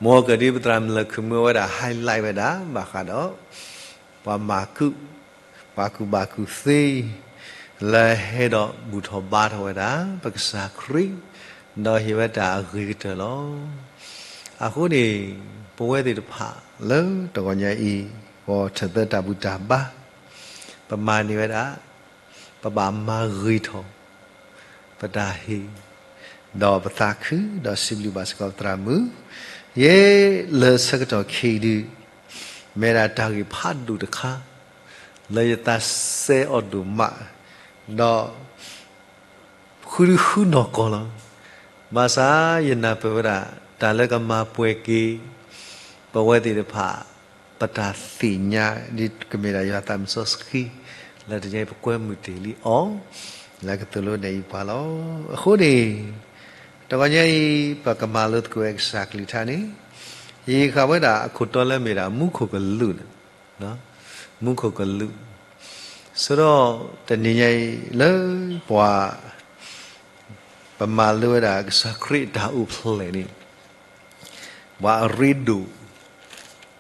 မ်ကဒုးပသရၣ်မုၣ်လၢခုၣ်မုၣ်ဝဲဒၣ် highlight ဝဲဒၣ် ဘၣ်ဃးဒီး ပှၤမၤကူၣ်, ပှၤကူၣ်ဘၣ်ကူၣ်သ့ လၢဟဲဒီးဘူၣ်ထီၣ်ဘါထီၣ်ဝဲဒၣ် ပကစၢ်ခရံာ်, ဒီးဟ့ၣ်ဝဲတၢ်အဂ့ၤကတၢၢ်လီၤ. အဃိန့ၣ် ပဝဲသ့ၣ်တဖၣ်လၢတဂီၤညါအံၤ ဂီၤထၢၣ်သၢတၢ်ဘူၣ်တၢ်ဘါ ပမၤန့ၢ်ဝဲဒၣ် ပဘၣ်မၤဂ့ၤထီၣ် ပတၢ်ဟ့ၣ် ဒီးပသးခု ဒီးစံးဘျုးဘၣ်စ့ၢ်ကီးပသရၣ်မုၣ်, ယဲလၢဆၢကတီၢ်ခဲအံၤဒုး မ့ၢ်ဒၣ်တၢ်ဂ့ၢ်ဖးဒိၣ်တခါ လၢယသးစဲအီၤဒိၣ်မး, ဒီး ဃုဒုဃုနီၢ်ကီၢ်လီၤ. ဘၣ်ဆၣ်ယနၢ်ပၢၢ်ဝဲဒၣ် တၢ်လၢကမၤပှဲၤက့ၤ ပဝဲသ့ၣ်တဖၣ် ပတၢ်သ့ၣ်ညါ ဒ်ကမ့ၢ်ဒၣ်ယွၤသးမုၢ်စီဆှံ လၢတနံၤအံၤပကွဲမုာ်တ့ၢ်လံအီၤ လၢကသိၣ်လိနဲၣ်အံၤပှၤလီၤ. အဃိန့ၣ် တဂီၤညါအံၤ ပကမၤလိသကိးဝဲကစၢ်ကလုၢ်ကထါန့ၣ် ယဟံးဃာ်ဝဲဒၣ်အခိၣ်တီလၢမ့ၢ်ဒၣ်မူခိၣ်ကလူးန့ၣ် မူခိၣ်ကလူး, ဆိဒီးတနံၤညါအံၤလၢပှၤ ပမၤလိဝဲဒၣ်ကစၢ်ခရံာ်အတၢ်အိၣ်ဖျဲၣ်န့ၣ် ပှၤအရ့ဒိၣ်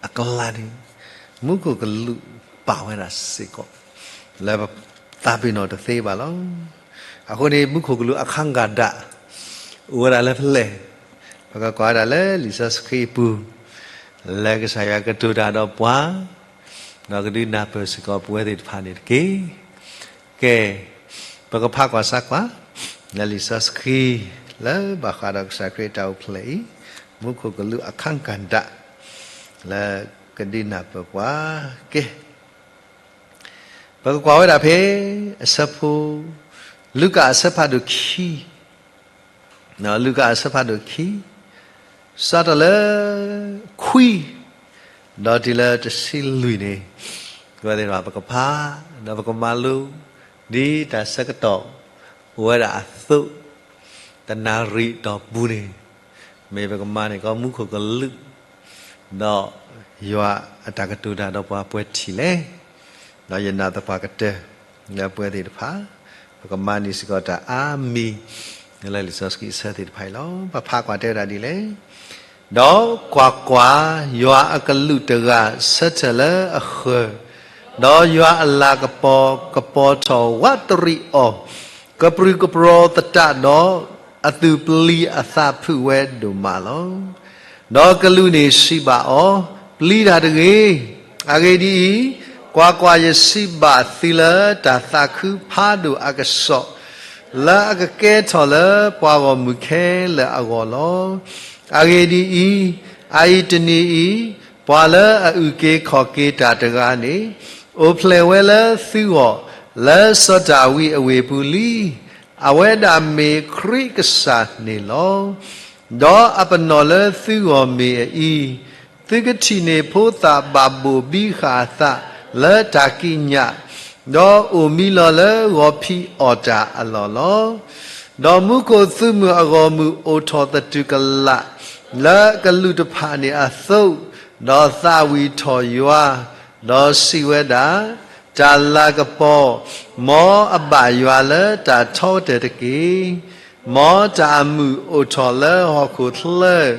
အကျါန့ၣ် မူခိၣ်ကလူးပာ်ဝဲဒၣ်စ့ၢ်ကီး လၢပသးပ့ၤနီၣ်တသ့ဘၣ်လီၤ. အဃိန့ၣ် မူခိၣ်ကလူးအခါဂၤဒၣ် အိၣ်ဝဲဒၣ်လၢဖဲလဲၣ်, ပကကွၢ်ဝဲဒၣ်လၢလံာ်စီဆှံအပူၤ လၢကစၢ်ယွၤကတိၤတၢ်ဒီးပှၤ ဒီးကဒုးနၢ်ပၢၢ်စ့ၢ်ကီးပဝဲသ့ၣ်တဖၣ်န့ၣ်တက့ၢ်. ကဲ, ပကဖးကွၢ်ဆၢကွၢ် လၢလံာ်စီဆှံ လၢဘၣ်ဃးဒီးကစၢ်ခရံာ်အတၢ်အိၣ်ဖျဲၣ်အံၤ မူခိၣ်ကလူးအခါဂၤဒၣ် လၢကဒုးနၢ်ပၢၢ်ပှၤ ကဲ ပကကွၢ်ဝဲဒၣ်ဖဲ အဆၢဖိ လူၤကၣ်အဆၢဖးဒိၣ်ခံ, လူၤကၣ်အဆၢဖးဒိၣ်ခံ, စးထီၣ်လၢ ခွံ ဒီးတုၤလၢတဆံလွံၢ်န့ၣ် ပဝဲသ့ၣ်တဖၣ်ပကဖး ဒီးပကမၤလိ ဒ်တၢ်ဆၢကတီၢ် အိၣ်ဝဲဒၣ်အသိး တနၣ်ရံၣ်တီၢ်ပူၤန့ၣ် မ့ၢ်ပကမၤန့ၢ်ကီးမူခိၣ်ကလူး ဒီးယွၤအတၢ်ကတိၤတၢ်ဒီးပှၤပှဲၤထံၣ်လဲၣ်. ဒီးယနာ်သပှၢ်ကတၢၢ် လၢပဝဲသ့ၣ်တဖၣ် ပကမၤန့ၢ်စ့ၢ်ကီးတၢ်အါမံၤ လၢလံာ်စီဆှံအဆၢသ့ၣ်တဖၣ်အံၤလီၤ. ပဖးကွၢ်တဲဝဲဒၣ်ဒ်လဲၣ်. ဒီးကွၢ်ကွၢ်, ယွၤအကလူးတဂၤဆၢထၢၣ်လၢအဃၢၤ, ဒီးယွၤအလၤကပီၤကပီၤထီၣ်ဝးတရံးအီၤ, ကပြုၢ်ကပြီၤသတးဒီး အသူၣ်ပျံၤအသးဖုးဝဲဒိၣ်မးလီၤ. ဒီးကလူးန့ၣ်စံးဘၣ်အီၤ, ပျံၤတၢ်တဂ့ၤ. အဂ့ၢ်ဒ်အံၤ, ကွၢ်ကွၢ်, ယစံးဘၣ်သုလၢတၢ်သးခုဖးဒိၣ်အကစီၣ်, လၢအကကဲထီၣ်လၢပှၤဂီၢ်မုၢ်ခဲလၢာ်အဂီၢ်လီၤ. အဂ့ၢ်ဒ်အံၤ, အအံၤတနံၤအံၤ, ပှၤလၢအအုၣ်က့ၤခီၣ်က့ၤတၢ်တဂၤန့ၣ် အိၣ်ဖျဲၣ်ဝဲလၢသုဂီၢ် လၢစီၤဒၤဝံးအဝ့ၢ်ပူၤလံ. အဝဲဒၣ်မ့ၢ်ခရံာ်ကစၢ်န့ၣ်လီၤ. ဒီးအပနီၣ်လၢသုဂီၢ်မ့ၢ်အအံၤ, သုကထံၣ်န့ၢ်ဖိသၣ်ဘၣ်ဘိၣ်ဘံဃာ်အသးလၢတၢ်ကံးညာ်, ဒီးအိၣ်မံလီၤလၢဂီၤဖံးအီၣ်တၢ်အလီၢ်လီၤ. ဒီးမူခိၣ်သုးမုၢ်အဂီၢ်မုၢ်အိၣ်ထီၣ်သတူၢ်ကလာ် လၢကလူးတဖၣ်န့ၣ်အသိး, ဒီးသးဝံၣ်ထီၣ်ယွၤ, ဒီးစံးဝဲဒၣ်, တၢ်လၤကပီၤ, မ်အဘၣ်ယွၤလၢတၢ်ထီကတၢၢ်တက့ၢ်. မ်တၢ်အမုာ်အိၣ်ထီၣ်လၢဟီၣ်ခိၣ်ချၢ,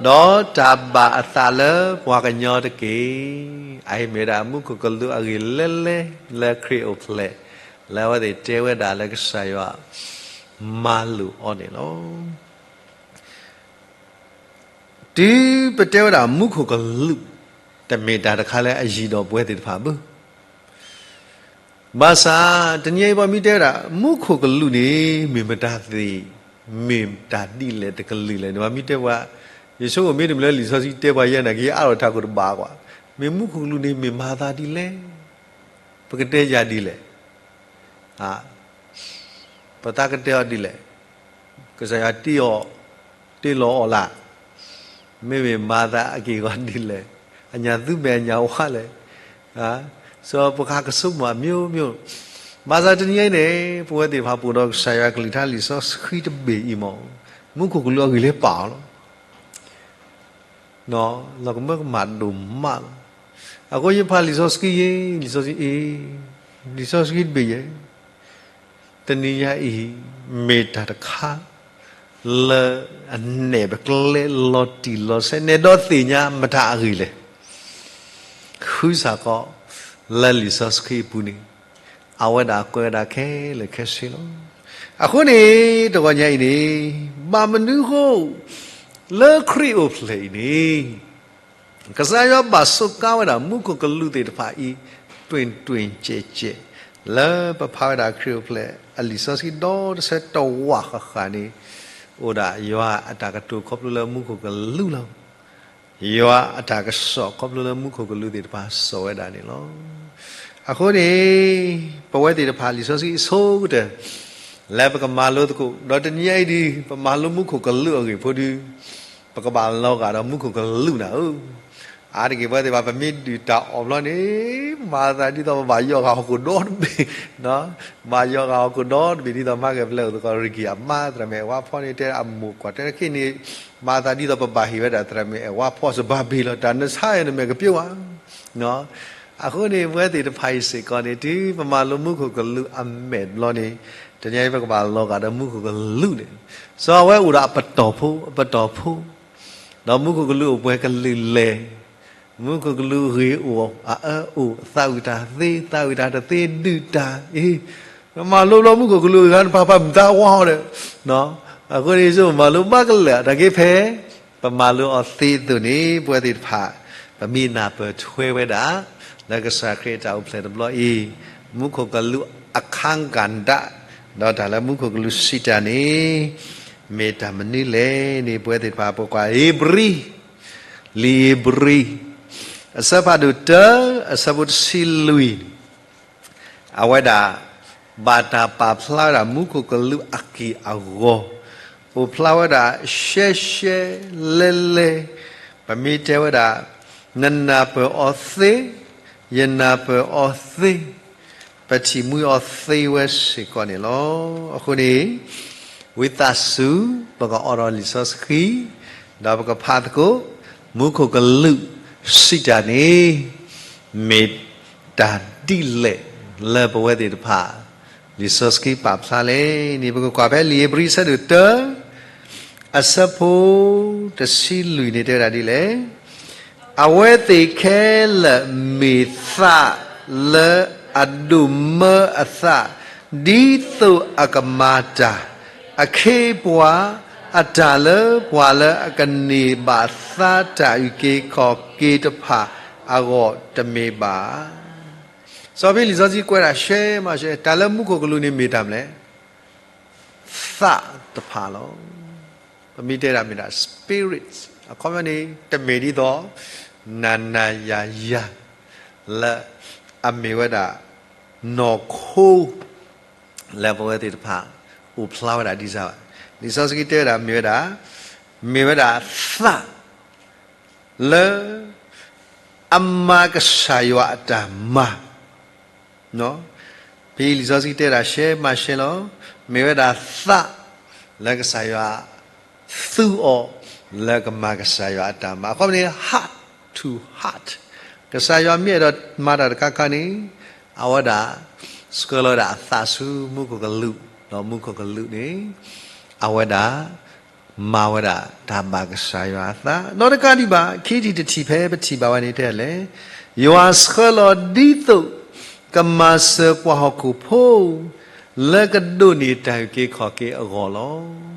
ဒီးတၢ်ဘၣ်အသးလၢပှၤကညီတက့ၢ်. အအံၤမ့ၢ်ဒၣ်မူခိၣ်ကလူးအဂ့ၢ်လဲလဲ လၢခရံာ်အိၣ်ဖျဲၣ်, လၢအဝဲသ့ၣ်တဲဝဲဒၣ်လၢကစၢ်ယွၤမၤလိာ်အီၤန့ၣ်လီၤ. တုၤပတဲဝဲဒၣ်မူခိၣ်ကလူး, တမ့ၢ်တၢ်တခါလၢအယံၤဒီးပဝဲသ့ၣ်တဖၣ်ဘၣ်. ဘၣ်ဆၣ် တနံၤအံၤပှၤမ့ၢ်တဲဝဲဒၣ် မူခိၣ်ကလူးန့ၣ် မ့ၢ်မတၤသ့ၣ်, မ့ၢ်တၢ်ဒ်လဲၣ်တကလုာ်လဲၣ်န့ၣ် ပှၤမ့ၢ်တဲပှၤ, ယဆိကမိၣ်မ့တမ့ၢ်လၢလံာ်စီဆှံတဲပှၤယဲၢ်နာ်က့ အါထီၣ်တၢ်ကိၢ်တဘၣ်ကွၢ်, မ့ၢ်မူခိၣ်ကလူးန့ၣ် မ့ၢ်မၤသးဒ်လဲၣ်, ပကတဲယၤဒ်လဲၣ် ပသးကတဲအီၤဒ်လဲၣ်, ကစၢ်ယွၤတ့အီၤ, တ့လီၤအီၤလၢ်, မ့မ့ၢ်မၤသးအက့ၢ်အဂီၤဒ်လဲၣ်, အညၣ်သူမဲာ်အညၣ်ဝါလဲၣ်, စီၤပဃါကဆိကမိၣ်အမျိုးမျိုး, ဘၣ်ဆၣ်တနံၤအံၤန့ၣ် ပဝဲသ့ၣ်တဖၣ်ပိာ်ဒီးကစၢ်ယွၤကလုၢ်ကထါလံာ်စီဆှံတဘ့ၣ်အံၤမ့ၢ် မူခိၣ်ကလူးအဂ့ၢ်လၢပာ်အီၤလီၤ. လီၤကမၢကမၣ်ဒိၣ်မးလီၤ. အဃိယဖးလံာ်စီဆှံယဲၢ်, လံာ်စီဆှံအံၤ, လံာ်စီဆှံတဘ့ၣ်ယဲၢ်, တနံၤညါအံၤ မ့ၢ်တၢ်တခါ လၢအနဲၣ်ပကျဲလီၤတံၢ်လီၤဆဲး နဲၣ်ဒီးသ့ၣ်ညါမတၤအဂ့ၢ်လဲၣ်. ဃုစ့ၢ်ကီး လၢလံာ်စီဆှံအပူၤန့ၣ် အဝဲဒၣ်ကွဲးဝဲဒၣ်ခဲလၢာ်ခဲဆ့လီၤ. အဃိန့ၣ် တဂီၤညါအံၤန့ၣ် ဘၣ်မနုၤဃိ လၢခရံာ်အိၣ်ဖျဲၣ်အံၤန့ၣ် ကစၢ်ယွၤဘၣ်စူးကါဝဲဒၣ်မူခိၣ်ကလူးသ့ၣ်တဖၣ်အံၤ တွ့ၣ်တွ့ၣ်စဲးစဲး လၢပဖးဝဲဒၣ်ခရံာ်အိၣ်ဖျဲၣ်အလံာ်စီဆှံဒီတဆၢတဝးဃၣ်ဃၣ်န့ၣ် အိၣ်ဒၣ်ယွၤအတၢ်ကတိၤခီဖျိလၢမူခိၣ်ကလူးလီၤ. ယွၤအတၢ်ကစီၣ်ခီဖျိလၢမူခိၣ်ကလူးသ့ၣ်တဖၣ်စိာ်ဝဲဒၣ်န့ၣ်လီၤ. အဃိန့ၣ် ပဝဲသ့ၣ်တဖၣ်လံာ်စီဆှံအဆိကတၢၢ် လၢပကမၤလိသကိး ဒီးတနံၤအံၤဒ် ပမၤလိမူခိၣ်ကလူးအဂ့ၢ်ဖိဒ် ပကဘၣ်လီၤဂာ်ဒီးမူခိၣ်ကလူးနၤဧၢ. အါတက့ၢ်ပဝဲသ့ၣ်တဖၣ် ပမ့ၢ်ဒုၣ်တၢ်အီၣ်ဘျီန့ၣ် မၤသးဒ်သိးပဘၣ်ယီၢ်ဂၤဟီၣ်ခိၣ်ဒီတဘ့ၣ်, ဘၣ်ယီၢ်ဂၤဟီၣ်ခိၣ်ဒီတဘ့ၣ် ဒ်သိးမၤကဲၣ်ပျဲၢ်အိၣ်သကိး ရံၣ်ကံၣ်အမါ သရၣ်မုၣ်အဲၣ်ဝါဖီန့ၣ် တဲအမိၢ်ကွၢ်တဲတခ့န့ၣ် မၤသးဒ်သိးပဘၣ်ဟ့ၣ်ဝဲဒၣ်သရၣ်မုၣ်အဲၣ်ဝါဖီစဘၣ်ဘ့ၣ်လီၤ တၢ်နဆါအံၤနမဲာ်ကပျိဝဲ အဃိန့ၣ် ပဝဲသ့ၣ်တဖၣ်အံၤစ့ၢ်ကီးန့ၣ် တုၤပမၤလိမူခိၣ်ကလူးအမဲာ်ဘျီန့ၣ် တနံၤအံၤပကဘၣ်လီၤဂာ်ဒီးမူခိၣ်ကလူးန့ၣ် စီၤအဝဲအိၣ်ဒီးအပတီၢ်ဖိ အပတီၢ်ဖိ ဒီးမူခိၣ်ကလူးအိၣ်ပှဲၤကလုာ်လဲၣ်, မူခိၣ်ကလူးဂ့ၤအိၣ် အအၢအိၣ် သးဝံၣ်တၢ်သ့ သးဝံၣ်တၢ်တသ့ ဒုၣ်တၢ်အံၤ မၤလိဘျီမူခိၣ်ကလူးဂၤတဖၣ်ပာ်မုာ်သးဝါဒီး အဃိန့ၣ် ယဆိကမိၣ်မၤလိဘၣ်ကလဲာ် တၢ်က့ဖဲ ပမၤလိအီၤသ့အသိးန့ၣ် ပဝဲသ့ၣ်တဖၣ် ပမ့ၢ်နၢ်ပၢၢ်ထွဲဝဲဒၣ် လၢကစၢ်ခရံာ်အတၢ်အိၣ်ဖျဲၣ်တဘျီအံၤ မူခိၣ်ကလူးအခါကဏ္ဍ ဒီးတၢ်လၢမူခိၣ်ကလူးစံးတၢ်န့ၣ် မ့ၢ်တၢ်မနုၤလဲၣ်န့ၣ် ပဝဲသ့ၣ်တဖၣ် ပကွၢ်ဧ့ၤဘြံၤ လံာ်ဧ့ၤဘြံၤ အဆၢဖးဒိၣ်တၢ အဆၢဖိတဆံလွံၢ် အဝဲဒၣ် ဘၣ်တၢ်ပာ်ဖျါဝဲဒၣ်မူခိၣ်ကလူးအက့ၢ်အဂီၤ, အိၣ်ဖျါဝဲဒၣ်ရှဲရှဲလဲလဲ, ပမ့ၢ်တဲဝဲဒၣ် နနၢ်ပၢၢ်အီၤသ့, ယနၢ်ပၢၢ်အီၤသ့, ပထံၣ်မှံအီၤသ့ဝဲစ့ၢ်ကီးန့ၣ်လီၤ. အဃိန့ၣ် ဝံသးစူၤ ပကအိးထီၣ်လံာ်စီဆှံ, ဒီးပကဖးသကိး မူခိၣ်ကလူးစံးတၢ်န့ၣ် မ့ၢ်တၢ်ဒ်လဲၣ်လၢပဝဲသ့ၣ်တဖၣ် လံာ်စီဆှံပာ်ဖျါလဲၣ်န့ၣ် ပကကွၢ်ဖဲလံာ်ဧ့ၤဘြံၤအဆၢဒိၣ်တၢ အဆၢဖိတဆံလွံၢ်န့ၣ်တဲဝဲဒၣ်ဒ်လဲၣ်, အဝဲသ့ၣ်ခဲလၢာ်မ့ၢ်သးလၢအဒိၣ်မၢအသး, ဒ်သိးအကမၤတၢ်, အခ့အပှၤ, အတၢ်လၢပှၤလၢအကန့ၢ်ဘၣ်သါတၢ်အုၣ်က့ၤခီၣ်က့ၤတဖၣ်အဂီၢ်တမ့ၢ်ဘၣ်. စီၤပ့းလံာ်စီဆှံကွဲးဒၣ်ရှဲမးရှဲ တၢ်လၢမူခိၣ်ကလူးန့ၣ်မ့ၢ်တၢ်မနုၤလဲၣ် သးတဖၣ်လီၤ. ပမ့ၢ်တဲဒၣ်မ့ၢ်ဒၣ် spirit အခီပညီန့ၣ် တမ့ၢ်ဒ်သိး နၤနၤယၤယၤ လၢအမ့ၢ်ဝဲဒၣ် နီၢ်ခိ လၢပဝဲသ့ၣ်တဖၣ် အိၣ်ဖျါဝဲဒၣ်ဒ်စၢ်ဘၣ်. လံာ်စီဆှံတဲဝဲဒၣ်မ့ၢ်ဝဲဒၣ် မ့ၢ်ဝဲဒၣ်သး လၢ အမၤကစၢ်ယွၤအတၢ်မၤ ဖဲလံာ်စီဆှံတဲဒၣ်ရှဲမးရှဲလီၤ. မ့ၢ်ဝဲဒၣ်သး လၢကစၢ်ယွၤသူအီၤ လၢကမၤကစၢ်ယွၤအတၢ်မၤ အခီပညီန့ၣ် heart to heart ကစၢ်ယွၤမ့ၢ်အဲၣ်ဒိးမၤတၢ်တခါခါန့ၣ် အဝဲဒၣ် ဆှၢလီၤဝဲဒၣ်အသးဆူမူခိၣ်ကလူး ဒီးမူခိၣ်ကလူးန့ၣ် အဝဲဒၣ် မၤဝဲဒၣ်တၢ်ဘၣ်ကစၢ်ယွၤအသး နီတကးဒံးဘၣ် ခံထံၣ်တထံၣ်ဖဲပထံၣ်ဘၣ်ဝဲန့ၣ်တဲလဲၣ်, ယွၤဆှၢလီၤဒ်သိး ကမၤစၢၤပှၤဟီၣ်ခိၣ်ဖိ လၢကဒိးန့ၢ်တၢ်အုၣ်က့ၤခီၣ်က့ၤအဂီၢ်လီၤ.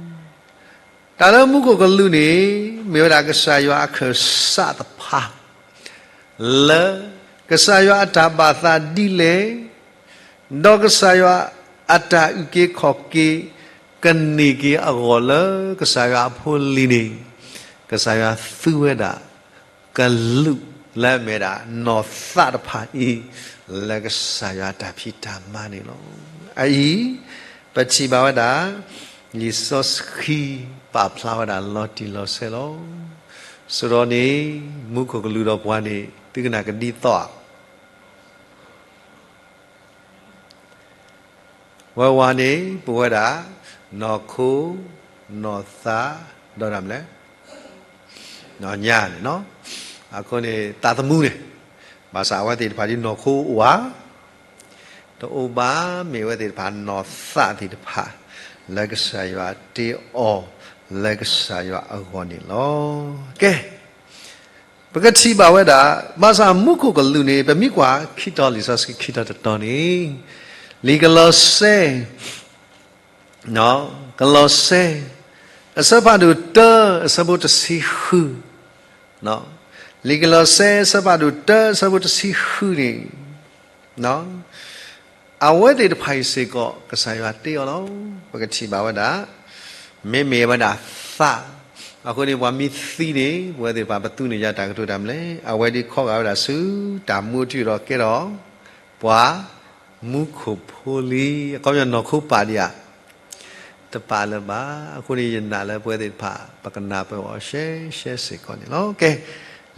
တၢ်လၢမူခိၣ်ကလူးန့ၣ် မ့ၢ်ဝဲဒၣ်ကစၢ်ယွၤအခၢၣ်စးတဖၣ် လၢ ကစၢ်ယွၤအတၢ်ဘၣ်သးဒ်လဲၣ်, ဒီးကစၢ်ယွၤအတၢ်အုၣ်က့ၤခီၣ်က့ၤ ကန့ၢ်က့ၤအဂီၢ်လၢကစၢ်ယွၤအဖိလံၤန့ၣ် ကစၢ်ယွၤသူဝဲဒၣ် ကလူးလၢအမ့ၢ်ဒၣ်နီၢ်သးတဖၣ်အံၤ လၢကစၢ်ယွၤအတၢ်ဖံးတၢ်မၤန့ၣ်လီၤ. အအံၤ ပထံၣ်ဘၣ်ဝဲဒၣ် လံာ်စီဆှံပာ်ဖျါဝဲဒၣ်လီၤတံၢ်လီၤဆဲးလီၤ. ဆိဒီးန့ၣ် မူခိၣ်ကလူးဒီးပှၤန့ၣ် သုကနၣ်ကဒ်သိးဧါ ဝဲဝဲန့ၣ် ပဝဲဒၣ် နီၢ်ခိ နီၢ်သး ဒီးဒၣ်မလဲၣ် နီၢ်ညါန့ၣ်လီၤ. အဃိန့ၣ် သးသမူန့ၣ် ဘၣ်ဆၣ်အဝဲသ့ၣ်တဖၣ်ဒ်နီၢ်ခိအိၣ်ဧါ တအိၣ်ဘၣ် မ့ၢ်အဝဲသ့ၣ်တဖၣ်နီၢ်သးသ့ၣ်တဖၣ် လၢကစၢ်ယွၤတ့အီၤ လၢကစၢ်ယွၤအဂီၢ်န့ၣ်လီၤ. ကဲ, ပကထံၣ်ဘၣ်ဝဲဒၣ် ဘၣ်ဆၣ်မူခိၣ်ကလူးန့ၣ် ပမ့ၢ်ကွၢ်ခံတီၤ လံာ်စီဆှံခံတီၤတတီၤန့ၣ်, လံာ်ကလီးစဲ ကလီးစဲ အဆၢဖးဒိၣ်တၢ အဆၢဖိတဆံဃု, လံာ်ကလီးစဲ အဆၢဖးဒိၣ်တၢ အဆၢဖိတဆံဃုန့ၣ်, အဝဲသ့ၣ်တဖၣ်အံၤစ့ၢ်ကီး ကစၢ်ယွၤတ့အီၤလီၤ. ပကထံၣ်ဘၣ်ဝဲဒၣ် မ့မ့ၢ်ဝဲဒၣ်သး, အဃိန့ၣ် ပှၤမ့ၢ်သံန့ၣ် ပဝဲသ့ၣ်တဖၣ် ပသူန့ၢ်ယၤတၢ်ကတိၤတၢ်မနုၤလဲၣ်. အဝဲဒၣ်ခီဂာ်ဝဲဒၣ်ဆူ တၢ်မူအထူအယိာ်ဒီးကဲထီၣ် ပှၤမူခိၣ်ဖိလံ, အခီပညီနီၢ်ခိပာ်ဒံးဧါ, တပာ်လၢၤဘၣ်. အဃိန့ၣ် ယနာ်လၢပဝဲသ့ၣ်တဖၣ် ပကနၢ်ပၢၢ်အီၤရှဲရှဲစ့ၢ်ကီးန့ၣ်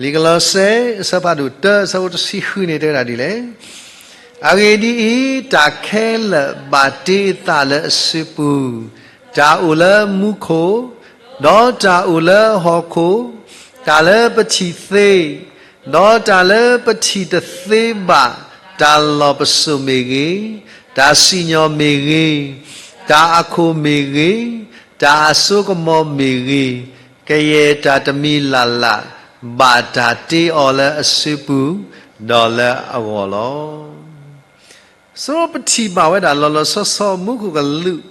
လီၤ. ကဲ, လံာ်ကလီးစဲ အဆၢဖးဒိၣ်တၢ အဆၢဖိတဆံဃုန့ၣ် တဲဝဲဒၣ်ဒ်လဲၣ်. အဂ့ၢ်ဒ်အံၤ, တၢ်ခဲလၢာ်ဘၣ်တ့အသးလၢအစုပူၤ, တၢ်အိၣ်လၢမူခိၣ်, ဒီးတၢ်အိၣ်လၢဟီၣ်ခိၣ်, တၢ်လၢပထံၣ်သ့, ဒီးတၢ်လၢပထံၣ်တသ့ဘၣ်, တၢ်လီၢ်ပစိာ်မ့ၢ်ဂ့ၤ, တၢ်စံၣ်ညီၣ်မ့ၢ်ဂ့ၤ, တၢ်အခိၣ်မ့ၢ်ဂ့ၤ, တၢ်အစိကမီၤမ့ၢ်ဂ့ၤ, ကယဲၢ်တၢ်တမံၤလၢ်လၢ် ဘၣ်တၢ်တ့အီၤလၢအစုပူၤ, ဒီးလၢအဂီၢ်လီၤ. ဆိပထံၣ်ဘၣ်ဝဲဒၣ်လီၤလီၤဆီဆီ မူခိၣ်ကလူး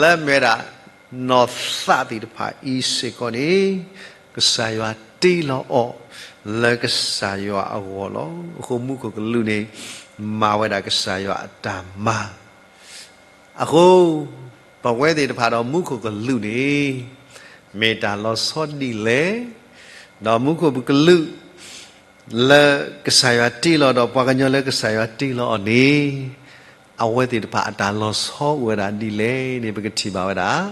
လၢမ့ၢ်ဝဲဒၣ် နီၢ်သးသ့ၣ်တဖၣ်အံၤစ့ၢ်ကီးန့ၣ် ကစၢ်ယွၤတ့လီၤအီၤ လၢကစၢ်ယွၤအဂီၢ်လီၤ. အဃိမူခိၣ်ကလူးန့ၣ် မၤဝဲဒၣ်ကစၢ်ယွၤအတၢ်မၤ အဃိ ပဝဲသ့ၣ်တဖၣ်ဒီးမူခိၣ်ကလူးန့ၣ် မ့ၢ်တၢ်လီၤဆီဒ်လဲၣ်, ဒီးမူခိၣ်ကလူး လၢကစၢ်ယွၤတ့လီၤဒီးပှၤကညီလၢကစၢ်ယွၤတ့လီၤအီၤန့ၣ် အဝဲသ့ၣ်တဖၣ်အတၢ်လီၤဆီအိၣ်ဝဲဒၣ်ဒ်လဲၣ်န့ၣ် ပကထံၣ်ဘၣ်ဝဲဒၣ်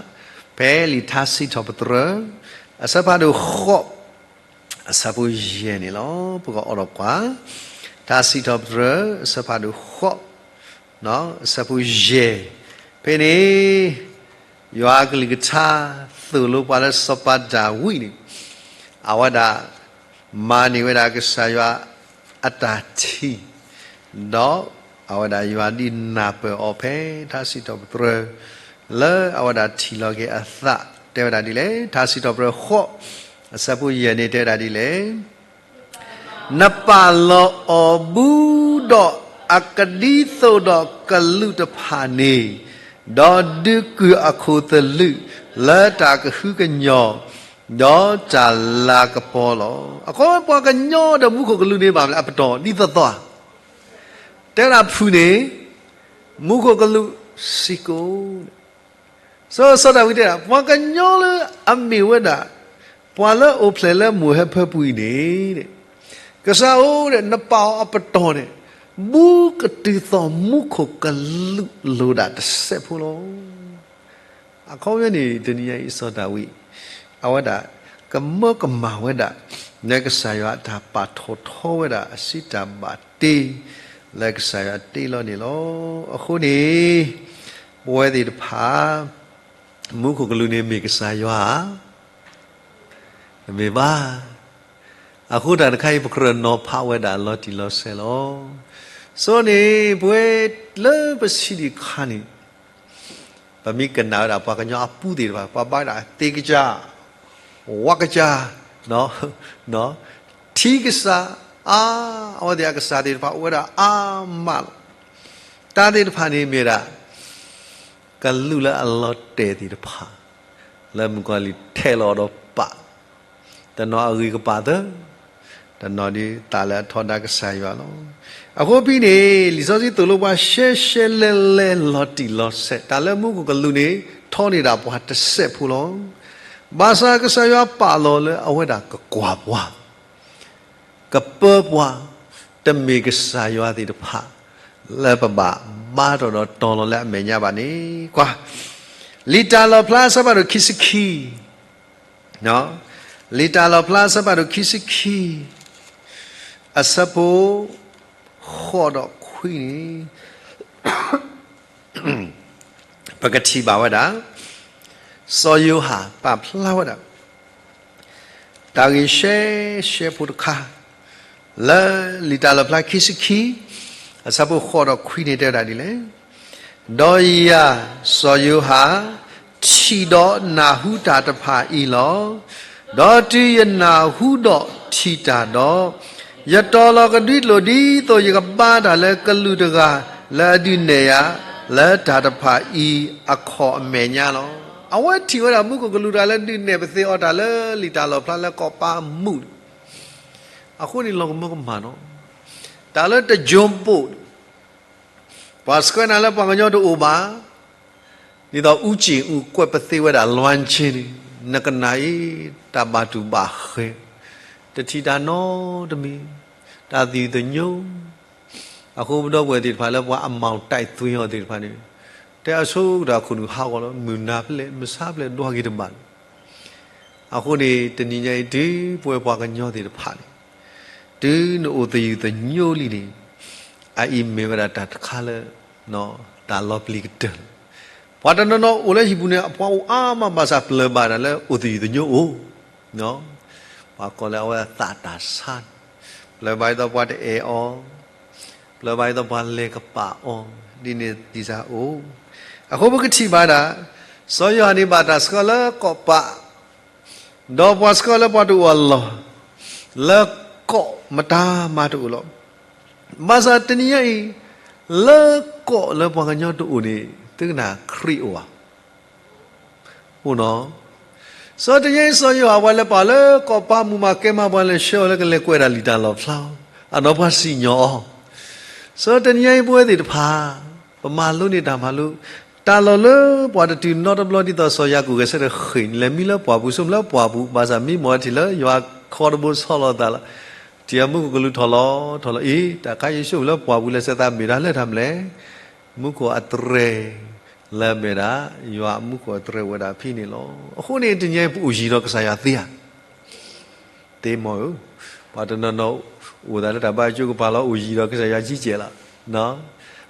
ဖဲလံာ်ထါစံးထီၣ်ပတြၢၤ အဆၢဖးဒိၣ်ဃိး အဆၢဖိယဲၢ်န့ၣ်လီၤ. ပကအိးထီၣ်ကွၢ် ထါစံးထီၣ်ပတြၢၤ အဆၢဖးဒိၣ်ဃိး အဆၢဖိယဲၢ်, ဖဲန့ၣ် ယွၤအကလုၢ်ကထါသိၣ်လိပှၤလၢစီၤပၤဒၤဝံးန့ၣ် အဝဲဒၣ် မၤန့ၢ်ဝဲဒၣ်ကစၢ်ယွၤအတၢ်ထံၣ်, ဒီးအဝဲဒၣ်ယွၤဒုးနၢ်ပၢၢ်အီၤဖဲထါစံးထီၣ်ပတြၢၤ လၢအဝဲဒၣ်ထံၣ်လီၤက့ၤအသး တဲဝဲဒၣ်ဒ်လဲၣ်, ထါစံးထီၣ်ပတြၢၤဃိး အဆၢဖိယဲၢ်န့ၣ်တဲဝဲဒၣ်ဒ်လဲၣ် နပာ်လီၤအီၤဘူးဒီးအကဒံသိးဒီးကလူးတဖၣ်န့ၣ်, ဒီးဒုးကုၢ်အခိၣ်သလုးလၢတၢ်ကဟုကညီၢ်, ဒီးတၢ်လၤကပီၤလီၤ. အခီပှၤကညီဒီးမူခိၣ်ကလူးန့ၣ်ဘၣ်မနုၤလဲၣ် အပတီၢ်ဒ်သိးသိးဧါ, တဲဝဲဒၣ်ဖုၣ်န့ၣ် မူခိၣ်ကလူးစ့ၢ်ကီး စီၤစီၤဒၤဝံးတဲဒၣ် ပှၤကညီလၢအမ့ၢ်ဝဲဒၣ် ပှၤလၢအိၣ်ဖျဲၣ်လၢမိၢ်ဟဲဖၢပူၤအံၤန့ၣ်, ကစၢ်ဧၢ, နပာ်အီၤအပတီၢ်န့ၣ် ဘူးကတုၤသိးမူခိၣ်ကလူးလိၤဒၣ်တစဲးဖိလီၤ. အခီပညီန့ၣ် တနံၤညါအံၤစီၤဒၤဝံး အဝဲဒၣ်ကမၢကမၣ်ဝဲဒၣ် လၢကစၢ်ယွၤအတၢ်ပာ်ထီၣ်ထီဝဲဒၣ်အစုတၢ်ဘၣ်တ့ လၢကစၢ်ယွၤတ့လီၤန့ၣ်လီၤ. အဃိန့ၣ် ပဝဲသ့ၣ်တဖၣ် မူခိၣ်ကလူးန့ၣ်မ့ၢ်ကစၢ်ယွၤဧါ, တမ့ၢ်ဘၣ်. အဃိတၢ်တခါအံၤ ပကြၢးနီၤဖးဝဲဒၣ်လီၤတံၢ်လီၤဆဲးလီၤ. စိန့ၣ် ပဝဲလၢပဆံးဒံးခါန့ၣ် ပမ့ၢ်ကနၣ်ဝဲဒၣ်ပှၤကညီအပူသ့ၣ်တဖၣ် ပှၤဘါဝဲဒၣ်သ့ကစၢ်, ဝါကစၢ်, ထံကစၢ်အါ, အဝဲသ့ၣ်အကစၢ်သ့ၣ်တဖၣ်အိၣ်ဝဲဒၣ်အါမးလီၤ. တၢ်သ့ၣ်တဖၣ်န့ၣ်မ့ၢ်ဒၣ် ကလူးလၢအလီၤတဲာ်သ့ၣ်တဖၣ် လၢမုၣ်ကီၤလံၢ်ထဲးလီၤဒီးပာ်, တနီၤအဂံၢ်ကပာ်သၢ, တနီၤဒ်သးလၢအထီဒါကစၢ်ယွၤလီၤ. အဃိဖဲန့ၣ် လံာ်စီဆှံသိၣ်လိပှၤရှဲရှဲလဲလဲလီၤတံၢ်လီၤဆဲး တၢ်လၢမူခိၣ်ကလူးန့ၣ် ထီန့ၢ်ဒၣ်ပှၤတစဲးဖိလီၤ. ဘၣ်ဆၣ်ကစၢ်ယွၤပာ်လီၤလၢအဝဲဒၣ်ကကွၢ်ပှၤ ကပၢပှၤ, တမ့ၢ်ကစၢ်ယွၤသ့ၣ်တဖၣ် လၢပဘၣ်ဘါထီၣ်ဒီးတီၤလီၤလၢအမဲာ်ညါဘၣ်န့ၣ် ကွၢ်, လံာ်တၢ်လီၣ်ဖျါအဆၢဖးဒိၣ်ခံဆံခံ, လံာ်တၢ်လီၣ်ဖျါအဆၢဖးဒိၣ်ခံဆံခံ, အဆၢဖိ ဃိးဒီးခွံန့ၣ် ပကထံၣ်ဘၣ်ဝဲဒၣ် စီၤယိၤဟၣ်ပာ်ဖျါဝဲဒၣ် တၢ်ဂ့ၢ်ရှဲရှဲဖိတခါ လၢလံာ်တၢ်လီၣ်ဖျါခံဆံခံ အဆၢဖိဃိးဒီးခွံန့ၣ်တဲဝဲဒၣ်ဒ်လဲၣ်, ဒီးယၤစီၤယိၤဟၣ် ထံၣ်ဒီးနၢ်ဟူတၢ်တဖၣ်အံၤလီၤ. ဒီးတုၤယနၢ်ဟူဒီးထံၣ်တၢ်ဒီး, ယတီၤလီၤကဒွံကျိာ် ဒ်သိးယကဘါတၢ်လၢကလူးတဂၤလၢအဒုးနဲၣ်ယၤ လၢတၢ်တဖၣ်အံၤအခီၣ်အမဲာ်ညါလီၤ. အဝဲထံၣ်ဝဲဒၣ်မူခိၣ်ကလူးတဂၤလၢဒုးနဲၣ်ပသ့အီၤတၢ်လၢ လံာ်တၢ်လီၣ်ဖျါလၢကီၢ်ပၤမုၣ်န့ၣ်, အဃိန့ၣ်လီၤကမၢကမၣ်နီၤ, တၢ်လၢတကၠိပိၣ် ပှၤဆှၢနၤလၢပှၤကညီတအိၣ်ဘၣ်, ဒ်သိးအူကၠံၣ်အူကွဲးပသ့ဝဲဒၣ်လွံၢ်ဆံန့ၣ်, နကနၣ်အံၤ တၢ်ဘၣ်တူၢ်ဘၣ်ဃဲၤ, တထံၣ်တၢ်နီတမံၤ, တၢ်သယုၢ်သညိ, အဃိပဒီပုၢ်ဝဲၢ်သ့ၣ်တဖၣ်လၢပှၤအမၤတၢ်သွံအီၤသ့ၣ်တဖၣ်န့ၣ်, တဲအဆိကတၢၢ်ခိၣ်နူာ်ဟးဂီၤလီၤ, မုၢ်နၤဖျဲး မဆါဖျဲးဒွးက့ၤတဘၣ်လီၤ. အဃိန့ၣ် တနံၤညါအံၤတုၤပဝဲပှၤကညီသ့ၣ်တဖၣ်န့ၣ်, တုၤနအိၣ်သယုၢ်သညိလံန့ၣ်, အအံၤမ့ၢ်ဝဲဒၣ်တၢ်တခါလၢ တၢ်လီၤပျံၤကတၢၢ်လီၤ. ပှၤတနီၤနီၤအိၣ်လၢဟံၣ်ပူၤန့ၣ် ပှၤအိၣ်အါမးဘၣ်ဆၣ်ပျၢၤဘၣ်ဒၣ်လၢအိၣ်သယုၢ်သညိအိၣ်, ပှၤကိးလၢအဝဲသးတၢ်ဆါ, ပျၢၤဘၣ်ဒ်သိးပှၤတအဲၣ်အီၤ, ပျၢၤဘၣ်ဒ်သိးပှၤလဲၤကပာ်အီၤ, ဒ်န့ၣ်ဒ်စၢ်အိၣ်. အဃိပကထံၣ်ဘၣ်ဒၣ်, စီၤယိၤဟၣ်န့ၣ်ဘၣ်တၢ်ဆှၢလၢကီၢ်ပၤ ဒီးပှၤဆှၢလၢပှၤတအိၣ်အလီၢ်, လၢကီၢ်မတၤမၤတအိၣ်လီၤ. ဘၣ်ဆၣ်တနံၤညါအံၤ, လၢကီၢ်လၢပှၤကညီတအိၣ်န့ၣ် သုကနၣ်ခရံာ်အိၣ်ဧါ. အိၣ်နီၤ. စီၤတနံၤညါအံၤ စီၤယိၤဟၣ်ပှၤလဲၤပာ်လၢကီၢ်ပၤမုၢ်မးကဲမး ပှၤလဲၤဆှၢအီၤလၢကလဲၤကွဲးဒၣ်လံာ်တၢ်လီၣ်ဖျါ, အနီၤပှၤစံၣ်ညီၣ်အီၤ. စီၤတနံၤညါအံၤပဝဲသ့ၣ်တဖၣ်, ပမၤလိန့ၢ်တၢ်မၤလိ, တၢ်လီၢ်လၢပှၤတတုၤနီတဘျီဒ်သိးစီၤယၤကိာ်ဂဲၤဆၢထၢၣ်ဃ့ၢ်န့ၣ် လဲၤမံလၢပှၢ်ပူၤ ဆိကမိၣ်လၢပှၢ်ပူၤ ဘၣ်ဆၣ်မံမီၢ်ထံၣ်လၢယွၤခီတဘိဆီလီၤသးလီၤ. တံၤအမူခိၣ်ကလူးထီၣ်လီၤထီၣ်လီၤအံၤ တၢ်ခါယ့ၣ်ၡူးလၢပှၢ်ပူၤလဲၤဆဲးသးမ့ၢ်တၢ်လၢတၢ်မနုၤလဲၣ်, မူခိၣ်အတြဲၤ လၢအမ့ၢ်ဒၣ် ယွၤအမူခိၣ်အတြဲၤဝဲဒၣ်ဖဲန့ၣ်လီၤ. အဃိန့ၣ် တနံၤညါအံၤပအိၣ်ယံၤဒီးကစၢ်ယွၤသ့ဧါ. သ့မီၤဧၢ, ပှၤတနီၤနီၤအိၣ်သးလၢတၢ်ဘါကၠိကပၤလီၤ အိၣ်ယံၤဒီးကစၢ်ယွၤကံကဲးလီၤ.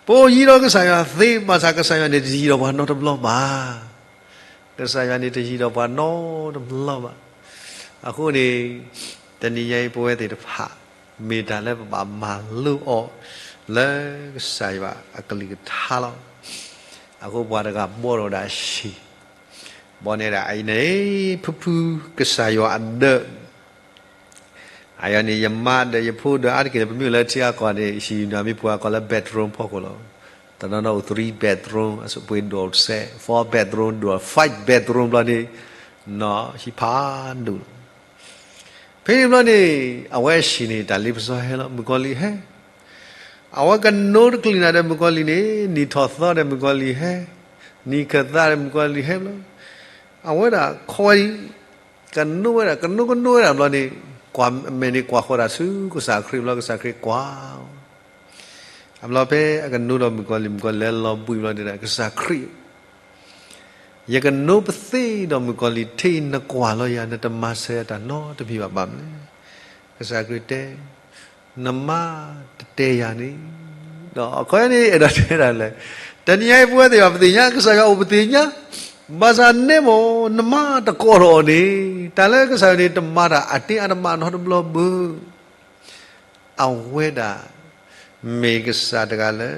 ပအိၣ်ယံၤဒီးကစၢ်ယွၤသ့ ဘၣ်ဆၣ်ကစၢ်ယွၤန့ၣ်တယံၤဒီးပှၤနီတဘျီဘၣ်. ကစၢ်ယွၤန့ၣ်တယံၤဒီးပှၤနီတဘျီဘၣ်. အဃိန့ၣ် တနံၤညါအံၤပဝဲသ့ၣ်တဖၣ် မ့ၢ်တၢ်လၢပဘၣ်မၤလိအီၤ လၢကစၢ်ယွၤအကလုၢ်ကထါလီၤ. အဃိပှၤတဂၤဘီထီၣ်ဝဲဒၣ်အဟံၣ်, ဘီန့ၣ်ဒၣ်အအံၤန့ၣ် ဖုဖုကစၢ်ယွၤအဒၢး အအံၤန့ၣ် ယမါဒီးယဖိဒီးအါတက့ၢ်န့ၣ် ပမ့ၢ်အိၣ်လၢထံအကီၢ်န့ၣ် ဟံၣ်နၤမ့ၢ်ပှၤကီၢ်လၢ bedroom ဖီခိၣ်လီၤ. တနီၤနီၤအိၣ် three bedroom အပှ့ၤဒိၣ်စဲး four bedroom ဒိၣ် five bedroom ဘျီန့ၣ် နီၢ်ဟံၣ်ဖးဒိၣ်လီၤ. ဖဲန့ၣ်ဘျီန့ၣ် အဝဲအဟံၣ်န့ၣ် တၢ်လ့ပစီဟဲလီၤ မုၣ်ကီၤလံၢ်ဟဲ အဝဲကနိတကျံၤနၤဒီးမုၣ်ကီၤလံၢ်န့ၣ် နံၣ်ထီၣ်သီဒီးမုၣ်ကီၤလံၢ်ဟဲ, နံၣ်ခၢၣ်သးဒီးမုၣ်ကီၤလံၢ်ဟဲဘျီ, အဝဲဒၣ်ခီဝဲဒၣ် ကနိဝဲဒၣ် ကနိကနိဝဲဒၣ်ဘျီန့ၣ် ကွၢ်အမဲာ်န့ၣ်ကွၢ်ဃီဒၣ်ဆူကစၢ်ခရံာ်ဘျီ ကစၢ်ခရံာ်ကွၢ် အဘျီဖဲအကနိဒီးမုၣ်ကီၤလံၢ် မုၣ်ကီၤလံၢ်လဲၤလီၤဘှံးဘျီန့ၣ် ကစၢ်ခရံာ် ယကနိပသ့ဒီးမုၣ်ကီၤလံၢ် ထဲအံၤနကွၢ်လီၤယၤ နတမၤစၢၤတၢ်နီတမံၤဘၣ်ဘၣ်မနုၤလဲၣ်. ကစၢ်ခရံာ်တဲ, နမါတတဲယၤန့ၣ်, ဒီးအခီန့ၣ် အဲၣ်ဒိးတဲဒၣ်လဲၣ်, တနံၤညါအံၤပဝဲသ့ၣ်တဖၣ်ပသ့ၣ်ညါ ကစၢ်ယွၤအိၣ်ပသ့ၣ်ညါ, ဘၣ်ဆၣ်နဲမ့ၢ် နမါတကိးထီၣ်အီၤန့ၣ်, တၢ်လၢကစၢ်ယွၤန့ၣ် တမၤတၢ်အတင်းအဓမ္မနီတဘျီဘၣ် အဝဲဒၣ် မ့ၢ်ကစၢ်တဂၤလၢ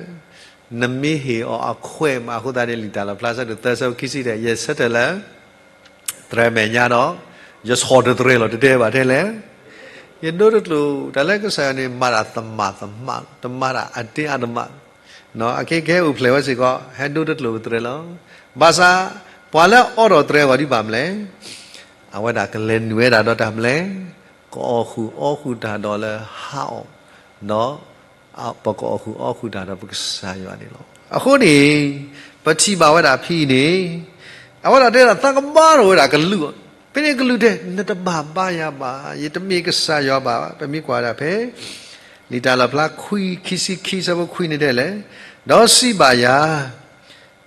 နမ့ၢ်ဟ့ၣ်အီၤအခွဲးမး အဃိသတးန့ၣ် လံာ်တၢ်လီၣ်ဖျါ ဆၢဒိၣ်သၢ ဆၢဖိခံဆံဒီး ယဆၢထၢၣ်လၢ တြဲၤမဲာ်ညါဒီး ယဆီၣ်တတြဲၤလီၤ တတဲဘၣ်ထဲလဲၣ်. ယဒိတကျိာ် တၢ်လၢကစၢ်ယွၤန့ၣ် မၤတၢ်သမၣ်သမၣ် တမၤတၢ်အတင်းအဓမ္မ အခဲကဟဲအိၣ်ဖျဲၣ်ဝဲစ့ၢ်ကီး ဟဲဒိတကျိာ်ပတြဲၤလီၤ. ဘၣ်ဆၣ် ပှၤလၢအအိးထီၣ်တြဲၤအဂီၢ်ဒ်ဘၣ်မနုၤလဲၣ်, အဝဲဒၣ်ကလဲၤနုာ်ဝဲဒၣ်ဒီးတၢ်မနုၤလဲၣ်, ကအီၣ်ဃုာ်အီဃုာ်တၢ်ဒီးလၢဟါအီၤ, ဒီးပကအီၣ်ဃုာ်အီဃုာ်တၢ်ဒီးပကစၢ်ယွၤန့ၣ်လီၤ. အဃိန့ၣ် ပထံၣ်ဘၣ်ဝဲဒၣ်ဖဲအံၤန့ၣ် အဝဲဒၣ်တဲဒၣ်သးကဘါထီၣ်ဝဲဒၣ်ကလူး, ဖဲန့ၣ်ကလူးတဲ နတဘၣ်ဘါယၤဘၣ်, ယတမ့ၢ်ကစၢ်ယွၤဘၣ်. ပမ့ၢ်ကွၢ်ဒၣ်ဖဲ လံာ်တၢ်လီၣ်ဖျါခွံ ခံဆံခံ ဆၢဖိခွံန့ၣ်တဲလဲၣ်, ဒီးစံးဘၣ်ယၤ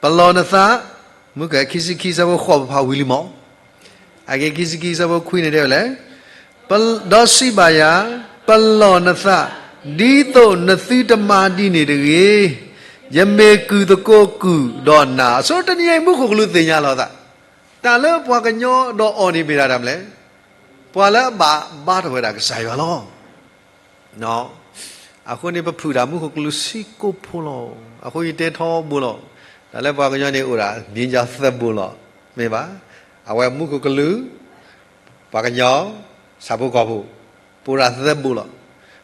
ပလီၢ်နသး, မုၢ်က ခံဆံခံ ဆၢဖိဃိး ပဖးဝံၤလံမး, အက့ ခံဆံခံ ဆၢဖိခွံန့ၣ်တဲဝဲလဲၣ်, ဒီးစံးဘၣ်ယၤ, ပလီၢ်နသး, ဒ်သိးနသုတမၤဒ်န့ၣ်တဂ့ၤ, ယမ့ၢ်ကုၢ်သကိးကုၢ်ဒီးနၤ. အဆိတနံၤအံၤ မူခိၣ်ကလူးသ့ၣ်ညါလီၤသး, တၢ်လၢပှၤကညီဒီးအီၤန့ၣ်မ့ၢ်ဒၣ်တၢ်မနုၤလဲၣ်, ပှၤလၢအဘၣ်ဘါထီၣ်ဝဲဒၣ်ကစၢ်ယွၤလီၤ. အဃိန့ၣ် ပဖုးတၢ်မူခိၣ်ကလူးဆံကိးဖိလီၤ. အဃိယတဲထီဘိလီၤ. တၢ်လၢပှၤကညီန့ၣ်အိၣ်ဒၣ် မ့ၢ်ယၤသၢဘိလီၤ. မ့ၢ်ဘၣ်, အဝဲမူခိၣ်ကလူး, ပှၤကညီ, ဆၣ်ဖိကီၢ်ဖိ, ပအိၣ်ဒၣ်သၢဘိလီၤ.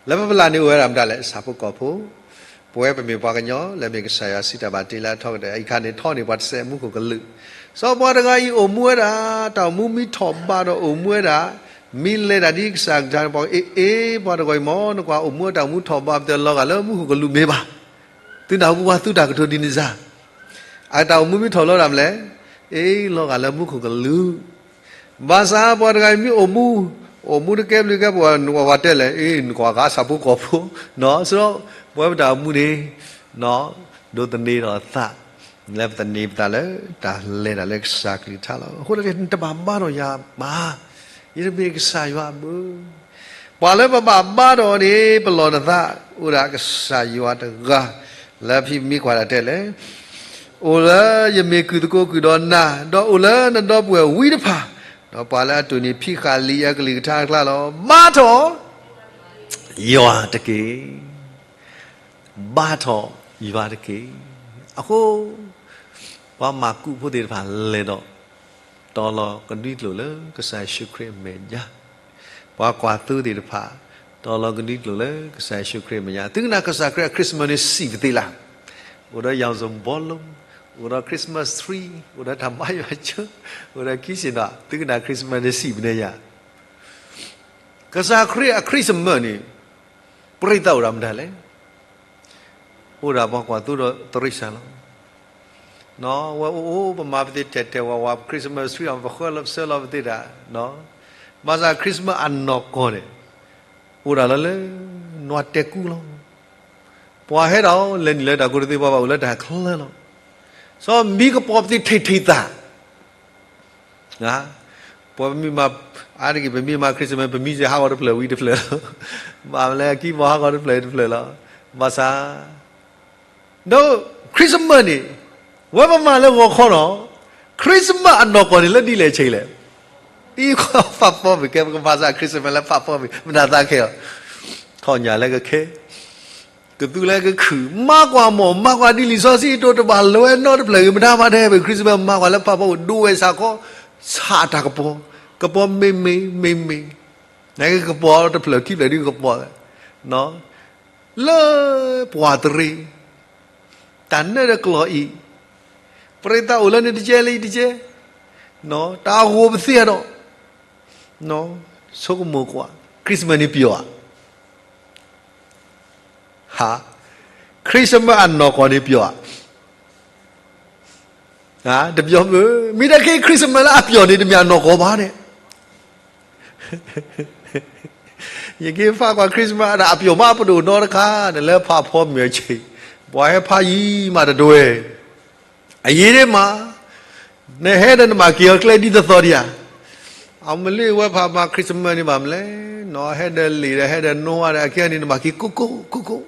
လၢပပလၢ်န့ၣ်အိၣ်ဝဲဒၣ်မတၤလဲၣ်, ဆၣ်ဖိကီၢ်ဖိ, ပဝဲပမ့ၢ်ပှၤကညီ လၢမ့ၢ်ကစၢ်ယွၤစံးတၢ်ဘၣ်တ့လၢအထီကတၢၢ် အံၤခါန့ၣ်ထီန့ၢ်ပှၤတစဲးမူခိၣ်ကလူး, စီၤပှၤတဂၤအံၤအိၣ်မူဝဲဒၣ်, တၢ်အိၣ်မူမ့ၢ်ထီၣ်ဘးဒီးအိၣ်မူဝဲဒၣ်, မ့ၢ်လဲၤတၢ်ဒ်ကစၢ်ကလုၢ်ကထါန့ၣ် ပှၤအ့ၣ်အ့ၣ် ပှၤတဂၤအံၤမ့ၢ် နကွၢ်အိၣ်မူဝဲတၢ်အိၣ်မူထီၣ်ဘး ပတဲလီၤဂာ်လၢမူခိၣ်ကလူးမ့ၢ်ဘၣ်, သုနၢ်ဟူပှၤသူတၢ်ကတိၤဒ်န့ၣ်စ့ၢ် အတၢ်အိၣ်မူမ့ၢ်ထီၣ်လၢဒၣ်မလဲၣ်, အ့ၣ် လီၤဂာ်လၢမူခိၣ်ကလူး, ဘၣ်ဆၣ်ပှၤတဂၤအံၤမ့ၢ်အိၣ်မူ, အိၣ်မူတကဲဘျုးကဲဖှိၣ် နကွၢ်ပှၤတဲလဲၣ်, အ့ၣ် နကွၢ်ဂၤဆၣ်ဖိကီၢ်ဖိ, နီၢ်, စံးဒီး ပဝဲပတၢ်အိၣ်မူန့ၣ် ဒိးသန့ၤဒီးသး, လၢပသန့ၤပသးလၢတၢ်လဲၤတၢ်လၢကစၢ်ကလုၢ်ကထါလီၤ. အဃိတၢ်န့ၣ် နတဘၣ်ဘါထီၣ်ယၤဘၣ်, ယတမ့ၢ်ကစၢ်ယွၤဘၣ်. ပှၤလၢပဘၣ်ဘါထီၣ်န့ၣ် ပလီၢ်နသး, အိၣ်ဒၣ်ကစၢ်ယွၤတဂၤ, လၢဖံမံကွၢ်ဒၣ်တဲလဲၣ်, အိၣ်လၢယမ့ၢ်ကုၢ်သကိးကုၢ်ဒီးနၤ, ဒီးအိၣ်လၢနဒီပုၢ်ဝဲၢ်ဝံတဖၣ်, ဒီးပှၤလၢအတိၢ်နီၣ်ဖံးဃာ်လံာ်အကလုၢ်ကထါအကျါလီၤ. ဘါထီၣ်ယွၤတက့ၢ်. ဘါထီၣ်ယွၤတက့ၢ်. အဃိ ပှၤမၤကူးဖိသ့ၣ်တဖၣ်လဲၤဒီး တီၤလီၤကဒွံကျိာ်လၢကစၢ်ယ့ၣ်ၡူးခရံာ်အမဲာ်ညါ, ပှၤကွၢ်သိသ့ၣ်တဖၣ် တီၤလီၤကဒွံကျိာ်လၢကစၢ်ယ့ၣ်ၡူးခရံာ်အမဲာ်ညါ. သုကနၣ်ကစၢ်ခရံာ်အ Christmas န့ၣ် စံးပသ့လၢ်, အိၣ်ဒီး ယၣ်စဘီလိ, အိၣ်ဒီး Christmas tree, အိၣ်ဒီးတၢ်မၤယွၤဆၢ, အိၣ်ဒီးခံစ့ၣ်နီၤ, သုကနၣ် Christmas န့ၣ် စံးပနဲယၤ ကစၢ်ခရံာ်အ Christmas န့ၣ် ပရိသတ်အိၣ်ဒၣ်မတၤလဲၣ်. အိၣ်ဒၣ်ပှၤကွၢ်သိဒီးတရံးစၢ်လီၤ. ဝဲအိၣ်အိၣ် ပမၤပသ့ထဲးထဲးဝးဝး Christmas tree အီၤ ပဃၢလီၤပဆၢလီၤပသ့တၢ်, ဘၣ်ဆၣ် Christmas အနီၢ်ကီၢ်န့ၣ် အိၣ်ဒၣ်လၢလၢ နွာ်တဲာ်ကူလီၤ. ပှၤဟဲဒၣ်လဲၤနုာ်လၢတၢ်ကိးတသ့ ပှၤဘၣ်အိၣ်လၢတၢ်ချၢလီၤ. စီၤမံကပီၤပသ့ထဲးထဲးသၣ် ပမ့ၢ်မၤ, အါတက့ၢ် ပမ့ၢ်မၤ Christmas ပမံစ့ၢ်ဟးဂီၤတဖျၢၣ်ဝံၤတဖျၢၣ်လီၤ. ဘၣ်မနုၤလဲၣ် အခံပီၤဟးဂီၤတဖျၢၣ်တဖျၢၣ်လီၤ. ဘၣ်ဆၣ် ဒီး Christmas န့ၣ် ဝဲပမၤလၢဂီၤခီနီၤ, Christmas အနီၢ်ကီၢ်န့ၣ်လၢဒ်လဲၣ်ဆဲးလဲၣ်. အံၤ ဖးဖီမ့ၢ်ကဲ ပကမၤစၢ် Christmas လၢဖးဖီမ့ၢ် မတၤသးခဲလီၤ. ထီၣ်ညၣ်လၢကခဲ ကသူလၢကခုၣ်, မၤကွၢ်မီၢ် မၤကွၢ်ဒ်လံာ်စီဆှံအသိး တဘၣ်လဲၤဝဲနီတဖျၢၣ်ဂ့ၤ မတၤမၤတဟဲဘၣ် Christmas မၤကွၢ်လၢဖးဖီအိၣ်ဒိဝဲစ့ၢ်ကီး, ဆးတၢ်ကပီၤ, ကပီၤမ့ၢ်မ့ၢ်မ့ၢ်မ့ၢ်, နကပီၤတဖျၢၣ်ခံဖျၢၣ်ဒ်ကပီၤ, လၢပှၤတရံး, တၢ်နၢဒီးကျီၢ်အံၤ, ပရိသတ်အိၣ်လၢန့ၣ်တကဲလၢအံၤတကဲ, တၢ်ဂိၢ်ပသ့ၣ်ဒီး ဆိကမိၣ်ကွၢ် Christmas န့ၣ်ပျီၤဧါ. ဟါ, Christmas အနီၢ်ကီၢ်န့ၣ်ပျီၤဧါ. တပျီၤမုၢ်, မ့ၢ်တခ့ Christmas လၢအပျီၤန့ၣ် တမ့ၢ်အနီၢ်ကီၢ်ဘၣ်န့ၣ်. ယက့ၤဖးကွၢ် Christmas အပျီၤမး ပဒိၣ်နီတခါန့ၣ် လၢဖးဖီမ့ၢ်အဆ့ၣ်, ပှၤဟဲဖးယံၤမးတဒွဲၣ် အယံၤဒ်မး, နဟဲဒီးနဘၣ်က့ၤအီၤကျဲဒ်သိးသိးဒံးဧါ. အမ့ၢ်လၢဝဲဖးမၤ Christmas န့ၣ်ဘၣ်မနုၤလဲၣ်, နဟဲဒီးလံာ်ဒီး ဟဲဒီးနိဝါဒီး အခဲအံၤန့ၣ် နဘၣ်က့ၤကိၢ်ကိၢ်ကိၢ်ကိၢ်,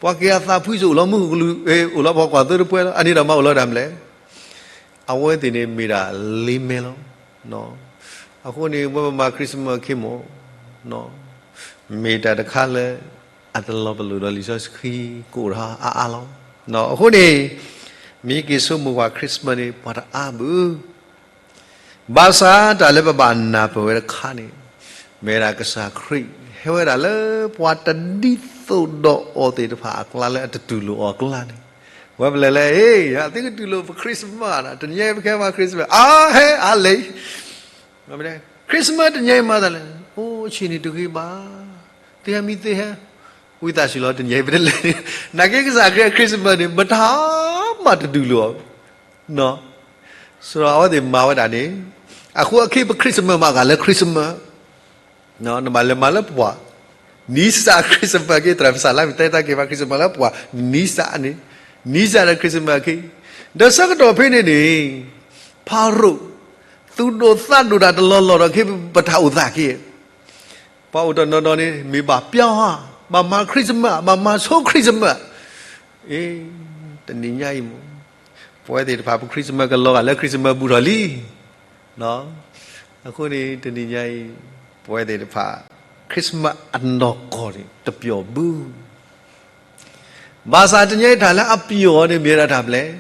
ပှၤက့ၤအသးဖှံစိၣ်အိၣ်လီၤမုၢ်ကလူး, အိၣ်လီၤပှၤကွၢ်သိတပှဲၤလီၤ, အန့ၣ်ဒီးမၤအိၣ်လီၤဒၣ်မနုၤလဲၣ်. အဝဲသ့ၣ်န့ၣ်မ့ၢ်ဒၣ်လံာ်မဲလီၤ. အဃိန့ၣ် ဝဲပမၤ Christmas ခ့မ့ၢ် မ့ၢ်တၢ်တခါလၢ အတလီၤပလိာ်ဒီးလံာ်စီဆှံကအိၣ်ထီၣ်အါအါလီၤ. အဃိန့ၣ် မ့ၢ်က့ၤဆိကမိၣ်ကွၢ် Christmas န့ၣ် ပှၤတအါဘၣ်. ဘၣ်ဆၣ်တၢ်လၢပဘၣ်နၢ်ပၢၢ်ဝဲတခါန့ၣ် မ့ၢ်ဒၣ်ကစၢ်ခရံာ် ဟဲဝဲဒၣ်လၢပှၤတဒ်သိးဒီးအီၤသ့ၣ်တဖၣ်အကျါလၢအတတူၢ်လိာ်အီၤအကျါန့ၣ်, ဝဲပလဲၤလၢ ဟ့ၣ် သုကတူၢ်လိာ်ပ Christmas တနံၤအံၤပကဲမၤ Christmas အါဟဲအါလဲၣ် Christmas တနံၤအံၤမၤတၢ်လဲၣ်, အိၣ်ဆ့ၣ်န့ၣ်တဂ့ၤဘၣ်, သုဟဲမံသုဟဲ, ဝံသးစူၤလီၤ တနံၤအံၤပတလဲၤန့ၣ်, နာ်က့ကစၢ်ခရံာ်အ Christmas န့ၣ် မတၤမးတတူၢ်လိာ်အီၤ, စရီအဝဲသ့ၣ်မၤဝဲဒၣ်န့ၣ်, အဃိအခဲအံၤပ Christmas မၤဂၤလၢ Christmas နဘၣ်လဲၤမၤလၢပှၤ နံၣ်စး Christmas က့ သရၣ်ပစၢ်လၢမ့ၢ်တဲတၢ်က့ၤမၤ Christmas လၢပှၤ နံၣ်စးန့ၣ်, နံၣ်စးဒီး Christmas က့, ဒီးဆၢကတီၢ်ဖဲန့ၣ်န့ၣ်, ဖၤရိၤ သူၣ်ဒိၣ်သးဒိၣ်တၢ်တလီၢ်လီၢ်ဒီး ခဲအံၤပတၢ်အိၣ်သးက့, ပှၤအိၣ်တနီၤနီၤန့ၣ် မ့ၢ်ဘၣ်ပျီဧါ, ဘၣ်မၤ Christmas ဘၣ်မၤဆိ Christmas, အ့, တနံၤညါအံၤမ့ၢ် ပဝဲသ့ၣ်တဖၣ် ပ Christmas ကလီၤဂာ်လၢ Christmas ဘူးထီၣ်လံ အဃိန့ၣ် တနံၤညါအံၤ ပဝဲသ့ၣ်တဖၣ် Christmas အနီၢ်ကီၢ်န့ၣ် တပျီၤဘၣ်. ဘၣ်ဆၣ်တနံၤညါအံၤတၢ်လၢအပျီၤန့ၣ် မ့ၢ်ဝဲဒၣ်တၢ်မနုၤလဲၣ်,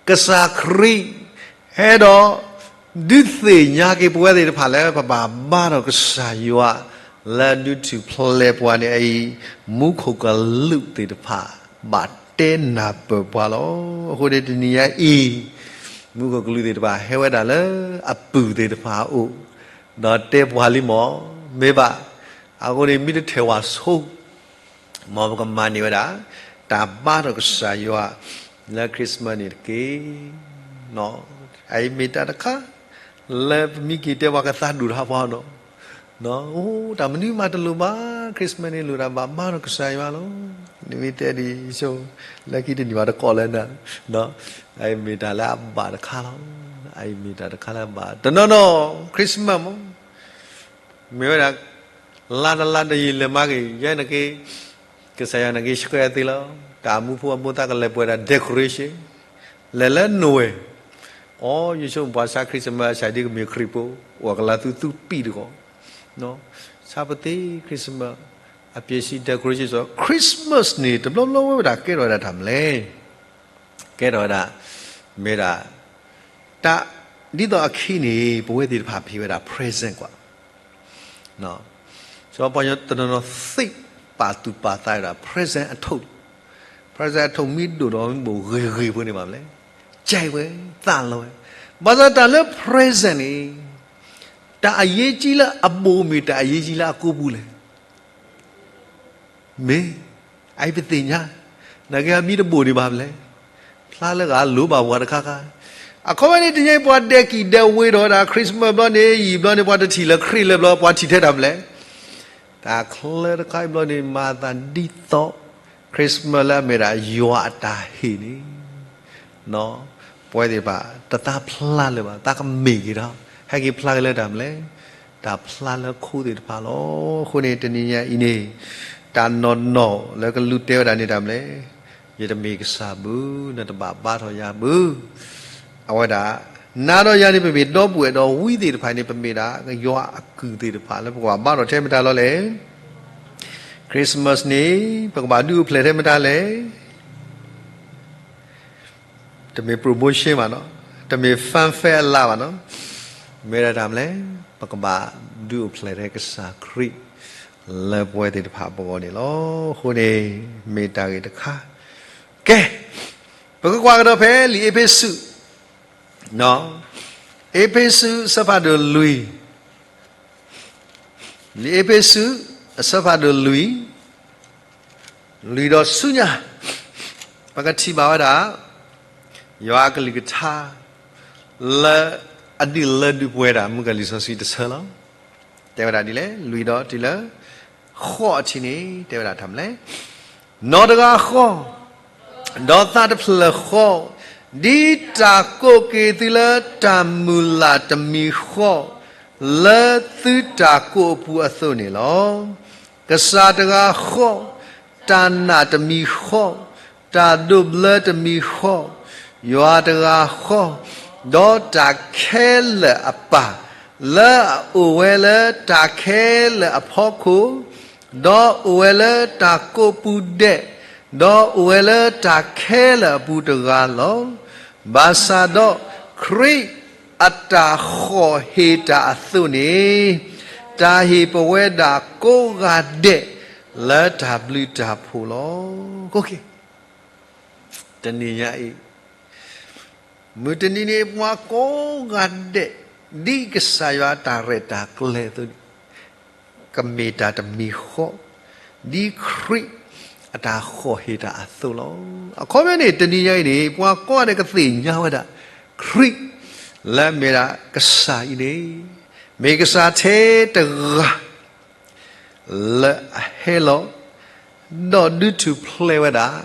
ကစၢ်ခရံာ် အဲၣ်ဒိး ဒုးသ့ၣ်ညါက့ၤပဝဲသ့ၣ်တဖၣ်လၢပဘၣ်ဘါထီၣ်ကစၢ်ယွၤ လၢဒုးထူၣ်ဖျဲးပှၤန့ၣ်အံၤ မူခိၣ်ကလူးသ့ၣ်တဖၣ် ဘၣ်တဲနၢ်ပၢၢ်ပှၤလီၤ. အဃိန့ၣ်တနံၤညါအံၤ မူခိၣ်ကလူးသ့ၣ်တဖၣ်ဟဲဝဲဒၣ်လၢအပုၢ်သ့ၣ်တဖၣ်အအိၣ် ဒီးတဲပှၤလံမး, မ့ၢ်ဘၣ်, အဃိန့ၣ်မ့ၢ်တထဲၣ်ဝဲဆိ မ်ပကမၤန့ၢ်ဝဲဒၣ် တၢ်ဘါထီၣ်ကစၢ်ယွၤ လၢ Christmas န့ၣ်တက့ၢ်. အအံၤမ့ၢ်တၢ်တခါ လၢပမ့ၢ်က့ၤတဲပှၤကသးဒိၣ်ထီၣ်ပှၤနီၤ, အိၣ်တၢ်မနုၤမးတလိၣ်ဘၣ်, Christmas န့ၣ်လိၣ်တၢ်ဘၣ်ဘါထီၣ်ကစၢ်ယွၤလီၤ. နမ့ၢ်တဲဒ်ဆိ လၢခံတနံၤဘၣ်တကိးလၢနၤ, အအံၤမ့ၢ်တၢ်လၢအဘၣ်တခါလီၤ. အအံၤမ့ၢ်တၢ်တခါလၢအဘၣ် တနီၤနီၤ Christmas မး မ့ၢ်ဝဲဒၣ် လါတလါတယံာ်လဲၤမၤက့ၤ ယဲနက့ၤ ကစၢ်ယွၤနက့ၤဆှၢယၤသ့လီၤ. တၢ်မူဖိအမိၢ်သးကလဲၤပှဲၤဒၣ် decoration လဲၤလၢနိၣ်ဝဲၢ်, အိ ယဆိကမိၣ်ပှၤဆါ Christmas အဆၣ်ဒ်ကမ့ၢ်ခရံာ်ဖိ အိၣ်ကလၤသူသူပံာ်တဂီၢ်, ဆါပသ့ Christmas အပျဲၢ်စံ decoration စီ Christmas န့ၣ် တဘျီဘျီဝဲဝဲဒၣ်ကဲထီၣ်ဝဲဒၣ်တၢ်မနုၤလဲၣ် ကဲထီၣ်ဝဲဒၣ် မ့ၢ်ဒၣ် တၢ် ဒ်သိးအခံန့ၣ် ပဝဲသ့ၣ်တဖၣ်ဖံးဝဲဒၣ် present ကွၢ် စီၤပၤညီတနီၤနီၤသ့ပာ်သူၣ်ပာ်သးဝဲဒၣ် present အထိၣ်, present အထိၣ်မ့ၢ်ဒိၣ်ဒီးမ့ၢ်ဘိၣ်ဂ့ၤဂ့ၤဖိန့ၣ်ဘၣ်မလဲၣ်, ကဲဝဲသးလီဝဲ, ဘၣ်ဆၣ်တၢ်လၢ present န့ၣ် တၢ်အရေးကြီးလၢအဘိၣ်မ့ၢ်တၢ်အရေးကြီးလၢအကိာ်ပူၤလဲၣ် မ့ၢ် အအံၤပသ့ၣ်ညါ, နာ်က့အမ့ၢ်တဘိၣ်န့ၣ်ဘၣ်မလဲၣ်, ဖျါလၢဂၤလိၣ်ဘၣ်ပှၤတခါခါ, အခီပညီန့ၣ် တနံၤအံၤပှၤဒဲးကံၣ်ဒဲးဝ့ၤထီၣ်ဝဲဒၣ် Christmas ဘျီန့ၣ် ယံာ်ဘျီန့ၣ် ပှၤတထံၣ်လၢခရံာ်လၢၤဘျီ ပှၤထံၣ်ထဲတၢ်မလဲၣ်, တၢ်ချၢတခါအံၤဘျီန့ၣ် မၤသးဒ်သိး Christmas လၢအမ့ၢ်ဒၣ်ယွၤအတၢ်ဟ့ၣ်န့ၣ် ပဝဲသ့ၣ်တဖၣ် တသးဖျါလၢၤဘၣ်, သးကမ့ၢ်က့ၤဒီး ဟဲက့ၤဖျါက့ၤလၢတၢ်မလဲၣ်, တၢ်ဖျါလၢခိသ့ၣ်တဖၣ်လီၤ. အဃိန့ၣ် တနံၤညါအံၤန့ၣ် တၢ်နီၢ်နီၢ်လၢကလူးတဲဝဲဒၣ်န့ၣ်တၢ်မလဲၣ်, ယတမ့ၢ်ကစၢ်ဘၣ်, နတဘၣ်ဘါထီၣ်ယၤဘၣ်, အဝဲဒၣ် နၤဒီးယၤန့ၣ် ပမ့ၢ်ဒီပုၢ်ဝဲၢ်ဒီးဝံသ့ၣ်တဖၣ်န့ၣ် ပမ့ၢ်ဒၣ်ယွၤအကုၢ်သ့ၣ်တဖၣ်လၢပကဘၣ်ဘါထီၣ်ထဲမတၤလီၤလဲၣ်, Christmas န့ၣ် ပကဘၣ်ဒုးအိၣ်ဖျဲၣ်ထဲမတၤလဲၣ် တမ့ၢ် promotion ဘၣ်နီၤ, တမ့ၢ် fanfare အလါဘၣ်နီၤ, မ့ၢ်ဒၣ်တၢ်မလဲၣ်, ပကဘၣ်ဒုးအိၣ်ဖျဲၣ်ထဲကစၢ်ခရံာ် လၢပဝဲသ့ၣ်တဖၣ်အပဂီၢ်န့ၣ်လီၤ. အဃိန့ၣ် မ့ၢ်တၢ်ဂ့ၢ်တခါ, ကဲ, ပကကွၢ်ကဒီးဖဲလံာ်အ့းဖ့းစူး, အ့းဖ့းစူးအဆၢဖးဒိၣ်လွံၢ် လံာ်အ့းဖ့းစူး အဆၢဖးဒိၣ်လွံၢ်, လွံၢ်ဒီးဆူညါ, ပကထံၣ်ဘၣ်ဝဲဒၣ် ယွၤအကလုၢ်ကထါ လၢအဒုးလၢဒုးပှဲၤဒၣ် မုၣ်ကီၤလံာ်စီဆှံတဆၢလီၤ. တဲဝဲဒၣ်ဒ်လဲၣ်, လွံၢ်ဒီးတုၤလၢ ဃိးအထံးန့ၣ် တဲဝဲဒၣ်တၢ်မလဲၣ်, နီၢ်တဂၤဃီ ဒီးသးတဖျၢၣ်ဃီ, ဒ်တၢ်ကိးက့ၤသုလၢတၢ်မုၢ်လၢ်တမံၤဃီ, လၢသုတၢ်ကိးအပူၤအသိးန့ၣ်လီၤ. ကစၢ်တဂၤဃီ, တၢ်နာ်တမံၤဃီ, တၢ်ဒိးဘျၢတမံၤဃီ, ယွၤတဂၤဃီ, ဒီးတၢ်ခဲလၢာ်အပၢ်, လၢအအိၣ်ဝဲလၢတၢ်ခဲလၢာ်အဖီခိၣ်, ဒီးအိၣ်ဝဲလၢတၢ်ကိးပူၤဒဲး, ဒီးအိၣ်ဝဲလၢတၢ်ခဲလၢာ်အပူၤတဂၤလီၤ. ဘၣ်ဆၣ်ဒီး ခရံာ်အတၢ်ဃီၣ်ဟ့ၣ်တၢ်အသိးန့ၣ်, တၢ်ဟ့ၣ်ပဝဲဒၣ်ကိးဂၤဒဲး လၢတၢ်ဘျုးတၢ်ဖှိၣ်လီၤ. တနံၤညါအံၤ မုၢ်တနံၤန့ၣ် ပှၤကိးဂၤဒဲး ဒ်ကစၢ်ယွၤအတၢ်ရဲၣ်တၢ်ကျဲၤအသိးန့ၣ် ကမ့ၢ်တၢ်တမံၤဃီ, ဒ်ခရံာ်အတၢ်ဃီၣ်ဟ့ၣ်တၢ်အသိးလီၤ. အခီပညီန့ၣ် တနံၤညါအံၤန့ၣ် ပှၤကိးဂၤဒဲးကသ့ၣ်ညါဝဲဒၣ် ခရံာ်လၢအမ့ၢ်ဒၣ်ကစၢ်အံၤန့ၣ် မ့ၢ်ကစၢ်ထဲတဂၤ လၢအဟဲလီၤ ဒီးဒုးထူၣ်ဖျဲးဝဲဒၣ်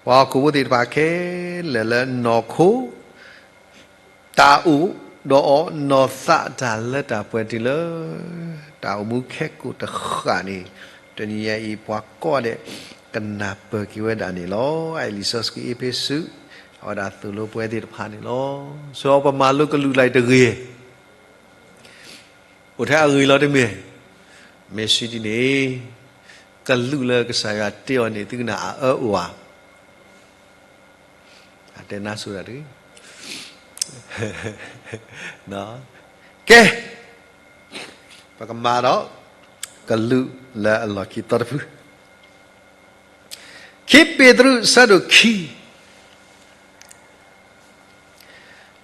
ပှၤဟီၣ်ခိၣ်ဖိသ့ၣ်တဖၣ်ခဲလၢာ်လၢနီၢ်ခိ တၢ်အိၣ်ဒီးအီၤ နီၢ်သးအတၢ်လၢတၢ်ပှဲၤတုၤလၢ တၢ်အိၣ်မူခဲကိာ်တဃၣ်န့ၣ် တနံၤညါအံၤ ပှၤကိးဂၤဒဲး ကနၢ်ပၢၢ်က့ၤဝဲဒၣ်န့ၣ်လီၤ. အအံၤလံာ်စီဆှံအ့းဖ့းစူး အဝဲဒၣ်သိၣ်လိပဝဲသ့ၣ်တဖၣ်န့ၣ်လီၤ. စီၤပမၤလိကလူးလၢတဂ့ၤ အိၣ်ထဲအဂ့ၤလီၤတမ့ၢ်, မ့ၢ်စံးဒ်န့ၣ်, ကလူးလၢကစၢ်ယွၤတဲအီၤန့ၣ် သုကနၣ်အအၢအိၣ်ဧါ. အတဲနါစိၤတၢ်တဂ့ၤ. ကဲ, ပကမၤဒီး ကလူးလၢအလီၢ်ခံသီတဖု, ခံပ့းတရူး အဆၢဒိၣ်ခံ,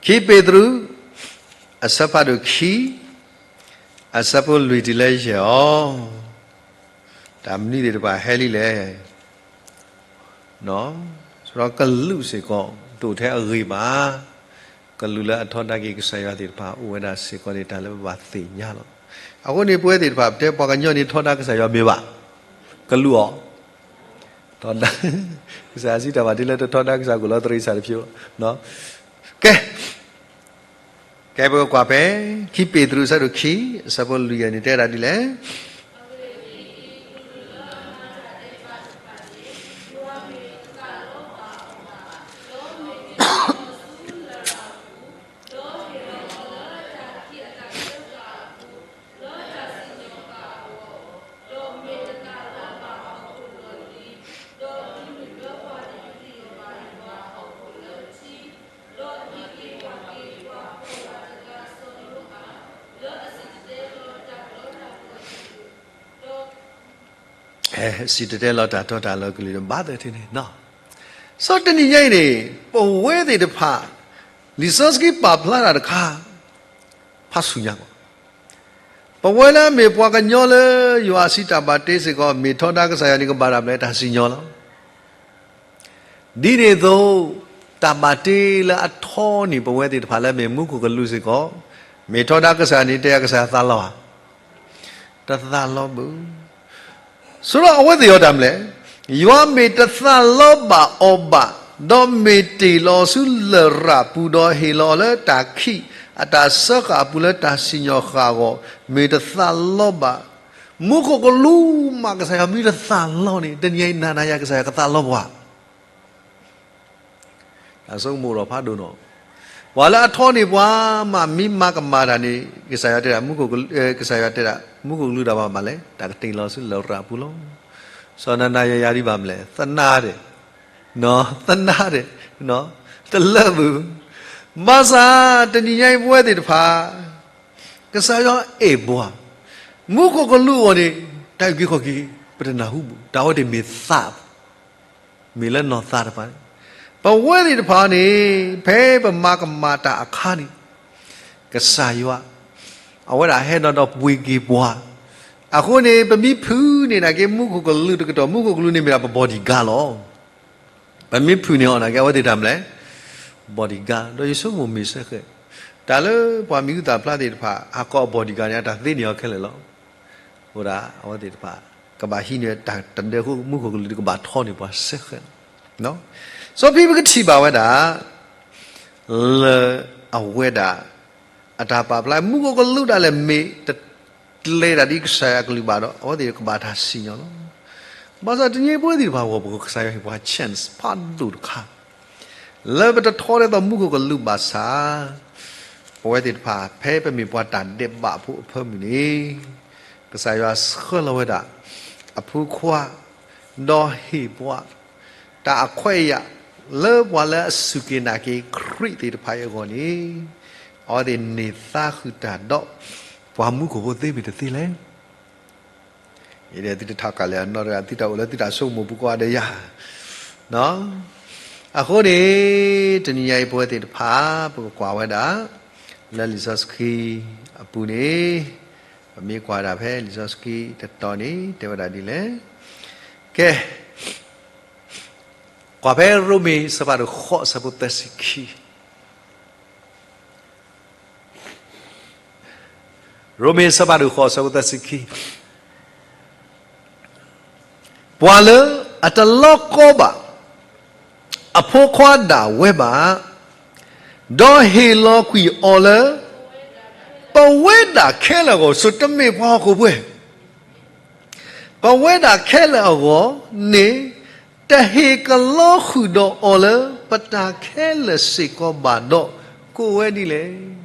ခံပ့းတရူး အဆၢဖးဒိၣ်ခံ, အဆၢဖိလွံၢ်တုၤလၢယဲၢ်အီၤ, တၢ်မနုၤသ့ၣ်တဖၣ်ဟဲလံလဲၣ်. ဒီးကလူးစ့ၢ်ကီး တအိၣ်ထဲအဂ့ၤဘၣ်. ကလူးလၢအထီဒါက့ၤကစၢ်ယွၤသ့ၣ်တဖၣ် အိၣ်ဝဲဒၣ်စ့ၢ်ကီးန့ၣ် တၢ်လၢပဘၣ်သ့ၣ်ညါလီၤ. အဃိန့ၣ် ပဝဲသ့ၣ်တဖၣ် ပတဲပှၤကညီန့ၣ် ထီဒါကစၢ်ယွၤမ့ၢ်ဘၣ်, ကလူးအီၤ, ထီဒါ, ကစၢ်ယွၤစံးတၢ်ဘၣ်တ့လၢတထီဒါကစၢ် ကအိၣ်လီၤတရံးစၢ်တဖျိ, ကဲ ကဲ ပကကွၢ်ဖဲ ခံပ့းတရူး အဆၢဒိၣ်ခံ အဆၢဖိလွံၢ်အံၤန့ၣ် တဲဒၣ်ဒ်လဲၣ်. စံၣ်တဲၤတဲလီၤတၢ်တီတၢ်လိၤကလုာ်န့ၣ် ဘၣ်သ့ၣ်သ့ၣ်န့ၣ်, စီၤတနံၤညါအံၤန့ၣ် ပဝဲသ့ၣ်တဖၣ် လံာ်စီဆှံပာ်ဖျါတၢ်တခါ ဖးဆူညါကီး, ပဝဲလၢအမ့ၢ်ပှၤကညီလၢယွၤအစံးတၢ်ဘၣ်တ့စ့ၢ်ကီး မ့ၢ်ထီဒါကစၢ်ယွၤန့ၣ် ကဘၣ်တၢ်မနုၤလဲၣ်, တၢ်စံၣ်ညီၣ်လီၤ. ဒ်န့ၣ်အသိး တၢ်ဘၣ်တ့လၢအထီန့ၣ် ပဝဲသ့ၣ်တဖၣ်လၢအမ့ၢ်မူခိၣ်ကလူးစ့ၢ်ကီး မ့ၢ်ထီဒါကစၢ်န့ၣ် တဲကစၢ်သးလီဧါ, တသးလီဘၣ်. ဆိဒီးအဝဲသ့ၣ်အီၤတၢ်မနုၤလဲၣ်, ယွၤမ့ၢ်တသးလီဘၣ်အီၤဘၣ်, ဒီးမ့ၢ်တ့ၢ်လီၤဆူလရာ်ပူၤ ဒီးဟ့ၣ်လီၤအီၤလၢတၢ်ခံးအတၢ်စၢဃာ်အပူၤ လၢတၢ်စံၣ်ညီၣ်ဃာ်အဂီၢ် မ့ၢ်တသးလီဘၣ်. မူခိၣ်ကလူးမး ကစၢ်ယွၤမ့ၢ်တသးလီန့ၣ် တနံၤအံၤ နၤနၤယၤ ကစၢ်ယွၤကသးလီပှၤ တၢ်ဆိကမိၣ်လီၤဖးဒိၣ်နီၤ. ပှၤလၢအထီန့ၢ်ပှၤမး မ့ၢ်မၤကမၣ်တၢ်န့ၣ် ကစၢ်ယွၤတဲဒၣ်, ကစၢ်ယွၤတဲဒၣ် မူခိၣ်ကလူးတၢ်ဘၣ်မနုၤလဲၣ်, တၢ်ကတ့ၢ်လီၤဆူလရာ်ပူၤလီၤ. စီၤနၤနၤယၤယၤဒ်ဘၣ်မနုၤလဲၣ်, သနာ်ဒီး, သနာ်ဒီး, တလၢဘၣ်. ဘၣ်ဆၣ် တနံၤညါအံၤပဝဲသ့ၣ်တဖၣ် ကစၢ်ယွၤအဲၣ်ပှၤ, မူခိၣ်ကလူးအဂီၢ်န့ၣ် တၢ်အုၣ်က့ၤခီၣ်က့ၤ ပတနၢ်ဟူဘၣ်, တၢ်ဝဲသ့ၣ်မ့ၢ်သး မ့ၢ်လၢနီၢ်သးတဖၣ်န့ၣ်, ပဝဲသ့ၣ်တဖၣ်န့ၣ် ဖဲပမၤကမၣ်တၢ်အခါန့ၣ် ကစၢ်ယွၤ အဝဲဒၣ်ဟဲဒီးဒီးပှ့ၤက့ၤပှၤ, အဃိန့ၣ် ပမ့ၢ်ဖုးန့ၢ်နာ်က့ မူခိၣ်ကလူးတကတီၢ်, မူခိၣ်ကလူးန့ၣ်မ့ၢ်ဒၣ်ပ bodyguard လီၤ. ပမ့ၢ်ဖုးန့ၢ်အီၤနာ်က့ အဝဲသ့ၣ်တၢ်မနုၤလဲၣ်, bodyguard ဒီးယဆိကမိၣ်မ့ၢ်စ့ၢ်ကီး တၢ်လၢပှၤမံၤဟူသၣ်ဖျါသ့ၣ်တဖၣ် ဟးကိးအ bodyguard န့ၣ် အတၢ်သ့န့ၢ်အီၤခဲလၢာ်လီၤ. အဃိဒၣ် အဝဲသ့ၣ်တဖၣ် ကဘၣ်ဟံးန့ၢ်တၢ်တဒၢအဃိ မူခိၣ်ကလူးတကဘၣ်ထီန့ၢ်ပှၤစ့ၢ်ကီး. စီၤဖံပကထံၣ်ဘၣ်ဝဲဒၣ် လၢအဝဲဒၣ် အတၢ်ပာ်ဖျါ မူခိၣ်ကလူးဒၣ်လဲာ်မ့ၢ် တကျဲၤတၢ်ဒ်ကစၢ်ယွၤအကလုၢ်ဘၣ်ဒီး အဝဲသ့ၣ်ကဘၣ်တၢ်စံၣ်ညီၣ်လီၤ. ဘၣ်ဆၣ်တနံၤအံၤပဝဲသ့ၣ်တဖၣ်အဂီၢ် ပကစၢ်ယွၤဟ့ၣ်ပှၤ chance ဖးဒိၣ်တခါ လၢပတထီဒ်သိးမူခိၣ်ကလူးဘၣ်ဆၣ် ပဝဲသ့ၣ်တဖၣ် ဖဲပမ့ၢ်ပှၤတၢ်ဒဲးဘးဖိအဖၢမုၢ်န့ၣ် ကစၢ်ယွၤဆှၢလီၤဝဲဒၣ် အဖိခွါ ဒီးဟ့ၣ်ပှၤ တၢ်အခွဲးအယာ် လၢပှၤလၢအစူၢ်က့ၤနာ်က့ၤခရံာ်သ့ၣ်တဖၣ်အံၤအဂီၢ်န့ၣ် အဝဲသ့ၣ်န့ၢ်သါဃုာ်တၢ်ဒီး ပှၤမူခိၣ်ဖိသ့မ့ၢ်တသ့လဲၣ်. အံၤဒီးသုတထးကၢ်လၢအနီၢ်တဂၤ သုတၢ်အိၣ်လၢသုတၢ်ဆိကမိၣ်ပူၤကိးဂၤဒဲးယၤ အဃိန့ၣ် တနံၤညါအံၤပဝဲသ့ၣ်တဖၣ် ပကကွၢ်ဝဲဒၣ် လၢလံာ်စီဆှံအပူၤန့ၣ် ပမ့ၢ်ကွၢ်ဒၣ်ဖဲလံာ်စီဆှံတတီၤန့ၣ် တဲဝဲဒၣ်ဒ်လဲၣ်. ကဲ ကွၢ်ဖဲရိမ့ၤ အဆၢဖးဒိၣ်ဃိး အဆၢဖိသၢဆံခံ ရိမ့ၤအဆၢဖးဒိၣ်ဃိး အဆၢဖိသၢဆံခံ ပှၤလၢအတလီၤကီဘၣ် အဖိခွါဒၣ်ဝဲဘၣ်, ဒီးဟ့ၣ်လီၤကွံာ်အီၤလၢ ပဝဲဒၣ်ခဲလၢာ်အဂီၢ်, ဆိတမ့ၢ်ပှၤဟီၣ်ခိၣ်ဖိ ပဝဲဒၣ်ခဲလၢာ်အဂီၢ်န့ၣ် တဟ့ၣ်ကလီဃုာ်ဒီးအီၤလၢ ပတၢ်ခဲလၢာ်စ့ၢ်ကီးဘၣ်ဒီး ကိးဝဲဒ်လဲၣ်.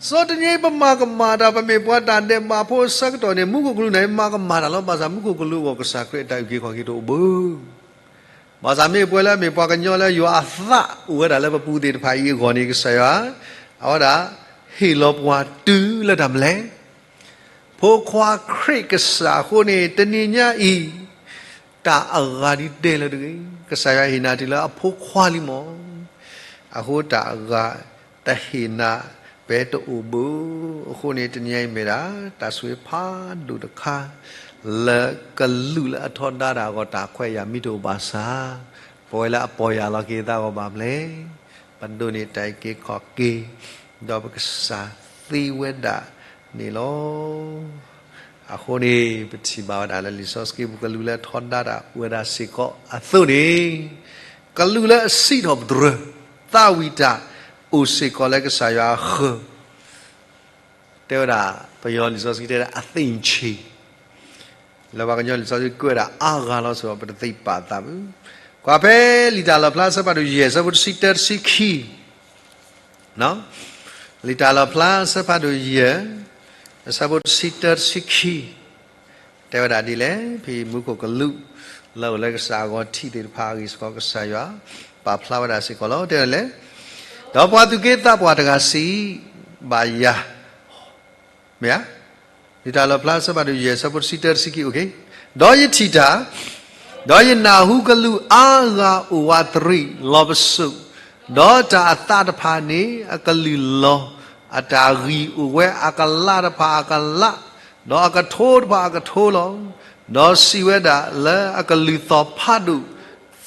စီၤတနံၤအံၤပမၤကမၣ်တၢ် ပမ့ၢ်ပှၤတၢ်ဒဲးဘးဖိအဆၢကတီၢ်န့ၣ် မူခိၣ်ကလူးန့ၣ် မၤကမၣ်တၢ်လီၤ. ဘၣ်ဆၣ်မူခိၣ်ကလူးအဂီၢ် ကစၢ်ခရံာ်အတၢ်အုၣ်က့ၤခီၣ်က့ၤတအိၣ်ဘၣ်. ဘၣ်ဆၣ်မ့ၢ်ပှၤလၢအမ့ၢ်ပှၤကညီလၢယွၤအသးအိၣ်ဝဲဒၣ်လၢပပူၤသ့ၣ်တဖၣ်အံၤအဂီၢ်န့ၣ် ကစၢ်ယွၤ အဝဲဒၣ် ဟ့ၣ်လီၤပှၤတုၤလၢတၢ်မနုၤလဲၣ်. ဖိခွါခရံာ်ကစၢ်အဃိန့ၣ် တနံၤညါအံၤ တၢ်အဂၤဒ်တဲလၢတဂ့ၤ, ကစၢ်ယွၤဟ့ၣ်နၤတုၤလၢအဖိခွါလံမၢ်. အဃိတၢ်အဂၤတဟ့ၣ်နၤ ပတအိၣ်ဘၣ်. အဃိန့ၣ် တနံၤညါအံၤမ့ၢ်ဒၣ် တၢ်ဆိၣ်ဂ့ၤဖးဒိၣ်တခါ လၢကလူးလၢအထီဒါတၢ်အဂီၢ် တၢ်ခွဲးယာ်မ့ၢ်တအိၣ်ဘၣ်ဆၣ်, ပဝဲလၢအပီၢ်ယၢ်လီၤက့ၤသးအဂီၢ်ဘၣ်မနုၤလဲၣ်. ပဒိးန့ၢ်တၢ်အုၣ်က့ၤခီၣ်က့ၤ ဒီးပကစၢ်သ့ဝဲဒၣ်န့ၣ်လီၤ. အဃိန့ၣ် ပထံၣ်ဘၣ်ဝဲဒၣ်လၢလံာ်စီဆှံပူၤ ကလူးလၢထီဒါတၢ်အိၣ်ဝဲဒၣ်စ့ၢ်ကီးအသိးန့ၣ်, ကလူးလၢအစံးထီၣ်ပတြၢၤ သးဝံၣ်တၢ်အိၣ်စ့ၢ်ကီးလၢကစၢ်ယွၤအဃၢၤ တဲဝဲဒၣ် ပယီၤလံာ်စီဆှံတဲဒၣ် အသ့ၣ်ဆ့ၣ်, လၢပှၤကညီလံာ်စီဆှံကွဲးဒၣ်အါဂၤလီၤ. ဆိပတသ့ပာ်သးဘၣ်. ကွၢ်ဖဲလံာ်တၢ်လီၣ်ဖျါအဆၢဖးဒိၣ်ယဲၢ် အဆၢဖိတဆံတၢ တဆံခံ, လံာ်တၢ်လီၣ်ဖျါအဆၢဖးဒိၣ်ယဲၢ် အဆၢဖိတဆံတၢ တဆံခံ တဲဝဲဒၣ်ဒ်လဲၣ်. ဖဲမူခိၣ်ကလူး လၢအအိၣ်လၢကစၢ်အဂီၢ်ထံးသ့ၣ်တဖၣ်အဂ့ၢ်စ့ၢ်ကီး ကစၢ်ယွၤပာ်ဖျါဝဲဒၣ်စ့ၢ်ကီးလီၤ. တဲဝဲဒ်လဲၣ်, ဒီးပှၤသူၣ်က့သးပှၢ်တဂၤစံးဘၣ်ယၤ, မ့ၢ်ဧါ, လံာ်တၢ်လီၣ်ဖျါအဆၢဖးဒိၣ်ယဲၢ် အဆၢဖိတဆံတၢ တဆံခံ, အိၣ်ခ့, ဒီးယထံၣ်တၢ်, ဒီးယနၢ်ဟူကလူးအါဂၤအိၣ်ဝးတရံးလီၤပစိာ်, ဒီးတၢ်အသးတဖၣ်န့ၣ် အကလုၢ်လီၤ, အတၢ်ဂံၢ်အိၣ်ဝဲအကလးတဖၣ်အကလး, ဒီးအကထိတဖၣ်အကထိလီၤ. ဒီးစံးဝဲဒၣ်လၢအကလုၢ်သီၣ်ဖးဒိၣ်,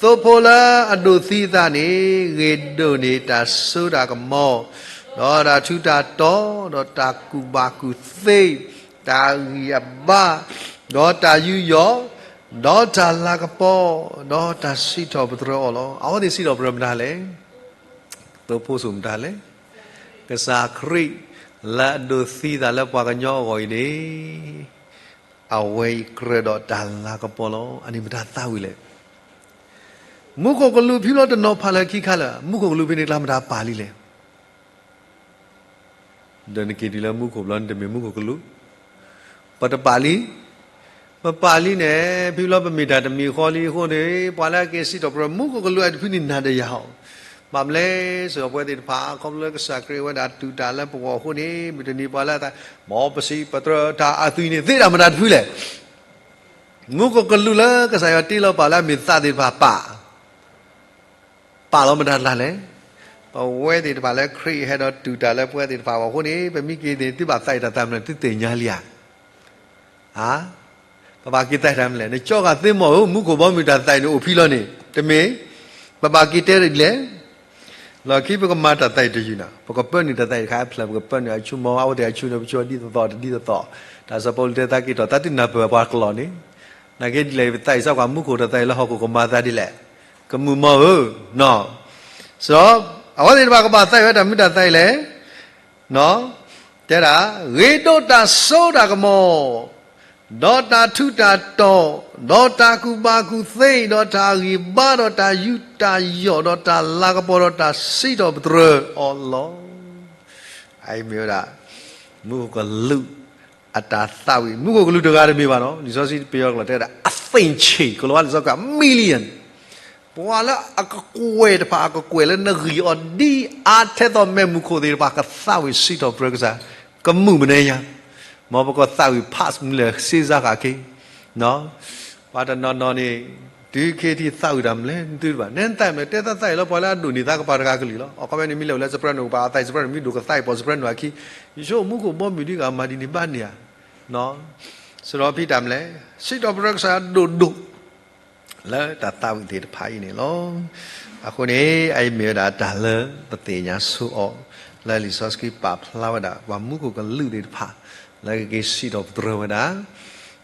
သိဖိလၢအဒိးသံအသးန့ၣ် ဂ့ၤဒိးန့ၢ်တၢ်စိတၢ်ကမီၤ, ဒီးတၢ်ထူးတၢ်တီၤ, ဒီးတၢ်ကူၣ်ဘၣ်ကူၣ်သ့, တၢ်ဂံၢ်အဘါ, ဒီးတၢ်ယူးယီၣ်, ဒီးတၢ်လၤကပီၤ, ဒီးတၢ်စံးထီၣ်ပတြၢၤအီၤလီၤ. အဝဲသ့ၣ်စံးထီၣ်ပတြၢၤမတၤလဲၣ်. သိဖိစိၤမတၤလဲၣ်. ကစၢ်ခရံာ်လၢအဒိးသံသးလၢပှၤကညီအဂီၢ်အံၤန့ၣ် အဝဲအံၤကြၢးဒီးတၢ်လၤကပီၤလီၤ. အန့ၣ်မတၤသးဝံၣ်လဲၣ်. မူခိၣ်ကလူးဖံဘျီတနီၤဖးလၢခံခါလၢာ်, မူခိၣ်ကလူးဖဲန့ၣ်ကျါမတၤပာ်လံလဲၣ်. ဒီးနက့ၤတုၤလၢမူခိၣ်ဘျီန့ၣ်တမ့ၢ်မူခိၣ်ကလူး, ပတပာ်လံ, ပပာ်လံန့ၣ် ဖံဘျီပမ့ၢ်တၢ်တမံၤဃီလံအဃိန့ၣ် ပှၤလၢအက့ၤစံးထီၣ်ပတြၢၤ မူခိၣ်ကလူးအတဖုန့ၣ်နၤဒီးယၤဧိၤ, ဘၣ်မနုၤလဲၣ်, စံးထီၣ်ပဝဲသ့ၣ်တဖၣ် ခီဖျိလၢကစၢ်ခရံာ်ဝဲဒၣ်တူၢ်တၢ်လၢပဂီၢ်အဃိန့ၣ် မုၢ်တနံၤပှၤလၢအသး, မ်ပစံးပတြၢၤတၢ်အသွံၣ်န့ၣ် သ့တၢ်မတၤတဖုလဲၣ်. မူခိၣ်ကလူးလၢကစၢ်ယွၤတ့လီၤပာ်လၢအမ့ၢ်သးသ့ၣ်တဖၣ်ပာ် ပာ်လီၤမတၤတဂၤလဲၣ်. ပဝဲသ့ၣ်တဖၣ်လၢခရံာ်ဟဲဒီးတူၢ်တၢ်လၢပဝဲသ့ၣ်တဖၣ်အဂီၢ်အဃိန့ၣ် ပမ့ၢ်က့ၤန့ၣ် သုဘၣ်သးအံၤတၢ်သးမနုၤ သုသ့ၣ်ညါလံဧါ. ပဘၣ်က့ၤသးအံၤတၢ်မနုၤလဲၣ်. နကၠီဂာ်သ့မီၢ်ဧၢ, မူခိၣ်ဘီမုၢ်တၢ်သးအံၤန့ၣ်အိၣ်ဖဲလီၤန့ၣ် တမ့ၢ်, ပဘၣ်က့ၤတဲဒ်လဲၣ်. လီၢ်ခံပကမၤတၢ်သးအံၤတယုၢ်နၤ, ပကပၢနုာ်တၢ်သးအံၤတခါအဖျၢၣ် ပကပၢနုာ်အဆူမီၤ အဝဲသ့ၣ်အဆူန့ၣ် ပဆိဒ်သိးသိးတဒ်သိးသိး, တၢ်စီၤပီလူးတဲသးက့ၤထီၣ် သးသုနၢ်ပၢၢ်ပှၤကလီၢ်န့ၣ်, နာ်က့ဒ်လဲၣ် ပသးအံၤစ့ၢ်ကီး မူခိၣ်တၢ်သးအံၤလၢဟီၣ်ခိၣ်ကမၤသးဒ်လဲၣ်, ကမုာ်မီၢ်ဧၢ, စံး, အဝဲသ့ၣ်တဖၣ်ကဘၣ်သးအံၤဝဲတၢ်မနုၤတၢ်သးအံၤလဲၣ်. တဲဒၣ်, ဂ့ၤဒိးတၢ်စိတၢ်ကမီၤ, ဒီးတၢ်ထူးတၢ်တီၤ, ဒီးတၢ်ကူၣ်ဘၣ်ကူၣ်သ့, ဒီးတၢ်ဂံၢ်ဘါ, ဒီးတၢ်ယူးတၢ်ယီၣ်, ဒီးတၢ်လၤကပီၤ, ဒီးတၢ်စံးထီၣ်ပတြၢၤအီၤလီၤ. အအံၤမ့ၢ်ဝဲဒၣ် မူခိၣ်ကလူးအတၢ်သးဝံၣ်, မူခိၣ်ကလူးတဂၤတမ့ၢ်ဘၣ်နီၤ, လံာ်စီဆှံပယီၤကျိာ်တဲဝဲဒၣ် အသ့ၣ်ဆ့ၣ်, ကလီၤဝါလံာ်စီဆှံ million, ပှၤလၢအကကွဲၢ်တဖၣ် အကကွဲၢ်လၢနဂံၢ်အီၤဒ်အါထဲသိး မ့ၢ်မူခိၣ်သ့ၣ်တဖၣ် ကသးဝံၣ်စံးထီၣ်ပတြၢၤကစၢ်, ကမုာ်မနုၤညါ, မ်ပကသးဝံၣ် pass မနုၤလဲၣ် စ့စါဃာ်က့ၤ ပှၤတနီၤနီၤန့ၣ် တုၤခဲထံသးဝံၣ်တၢ်မနုၤလဲၣ် နသုတဘၣ် နဲနသးမနုၤလဲၣ် တဲသးသးအံၤလီၤ ပှၤလၢအဒိၣ်န့ၢ်သးကပၤတဂၤကလုာ်လီၤ. အခီပညီန့ၣ် မ့ၢ်လဲၤအိၣ်လၢ soprano ကပၤ အသးအံၤ soprano မ့ၢ်ဒိၣ်ကသးအံၤ ပိာ် soprano အခံ, ယဆိကမိၣ်မူခိၣ်ဘီမုၢ်ဒ်ဂၤမၤဒ်န့ၣ်ဘၣ်န့ၣ်ဧါ. စရီဖံတၢ်မနုၤလဲၣ် စံးထီၣ်ပတြၢၤကစၢ်ဒိၣ်ဒိၣ် လၢတၢ်သးဝံၣ်သ့ၣ်တဖၣ်အံၤန့ၣ်လီၤ. အဃိန့ၣ် အအံၤမ့ၢ်ဝဲဒၣ်တၢ်လၢပသ့ၣ်ညါဆိအီၤ လၢလံာ်စီဆှံပာ်ဖျါဝဲဒၣ် ပှၤမူခိၣ်ကလူးသ့ၣ်တဖၣ် လၢကက့ၤစံးထီၣ်ပတြၢၤဝဲဒၣ်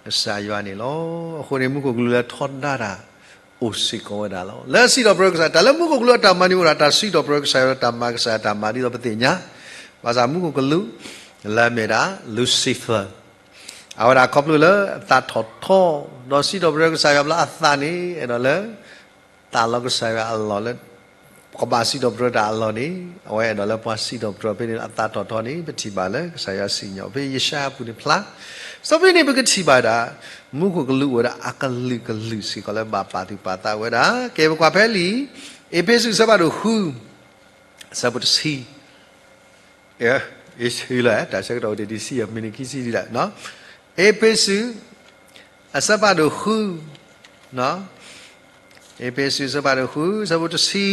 ကစၢ်ယွၤန့ၣ်လီၤ. အဃိန့ၣ် မူခိၣ်ကလူးလၢထီဒါတၢ် အိၣ်စ့ၢ်ကီးဝဲဒၣ်လီၤ. လၢစံးထီၣ်ပတြၢၤကစၢ် တၢ်လၢမူခိၣ်ကလူးအတၢ်မၤန့ၣ်အိၣ်ဒၣ် တၢ်စံးထီၣ်ပတြၢၤကစၢ်ယွၤ တၢ်မၤကစၢ်တၢ်မၤဒ်သိးပသ့ၣ်ညါ, ဘၣ်ဆၣ်မူခိၣ်ကလူး လၢအမ့ၢ်ဒၣ် Lucifer အဝဲဒၣ်ခီဖျိလၢအသးထီၣ်ထီ ဒီးစံးထီၣ်ပတြၢၤကစၢ်ယွၤဘျီအသးန့ၣ် အဲၣ်ဒိးလၢ သးလီကစၢ်ယွၤအလီၢ်လၢ ကဘၣ်စံးထီၣ်ပတြၢၤတၢ်အလီၢ်န့ၣ် အဝဲအဲၣ်ဒိးလၢပှၤစံးထီၣ်ပတြၢၤဖဲန့ၣ် အသးထီၣ်ထီန့ၣ် ပထံၣ်ဘၣ်လၢကစၢ်ယွၤစံၣ်ညီၣ်ဖဲယၡါယၤအပူၤန့ၣ်ဖျါ. စီဖဲန့ၣ် ပကထံၣ်ဘၣ်ဒၣ် မူခိၣ်ကလူးအိၣ်ဝဲဒၣ်အကလုာ်ကလုာ်စ့ၢ်ကီးလၢဘၣ်ပာ်သူၣ်ပာ်သးဝဲဒၣ်. ကဲ ပကွၢ်ဖဲလံာ် အ့းဖ့းစူး အဆၢဖးဒိၣ်ဃု အဆၢဖိတဆံ အ့ၣ် အ့ၣ် လၢ တၢ်ဆၢကတီၢ်အိၣ်တ့ၢ်ဒံးဆံးအမံးနံးခံဆံဒံးလီၤ. အ့းဖ့းစူး အဆၢဖးဒိၣ်ဃု, အ့းဖ့းစူး အဆၢဖးဒိၣ်ဃု အဆၢဖိတဆံ,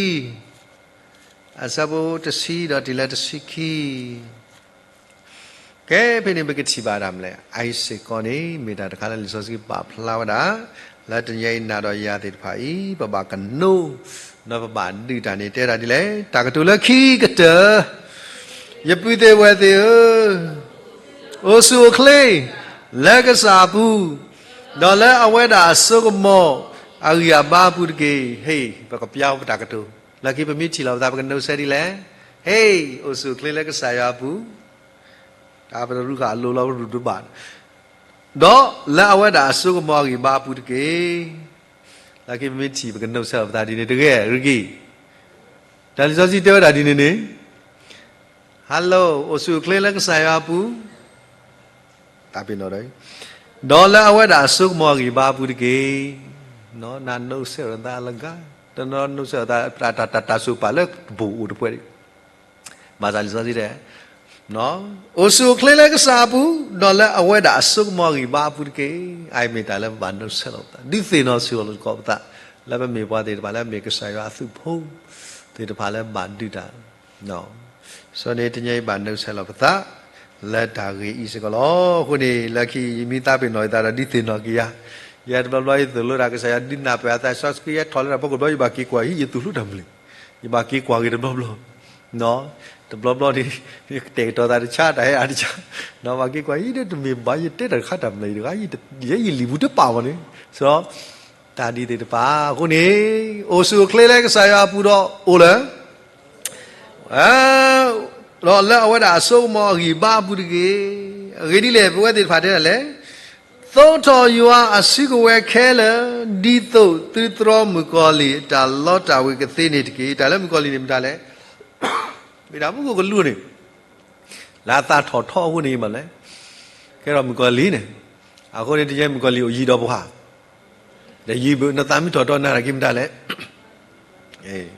အဆၢဖိတဆံဒီးတုၤလၢတဆံခံ ကဲ ဖဲန့ၣ်ပကထံၣ်ဘၣ်တၢ်မနုၤလဲၣ်. အအံၤစ့ၢ်ကီးန့ၣ် မ့ၢ်တၢ်တခါလၢလံာ်စီဆှံပာ်ဖျါဝဲဒၣ် လၢတနံၤအံၤနၤဒီးယၤသ့ၣ်တဖၣ်အံၤ ပဘၣ်ကနိ ဒီးပဘၣ်ဒုးတၢ်န့ၣ် တဲဒၣ်ဒ်လဲၣ်. တၢ်ကတိၤလၢခံကတၢၢ်, ယပုၢ်သ့ၣ်ဝဲၢ်သ့ၣ်ဧၢ, အိၣ်ဆူၣ်အိၣ်ချ့ လၢကစၢ်အပူၤ, ဒီးလၢအဝဲဒၣ်အစိကမီၤအဂံၢ်အဘါအပူၤတက့ၢ်. ဟ့ၣ် ပကပျါပတၢ်ကတိၤ လၢခံပမ့ၢ်ထံၣ်လီၤပသး ပကနိးဆၢဒ်လဲၣ်. ဟ့ၣ် အိၣ်ဆူၣ်အိၣ်ချ့လၢကစၢ်ယွၤအပူၤ, တၢ်ပတရူးဃာ်အလိၤလီၤ ပရူးတဘၣ်, ဒီးလၢအဝဲဒၣ်အစိကမီၤအဂံၢ်ဘါအပူၤတက့ၢ်. လၢခံပမ့ၢ်ထံၣ် ပကနိးဆၢလီၤပသးဒ်န့ၣ်တဂ့ၤ ရက့ၢ်. တၢ်လံာ်စီဆှံတဲဝဲဒၣ်ဒ်န့ၣ်န့ၣ်, hello အိၣ်ဆူၣ်အိၣ်ချ့လၢကစၢ်ယွၤအပူၤ တၢ်ပ့ၤနီၣ်ဒီး, ဒီးလၢအဝဲဒၣ်အစိကမီၤအဂံၢ်ဘါအပူၤတက့ၢ်. နနိးဆၢလီၤသးအလဂၤ, တနီၤနိးဆၢလီၤသး တၢ် တၢ် တၢ် တၢ်စိၤပာ်လၢတဘိၣ်အိၣ်တပှဲၤဒံး, ဘၣ်ဆၣ်လံာ်စီဆှံတဲ အိၣ်ဆူၣ်အိၣ်ချ့လၢကစၢ်အပူၤ, ဒီးလၢအဝဲဒၣ်အစိကမီၤအဂံၢ်ဘါအပူၤတက့ၢ်. အအံၤမ့ၢ်တၢ်လၢပဘၣ်နိးဆၢလီၤပသး, ဒုးသ့ၣ်နီၣ်ဆူၣ်လီၤသကိးပသး, လၢပမ့ၢ်ပှၤသ့ၣ်တဖၣ်လၢမ့ၢ်ကစၢ်ယွၤအသုးဖိသ့ၣ်တဖၣ်လၢဘၣ်ဒုးတၢ် စီၤန့ၣ်တနံၤအံၤဘၣ်နုာ်ဆဲးလီၤပသး လၢတၢ်ဂ့ၢ်အံၤစ့ၢ်ကီးလီၤ. အဃိန့ၣ် လၢခံယမ့ၢ်သးပ့ၤနီၣ်ယသးဒီးဒုးသ့ၣ်နီၣ်က့ၤယၤ, ယဲတဘျီဘျီယသိၣ်လိတၢ်ကစၢ်ယွၤဒုးနၢ်ပၢၢ်အသး စီဆှံယဲထီၣ်လၢတၢ်ဖီခိၣ်ဘျီ ယဘၣ်က့ၤကွၢ်ဟံၣ် ယသိၣ်လိတၢ်မနုၤလဲၣ်, ယဘၣ်က့ၤကွၢ်က့ၤတဘျီဘျီ တဘျီဘျီန့ၣ် ယကတဲာ်ကတီၤသးတဆါ တၢ်ဟဲအါတဆါ, ဘၣ်က့ၤကွၢ်ဟံၣ်ဒီးတမ့ၢ်ဘၣ် ယတဲတၢ်တခါတၢ်မနုၤလဲၣ်တဂၤ, ယဲယလံာ်ပူၤတပာ်ဘၣ်န့ၣ်, စီၤ တၢ်ဒ်သ့ၣ်တဖၣ် အဃိန့ၣ် အိၣ်ဆူၣ်အိၣ်ချ့လၢကစၢ်ယွၤအပူၤဒီးအိၣ်လၢ ဒီးလၢအဝဲဒၣ်အစိကမီၤအဂံၢ်ဘါအပူၤတက့ၢ်. အဂ့ၢ်ဒ်လဲၣ် ပဝဲသ့ၣ်တဖၣ်တဲဒ်လဲၣ်, သိးထီၣ်ယွၤအစုကဝဲၤခဲလၢာ် ဒ်သိးသုတြီမုၣ်ကီၤလံၢ်အတၢ်လီတၢ်ဝ့ၤကသ့န့ၣ်တက့ၢ်. တၢ်လၢမုၣ်ကီၤလံၢ်န့ၣ်မတၤလဲၣ်, မ့ၢ်တၢ်မူခိၣ်ကလူးန့ၣ် လၢအသးထီၣ်ထီအဃိန့ၣ်မးလဲၣ်, ကဲထီၣ်မုၣ်ကီၤလံၢ်န့ၣ်, အဃိန့ၣ်တယဲမုၣ်ကီၤလံၢ်အိၣ်ယံၤဒီးပှၤ, ဒီးယံၤဘၣ်နသးမ့ၢ်ထီၣ်ထီနၤတၢ်က့ၤမတၤလဲၣ်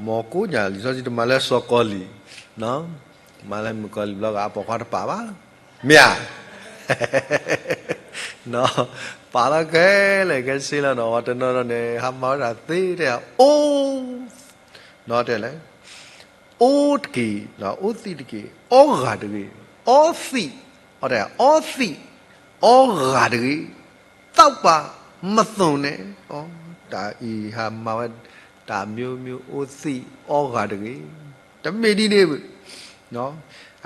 မ်ကိးညါလံာ်စီဆှံတမၤလၢစီၤကီၤလံၢ်, မၤလၢမုၣ်ကီၤလံၢ်ဘျီဂၤအပိာ်ခွါတပာ်ဘၣ်, မ့ၢ်ဧါ, ပာ်လီၤခဲလၢာ်ခဲဆ့လီၤနီၤ, ပှၤတနီၤနီၤန့ၣ် ဟးမၤဝဲဒၣ်သ့တဲ အိၣ်, နီၤတဲလဲၣ်, အိၣ်တက့ၢ်, အိၣ်သံးတက့ၢ်, အီဂၤတဂ့ၤ, အီသံး, အီတဲ အီသံး, အီဂၤတဂ့ၤ, သောက်ပါ, မသွန်နဲ့, တၢ်အံၤဟးမၤဝဲ တၢ်မျိုးမျိုး အိၣ်သံး အီဂၤတဂ့ၤ, တမ့ၢ်ဒ်န့ၣ်ဘၣ်.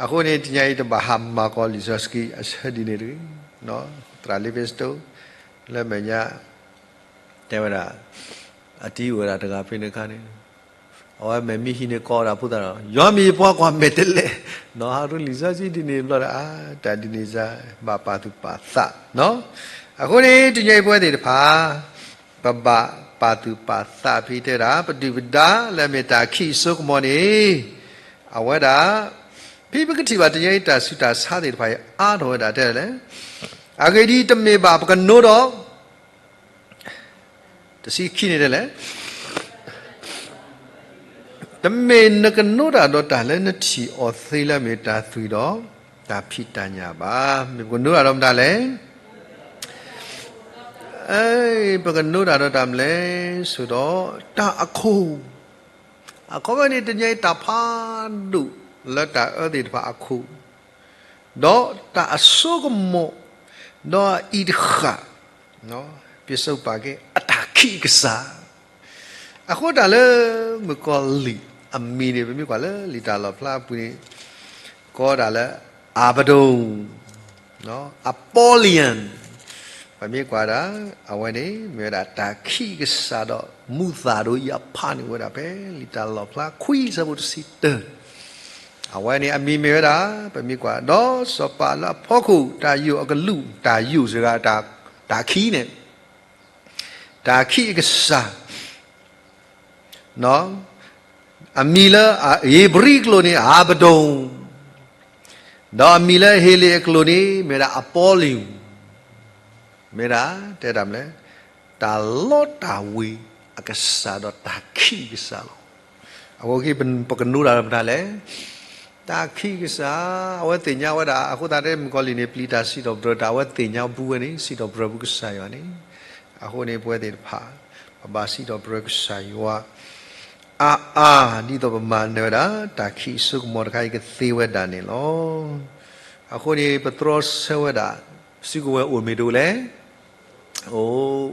အဃိန့ၣ် တနံၤအံၤတဘၣ်ဟးမၤကီးလံာ်စီဆှံအဆၢဒ်န့ၣ်တဂ့ၤ. သရၣ်လ့းဖ့စတိၣ် လၢမဲာ်ညါ တဲဝဲဒၣ် အတံၤအိၣ်ဝဲဒၣ်တဂၤဖဲန့ၣ်အခါန့ၣ် အဝဲမဲာ်မံဟံးန့ၢ်ကိးဝဲဒၣ်ဖိသၣ်ဒီး ယွၤမ့ၢ်ယပှၤကွၢ်မဲာ်တဲးလဲး, နီၤ ဟးရူလံာ်စီဆှံဒ်န့ၣ်ဘျီဒီး အါ တၢ်ဒ်န့ၣ်စ့ၢ် ဘၣ်ပာ်သူၣ်ပာ်သးနီၤ. အဃိန့ၣ် တနံၤအံၤပဝဲသ့ၣ်တဖၣ် ပဘၣ်ပာ်သူၣ်ပာ်သးဖဲတဲဒၣ် ပဒုၣ်ပဒါလၢအမ့ၢ်တၢ်ခံးအစိကမီၤန့ၣ် အဝဲဒၣ် ဖဲပကထံၣ်ဘၣ်တနံၤအံၤတၢ်ဆူးတၢ်ဆါသ့ၣ်တဖၣ်အံၤ အါထီၣ်ဝဲဒၣ်တဲလဲၣ်. အဂ့ၢ်ဒ်အံၤ တမ့ၢ်ဘၣ်ပကနိဒီး တဆံခံန့ၣ်တဲလဲၣ်, တမ့ၢ်နကနိတၢ်ဒီးတၢ်လၢနထံၣ်အီၤသ့လၢအမ့ၢ်တၢ်သွံၣ်ဒီးတၢ်ဖံးတၢ်ညၣ်ဘၣ်. မ့ၢ်ပကနိတၢ်ဒီးမတၤလဲၣ်, ပကနိတၢ်ဒီးတၢ်မနုၤလဲၣ် ဆိးဒီးတၢ်အခိၣ်, အခီပညီန့ၣ် တနံၤအံၤတၢ်ဖးဒိၣ်လၢတၢ်အၢသ့ၣ်တဖၣ်အခိၣ် ဒီးတၢ်အစိကမီၤ, ဒီးအအံၤတဃၣ် ပစိပာ်ကဲ အတၢ်ခံးအကစၢ်. အဃိတၢ်လၢမုၣ်ကီၤလံၢ်အမံၤန့ၣ် ပမ့ၢ်ကွၢ်လၢလံာ်တၢ်လီၣ်ဖျါအပူၤန့ၣ် ကိးဒၣ်လၢ Abaddon, Apollyon, ပမ့ၢ်ကွၢ်ဒၣ် အဝဲန့ၣ် မ့ၢ်ဝဲဒၣ်တၢ်ခံးအကစၢ်ဒီး မူးသးဒိၣ်အံၤအဖးန့ၣ်ဝဲဒၣ်ဖဲလံာ်တၢ်လီၣ်ဖျါခွံဆၢဖိတဆံတၢ အဝဲန့ၣ်အမံၤမ့ၢ်ဝဲဒၣ် ပမ့ၢ်ကွၢ် ဒီးစီၤပၤလၢအဖီခိၣ် တၢ်ယိာ်အကလူး တၢ်ယိာ်စ့ၢ်ကီး တၢ်ခံးန့ၣ် တၢ်ခံးအကစၢ် အမံၤလၢဧ့ၤဘြံၤအကျိာ်န့ၣ် Abaddon, ဒီးအမံၤလၢဟ့လ့ၣ်အကျိာ်န့ၣ် မ့ၢ်ဝဲဒၣ် Apollyon, မ့ၢ်ဒၣ် တဲတၢ်မနုၤလဲၣ်, တၢ်လီတၢ်ဝ့ၤအကစၢ်ဒီးတၢ်ခံးအကစၢ်လီၤ. အဃိ ပကနိတၢ်ဒီးမတၤလဲၣ်, တၢ် တၢ်ခံးကစၢ်, အဝဲသ့ၣ်ညါဝဲဒၣ် အဃိသတးမုၣ်ကီၤလံၢ်န့ၣ် ပျံၤတၢ်စံးထီၣ်ပတြၢၤတၢ် အဝဲသ့ၣ်ညါဘူးဝဲန့ၣ် စံးထီၣ်ပတြၢၤဘူးကစၢ်ယွၤန့ၣ်. အဃိန့ၣ် ပဝဲသ့ၣ်တဖၣ် ပဘၣ်စံးထီၣ်ပတြၢၤကစၢ်ယွၤ အါအါ ဒ်သိးပမၤနၢၤဝဲဒၣ် တၢ်ခံးစိကမီၤတခါအံၤကသ့ဝဲဒၣ်န့ၣ်လီၤ. အဃိန့ၣ် ပတြီဆၢဝဲဒၣ် ပစုကဝဲၤအိၣ်မ့ၢ်တအိၣ်လဲၣ်. အိၣ်,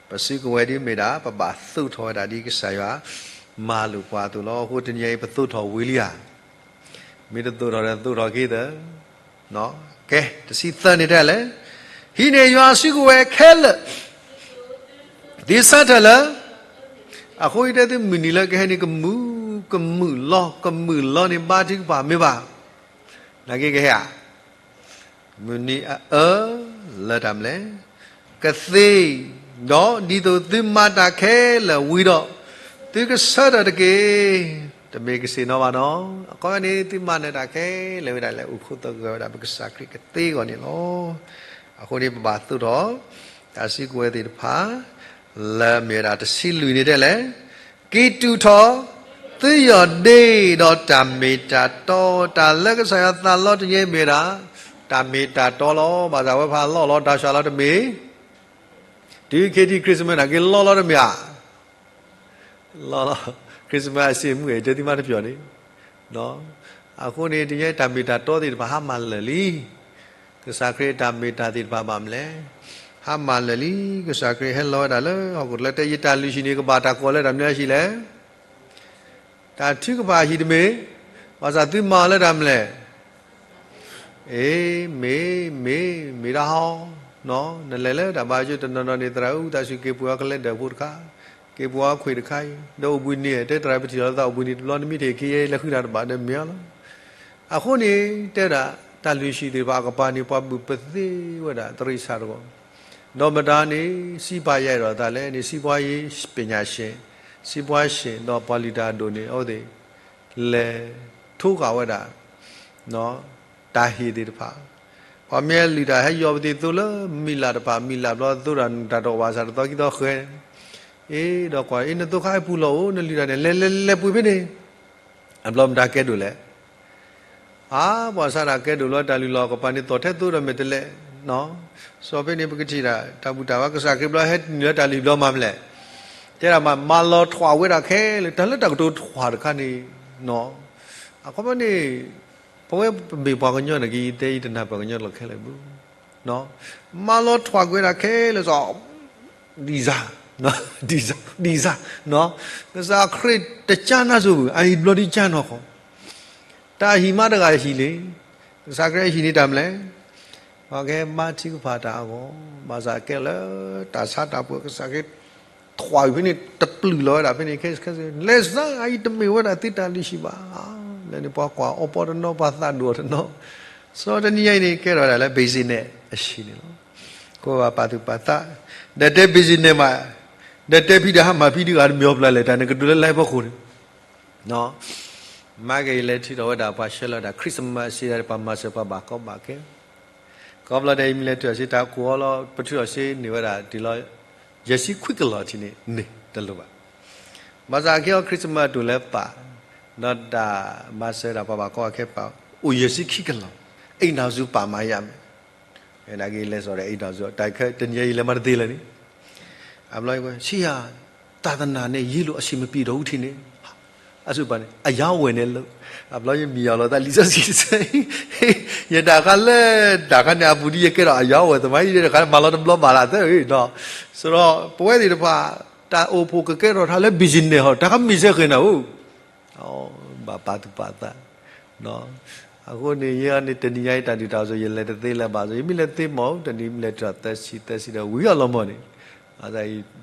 ပစုကဝဲၤဒ်မ့ၢ်ဒၣ် ပဘၣ်သိးထီၣ်ဝဲဒၣ်ဒ်ကစၢ်ယွၤ မၤလိာ်ပှၤအသိးလီၤ. အဃိတနံၤအံၤ ပသိးထီၣ်ဝံၤလံဧါ. မ့ၢ်တသိးထီၣ်ဒီးသိးထီၣ်က့ၤသၢ. ကဲ, တဆံသၢန့ၣ်တဲလဲၣ်, ဟံးန့ၢ်ယွၤစုကဝဲၤခဲလၢာ် သ့ဆၢထၢၣ်လၢ အဃိယတဲသုမုၢ်နံၤလၢကဟဲန့ၣ် ကမုာ်, ကမုာ်လီၤ, ကမုာ်လီၤန့ၣ် ဘါထုကဖၣ်မ့ၢ်ဘၣ်. နာ်က့ကဟဲဧါ. မုၢ်နံၤအအၢ လၢတၢ်မနုၤလဲၣ်, ကသ့, ဒီးဒ်သိးသုမၤတၢ်ခဲလၢာ်ဝံၤဒီး သုကဆၢထၢၣ်တက့ၢ်. တမ့ၢ်ကစ့ၢ်နီၤဘၣ်နီၤ. အခီပညီန့ၣ် သုမၤနၢၤတၢ်ခဲလၢာ်ဝဲဒၣ်လၢ အိၣ်ခိးသဂၢၢ်ဝဲဒၣ်ပကစၢ်ခရံာ်ကသ့အဂီၢ်န့ၣ်လီၤ. အဃိန့ၣ် ပဘၣ်သိးထီၣ် တၢ်စုကဝဲၤသ့ၣ်တဖၣ် လၢမ့ၢ်ဝဲဒၣ်တဆံလွံၢ်န့ၣ်တဲလဲၣ်, က့ၤတူၢ်ထီၣ် သုယီၢ်ဒ့ဒီးတၢ်မ့ၢ်တၢ်တီ, တၢ်လၢကစၢ်ယွၤသးလီတယဲမ့ၢ်ဝဲဒၣ် တၢ်မ့ၢ်တၢ်တီလီၤ. ဘၣ်ဆၣ်ဝဲဖးလီၢ်လီၤတၢ်ဆှၢလီၤတမ့ၢ်, တုၤခဲထံၣ် Christmas နာ်က့လီၢ်လီၤတမ့ၢ်ဧါ. လီၢ်လီၤ, Christmas အစ့မုၢ်ဂ့ၤ တဲသံမးတပျီၤန့ၣ်, အဃိန့ၣ် တယဲတၢ်မ့ၢ်တၢ်တီသ့ၣ်တဖၣ်ဟါမၢ်လၢာ်လံ. ကစၢ်ခရံာ်တၢ်မ့ၢ်တၢ်သ့ၣ်တဖၣ်ဘၣ်မနုၤလဲၣ်, ဟါမၢ်လၢာ်လံ. ကစၢ်ခရံာ်ဟဲလီၤဝဲဒၣ်လၢဟီၣ်ခိၣ်ချၢ တဲယတၢ်လုၢ်ဟံၣ်န့ၣ် ကဘၣ်တၢ်ကိးလၢတၢ်မနုၤအဟံၣ်လဲၣ်. တၢ်ထုကဖၣ်အဟံၣ်တမ့ၢ်, ဘၣ်ဆၣ်သုမၤအီၤလၢတၢ်မနုၤလဲၣ်. အ့ မ့ၢ်, မ့ၢ်, မ့ၢ်ဒၣ်ဟီ, နလဲၤလၢတၢ်ဘါယွၤတနီၤနီၤန့ၣ် သရၣ်အုၣ်သးဆူၣ်က့ၤပှ့ၤအီၤကလဲၤဒၢးဖိတခါ, က့ၤပှ့ၤအီၤခွံာ်တခါအံၤ, ဒီးအိၣ်ဘှံးနံၤ တဲသရၣ်ပထံၣ်လီၤသးအိၣ်ဘှံးနံၤတဘျီ နမ့ၢ်ထံၣ်ခံယဲလၢဃုတၢ်တဘၣ်ဒီးမ့ၢ်အီၤလီၤ. အဃိန့ၣ် တဲဒၣ် တၢ်လုၢ်ဟံၣ်သ့ၣ်တဖၣ်အကပၤန့ၣ် ပှၤဘုၣ်ပသ့ဝဲဒၣ်တရံးဆၣ်တဂီၢ်, ဒီးမတၤန့ၣ် စံးပာ်ယဲဒီးသးလဲၣ်န့ၣ် စံးပှၤယ့ၤ ပညာရှင်, စံးပှၤရှင် ဒီးပှၤလုၢ်တၢ်အဒိၣ်န့ၣ် အဝဲသ့ၣ် လဲၤထိဃာ်ဝဲဒၣ် တၢ်ဟ့ၣ်သ့ၣ်တဖၣ်, ပှၤမ့ၢ်လုၢ်တၢ်ဟဲယီၤပသ့ၣ်သိလၢမံၤလၢ်တဖၣ် မံၤလၢ်ဘျီသိတၢ်နုာ်တၢ်တအိၣ်ဘၣ်ဆၣ်တသီခံသီဃဲ, အ့ ဒီးကွၢ် အ့ နသိခါအပူၤလီၤအိၣ် နလုၢ်တၢ်န့ၣ် လဲၤလဲၤလဲၤပှ့ၤဖဲန့ၣ်, အဘျီမတၤကဲဒိၣ်လဲၣ်. အါ ပှၤစးဒၣ်ကဲဒိၣ်လီၤတၢ်လုၢ်လီၢ်ကပၤန့ၣ် သိၣ်ထဲသိဒီးမဲာ်တဲးလဲး, စီၤဖဲန့ၣ် ပကထံၣ်ဒၣ် တၢ်ဘူၣ်တၢ်ဘါ ကစၢ်ခရံာ်ဘျီဟဲနုာ်လၢတၢ်လုၢ်ဘျီမၤမလဲၣ်, တဲဒၣ်မး မၤလီၤထွးဝဲဒၣ်ခဲလၢာ် တၢ်လၢတၢ်ကတိၤထွးတခါန့ၣ်, အခီပညီန့ၣ် ပဝဲပမ့ၢ်ပှၤကညီန့ၣ်က့ ယတဲယတနၢ်ပၢၢ်ကညီလီၤခဲလၢာ်ဘၣ်, မၤလီၤထွးကွံာ်ဝဲဒၣ်ခဲလၢာ်စီၤ ဒ်စၢ်, ဒ်စၢ်, ဒ်စၢ်, ကစၢ်ခရံာ်တကၢနၢ်စိၤဘၣ် အဟံၣ်ဘျီဒ်ကၢနီၢ်ခီ, တၢ်ဟံၣ်မးတဂၤဟံၣ်လံ, ကစၢ်ခရံာ်ဟံၣ်န့ၣ်တၢ်မလဲၣ်, ပှၤကဟဲမၤထုကဖၣ်တၢ်အဂီၢ်, ဘၣ်ဆၣ်ကဲလၢတၢ်ဆါတၢ်ပှ့ၤ ကစၢ်ခရံာ်ထွးဝံၤဖဲန့ၣ် တပျုာ်လီၤဝဲဒၣ်ဖဲန့ၣ် ခဲဆ့ခဲဆ့ လဲၤစၢ်အံၤတမ့ၢ်ဝဲဒၣ်သုတၢ်လုၢ်ဟံၣ်ဘၣ်, လၢန့ၣ်ပှၤကွၢ်အီပီတနီၤ ပှၤသးဒိၣ်အီၤတနီၤ, စီၤတနံၤညါအံၤန့ၣ် ကဲထီၣ်ဝဲဒၣ်လၢ business အဟံၣ်န့ၣ်လီၤ, ကဘၣ်ပာ်သူၣ်ပာ်သး, ဒီးတဲ business မး, ဒီးတဲဖံးဒီးဟါမၢ်ဖံးဒုးဂၤတမံၤအီၤပျၢ်လဲၣ် တၢ်န့ၣ်ကဒိးလၢလါပှဲၤဃိန့ၣ် မၤက့ၤယလဲၤထုးထီၣ်ဝဲဒၣ်ပှၤဆှၢလီၤဝဲဒၣ် Christmas စ့ဒၣ် ပှၤမၤစၢၤပှၤဘၣ်ကီဘၣ်ခဲ, ခီဖျိဒ်အံၤမ့ၢ်လဲၤထုးထီၣ်စ့တၢ်ကိၢ်အီၤလီၤ ပထုးထီၣ်စ့န့ၢ်ဝဲဒၣ်တုၤလီၤ ယဲၢ်ဆံခွံကလီၤထံးန့ၣ် န့ၢ်တလိၣ်ဘၣ်, ဘၣ်ဆၣ်ကဲအီၤ Christmas အတိၢ်လၢပာ်, ဒီးတၢ်မၤစၢၤဒၣ်ပှၤဘၣ်ကီဘၣ်ခဲပာ်, အိၣ်ယဲၢ်ဆံခံကလီၤ, အိမ်ထောင်စု ပာ်မၤယၤမ့ၢ် ဝဲဒၣ်က့ၤလဲၤစိာ်ဒီး အိမ်ထောင်စု တၢ်ခဲတနံၤအံၤလဲၤမၤတသ့လၢၤန့ၣ်, အဘျီ ဆရာ, သာသနာနဲ့ ရေးလို့ အဆင်မပြေတော့ဘူး ထင်တယ်, အစုပၤန့ၣ် အရောင်းအဝယ်နဲ့လုပ်, အဘျီယမံၤအီၤလီၤသးလံာ်စီဆှံစ့, ယတၢ်ခါလၢ တၢ်ခါန့ၣ်အပူၤဒ်ယကဲထီၣ်အရောင်းအဝယ်သမား ယတၢ်ခါမၤလီၤတဘျီဘၣ်လၢသၢဂ့ၤနီၤ, ဆိုတော့ ပဝဲသ့ၣ်တဖၣ် တၢ်အိၣ်ဖှိၣ်ကကဲထီၣ်ထါလၢ business ဟီ တၢ်ခါမ့ၢ်စဲဃဲၤနၤဧိၤ ဘၣ်ပာ်သူၣ်ပာ်သး, အဃိန့ၣ် ယဲန့ၣ် တနံၤညါအံၤတၢ်ဒုၣ်တၢ်အီၣ်စိၤ ယလဲၤတသ့လၢၤဘၣ်စိၤ ယမ့ၢ်လဲၤသ့မ့ၢ် တနံၤမ့ၢ်လဲၤထုးထီၣ်သၢဆံ သၢဆံဒီးဝံၤအီၤလီၤမၢ်န့ၣ်,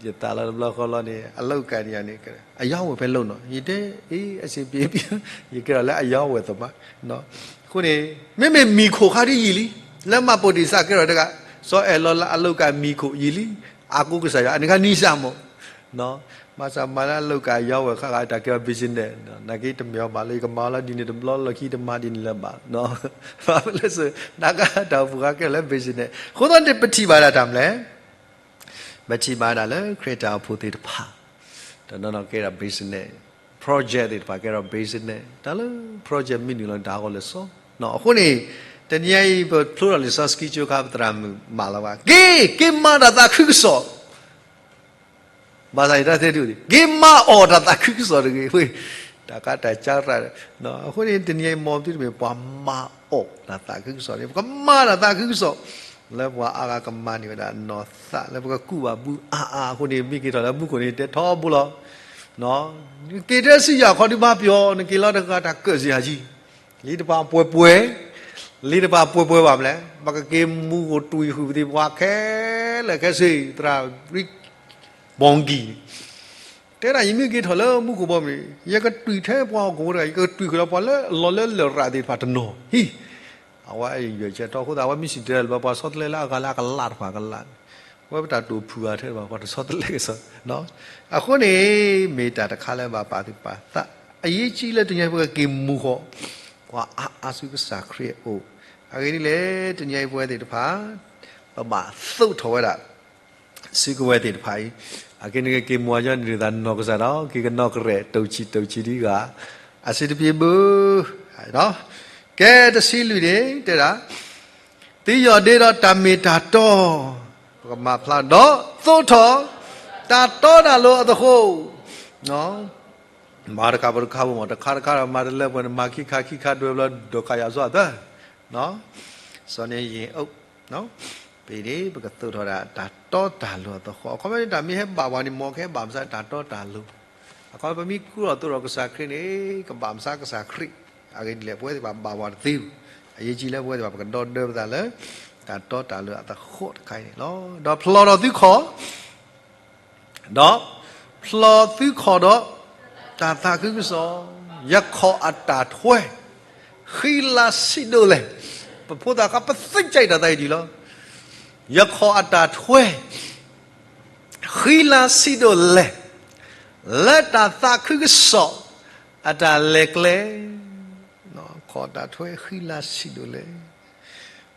ယသးလီၤတဘျီဃီလီၤန့ၣ် အလုပ်အကိုင်န့ၣ်ယၤန့ၣ် အရောင်းအဝယ်ပဲလုပ်နော်, ယတဲ အေး အဆင်ပြေပြီ, ယကဲထီၣ်လၢအရောင်းအဝယ်သမား, အဃိန့ၣ် မ့မ့ၢ်မံၤခိၣ်ခါဒ်ယံာ်လံ, လၢမၤပိာ်တ့ၢ်စးကဲထီၣ်တဂၤ စီၤအဲၣ်လီၤလၢအလုပ်အကိုင်မံၤခိၣ်ယံာ်လံ, အါကိးကစၢ်ယွၤ အန့ၣ်ခါနံၣ်စၢ်မၢ် မၤစၢၤမၤလၢအလုပ်အကိုင်အရောင်းအဝယ်ခါဂၤ တၢ်ကဲထီၣ် business နာ်က့တမ့ၢ်အီၤဘၣ်လၢ ယကမၤအီၤလၢဒ်န့ၣ်တဘျီလၢခံတမၤဒ်န့ၣ်လၢၤဘၣ်, ဘၣ်မနုၤလဲၣ်စ့ၢ် နာ်က့တၢ်အိၣ်ဖှိၣ်ခါကဲထီၣ်လၢ business အဃိသတးန့ၣ် ပထံၣ်ဘၣ်ဒၣ်တၢ်မနုၤလဲၣ်, ပထံၣ်ဘၣ်ဒၣ်လၢခရံာ်တၢ်အိၣ်ဖှိၣ်သ့ၣ်တဖၣ် တနီၤနီၤကဲထီၣ် business project သ့ၣ်တဖၣ်ကဲထီၣ် business တၢ်လၢ project မ့ၢ်နုာ်လီၤတၢ်အဂီၢ်လၢစီ, အဃိန့ၣ် တနံၤအံၤ ပဖျိထီၣ်လံာ်စီဆှံကၠိခါ ပသရၣ်မုၣ်မးလီၤဘၣ်, က့ၤ က့ၤမၤတၢ်သးခုကစီၣ် ဘၣ်ဆၣ်ယတၢ်တဲဒ်အံၤ, က့ၤမၤအီၣ်တၢ်သးခုကစီၣ်တဂ့ၤ, တၢ်ကါတၢ်ကၢရၣ်, အဃိန့ၣ် တနံၤအံၤ မ်ပသုတမ့ၢ် ပှၤမၤအီၣ်တၢ်သးခုကစီၣ်န့ၣ်, ပကမၤတၢ်သးခုကစီၣ် လၢပှၤအါဂၤကမၤန့ၢ်ဝဲဒၣ်နီၢ်သး လၢပကကူးဘၣ်ဘုအါအါအဃိန့ၣ် မ့ၢ်က့ၤထီၣ်လၢမူခိၣ်န့ၣ် တဲထီဘိလီၤ. နက့ၤထဲစံယၤခီဒုးဘၣ်ပျီ, နက့ၤလီၤတဂၤတၢ်ကၢၣ်စံယၤကံ, လံတဖၣ်ပှဲၤပှဲၤ, လံတဖၣ်ပှဲၤပှဲၤဘၣ်မလဲၣ်, ပကက့ၤမူခိၣ်တွံၢ်ဃုာ်ပသ့ၣ်ပှၤခဲ လၢာ်ခဲဆ့ သရၣ်ရံ ဘီကံန့ၣ် တဲဒၣ် ယမ့ၢ်က့ၤထီၣ်လၢမူခိၣ်ဘီမုၢ်န့ၣ် ယကတွံၢ်ထဲပှၤဟီၣ်ခိၣ်ဖိတဂၤ, ယကတွံၢ်ဃုာ်ဒီးပှၤလၢအလီၤလၢလရာ်သ့ၣ်တဖၣ်တနီၤ, ဟံၣ်, အဝဲယွဲၢ်ဆၢထီၣ်အဃိသတး အဝဲမ့ၢ်စံၣ်တဲၤတဲလီၤ ပှၤဆီတလဲလၢအဂၤလၢအကလးတဖၣ်ကလး, ဝဲပတၢ်တိာ်ဖုးဂၤထဲတဖၣ် ပှၤတဆီတလဲကစီၣ်, အဃိန့ၣ် မ့ၢ်တၢ်တခါလၢဘၣ်ပာ်သူၣ်ပာ်သး, အရေးကြီးလၢတနံၤအံၤပကက့ၤမူဃီၤ ပှၤအါအါဆူကစၢ်ခရံာ်အအိၣ်, အဂ့ၢ်ဒ်လဲၣ် တနံၤအံၤပဝဲသ့ၣ်တဖၣ် ပဘၣ်သိးထီၣ်ဝဲဒၣ် စုကဝဲၤသ့ၣ်တဖၣ်အံၤ, အက့ၤနက့ၤမူအယီၤန့ၣ်သးနီၢ်ကစၢ်ဒီး က့ၤကနီၢ်ကရဲၣ် တိၢ်ဆံးတိၢ်ဆံးဒ်ဂၤ အဆံတပျ့ဘၣ်. ကဲတဆံလွံၢ်န့ၣ် တဲဒၣ်, သုယီၢ်ဒ့ဒီးတၢ်မ့ၢ်တၢ်တီ, ပကမၤဖျါဒီးသိးထီၣ် တၢ်တီတၢ်လိၤအသဃိ မၤတခါပတခါဘၣ်မး တခါတခါဒီးမၤတလၢပှဲၤန့ၣ် မၤခံခါခံခါဒွဲၣ်ဘျီ ဒီးခါယၤစီၤအသၢ, စီၤန့ၣ်ယ့ၣ်အိၣ်, ပ့ၤန့ၣ် ပကသိးထီၣ်ဒၣ်တၢ်တီတၢ်လိၤအသဃိ, အခီပညီန့ၣ် တၢ်မ့ၢ်ဟဲဘၣ်ပှၤန့ၣ် မ်ကဟဲဘၣ်မဆါတၢ်တီတၢ်လိၤ, အခီပညီပမ့ၢ်ကူၣ်လီၤသိးထီၣ်ကစၢ်ခရံာ်န့ၣ် ကဘၣ်မဆါကစၢ်ခရံာ်, အဂ့ၢ်ဒ်လဲၣ် ပဝဲသ့ၣ်တဖၣ်ဘၣ်ပှၤတသ့ဘၣ်, အရေးကြီးလၢပဝဲသ့ၣ်တဖၣ် ပကဒီဒၢပသးလၢ တၢ်တီတၢ်လိၤအသဃိတခါအံၤန့ၣ်လီၤ. ဒီးဖျီထီၣ်သုခီၣ် ဒီးဖျီသုခီၣ်ဒီး တၢ်သးခုကစီၣ်, ယခီၣ်အတၢ်ထွဲ ဃံလၤဆံးဒိၣ်လဲၣ်, ပဖိသၣ်ခါ ပသ့ၣ်ညါတၢ်သးအံၤဒ်လီၤ. ယခီၣ်အတၢ်ထွဲ ဃံလၤဆံးဒိၣ်လဲၣ်, လၢတၢ်သးခုကစီၣ် အတၢ်လဲၤကျဲ, ခီၣ်တၢ်ထွဲဃံလၤဆံးဒိၣ်လဲၣ်,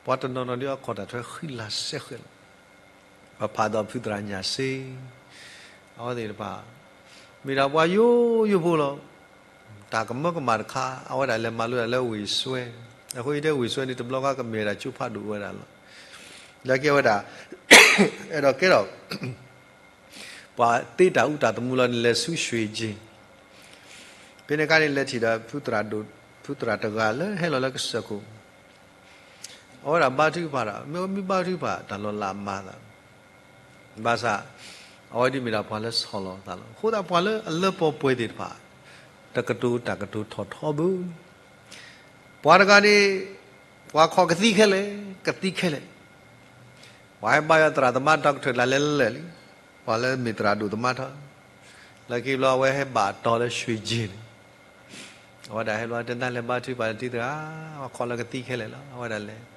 ပှၤတနီၤနီၤဒ်အီၤခီၣ်တၢ်ထွဲဃံလၤစဲဃဲးလီၤ. ပဖးဒီးဖုသရၣ်ညၣ်စ့ အဝဲသ့ၣ်တဖၣ် မ့ၢ်ဒၣ်ပှၤယိယိဖိလီၤ. တၢ်ကမၢကမၣ်တခါ အဝဲဒၣ်လဲၤမၤလိဒၣ်လၢဝ့ၢ်စွဲ, အဃိယတဲဝ့ၢ်စွဲန့ၣ် တဘျီခါကမ့ၢ်ဝဲဒၣ်ကၠိဖးဒိၣ်ဝဲဒၣ်လီၤ. လၢက့ၤဝဲဒၣ် အဲၣ်ဒိးကဲထီၣ် ပှၤသ့တၢ်အူတၢ်သမူလီၤန့ၣ် လဲၤဆူရွှ့ၣ်ကၠ့ၣ်, ဖဲန့ၣ်အခါန့ၣ် လဲၤထံၣ်ဒီး ဖုသရၣ်တဂၤလၢဟဲလီၤလၢကစၢၢ်ခိၣ်, အဝဲဒၣ်ဘါထုကဖၣ်ဒီး မ့ၢ်ဝဲမ့ၢ်ဘါထုကဖၣ် တၢ်လီၤလးမၤသး ဘၣ်ဆၣ် အဝဲဒၣ်မ့ၢ်ဒၣ်ပှၤလၢဆီၣ်လီၤသးလီၤ. အဃိသတးပှၤလၢအလၢပှဲၤပှဲၤသ့ၣ်တဖၣ် တကတိၤတၢ်ကတိၤထီၣ်ထီဘၣ်. ပှၤတဂၤန့ၣ် ပှၤခီၣ်ကသံခဲလၢာ်, ကသံခဲလၢာ်, ပှၤဟဲဘါယွၤသရၣ်သမါတၢ်ကထၢၣ်လၢလဲၤလဲၤလံ, ပှၤလၢမ့ၢ်သရၣ်ဒိၣ်သမါထီၣ်, လၢခံဘျီအဝဲဟဲဘၣ်တီၤလၢရွှ့ၣ်ကၠ့ၣ်န့ၣ် အဝဲဒၣ်ဟဲလီၤတဲနၤလဲၤဘါထုကဖၣ်တသ့သရၣ်, အဝဲခီၣ်လၢကသံခဲလၢာ်လီၤ. အဝဲဒၣ်လဲၤ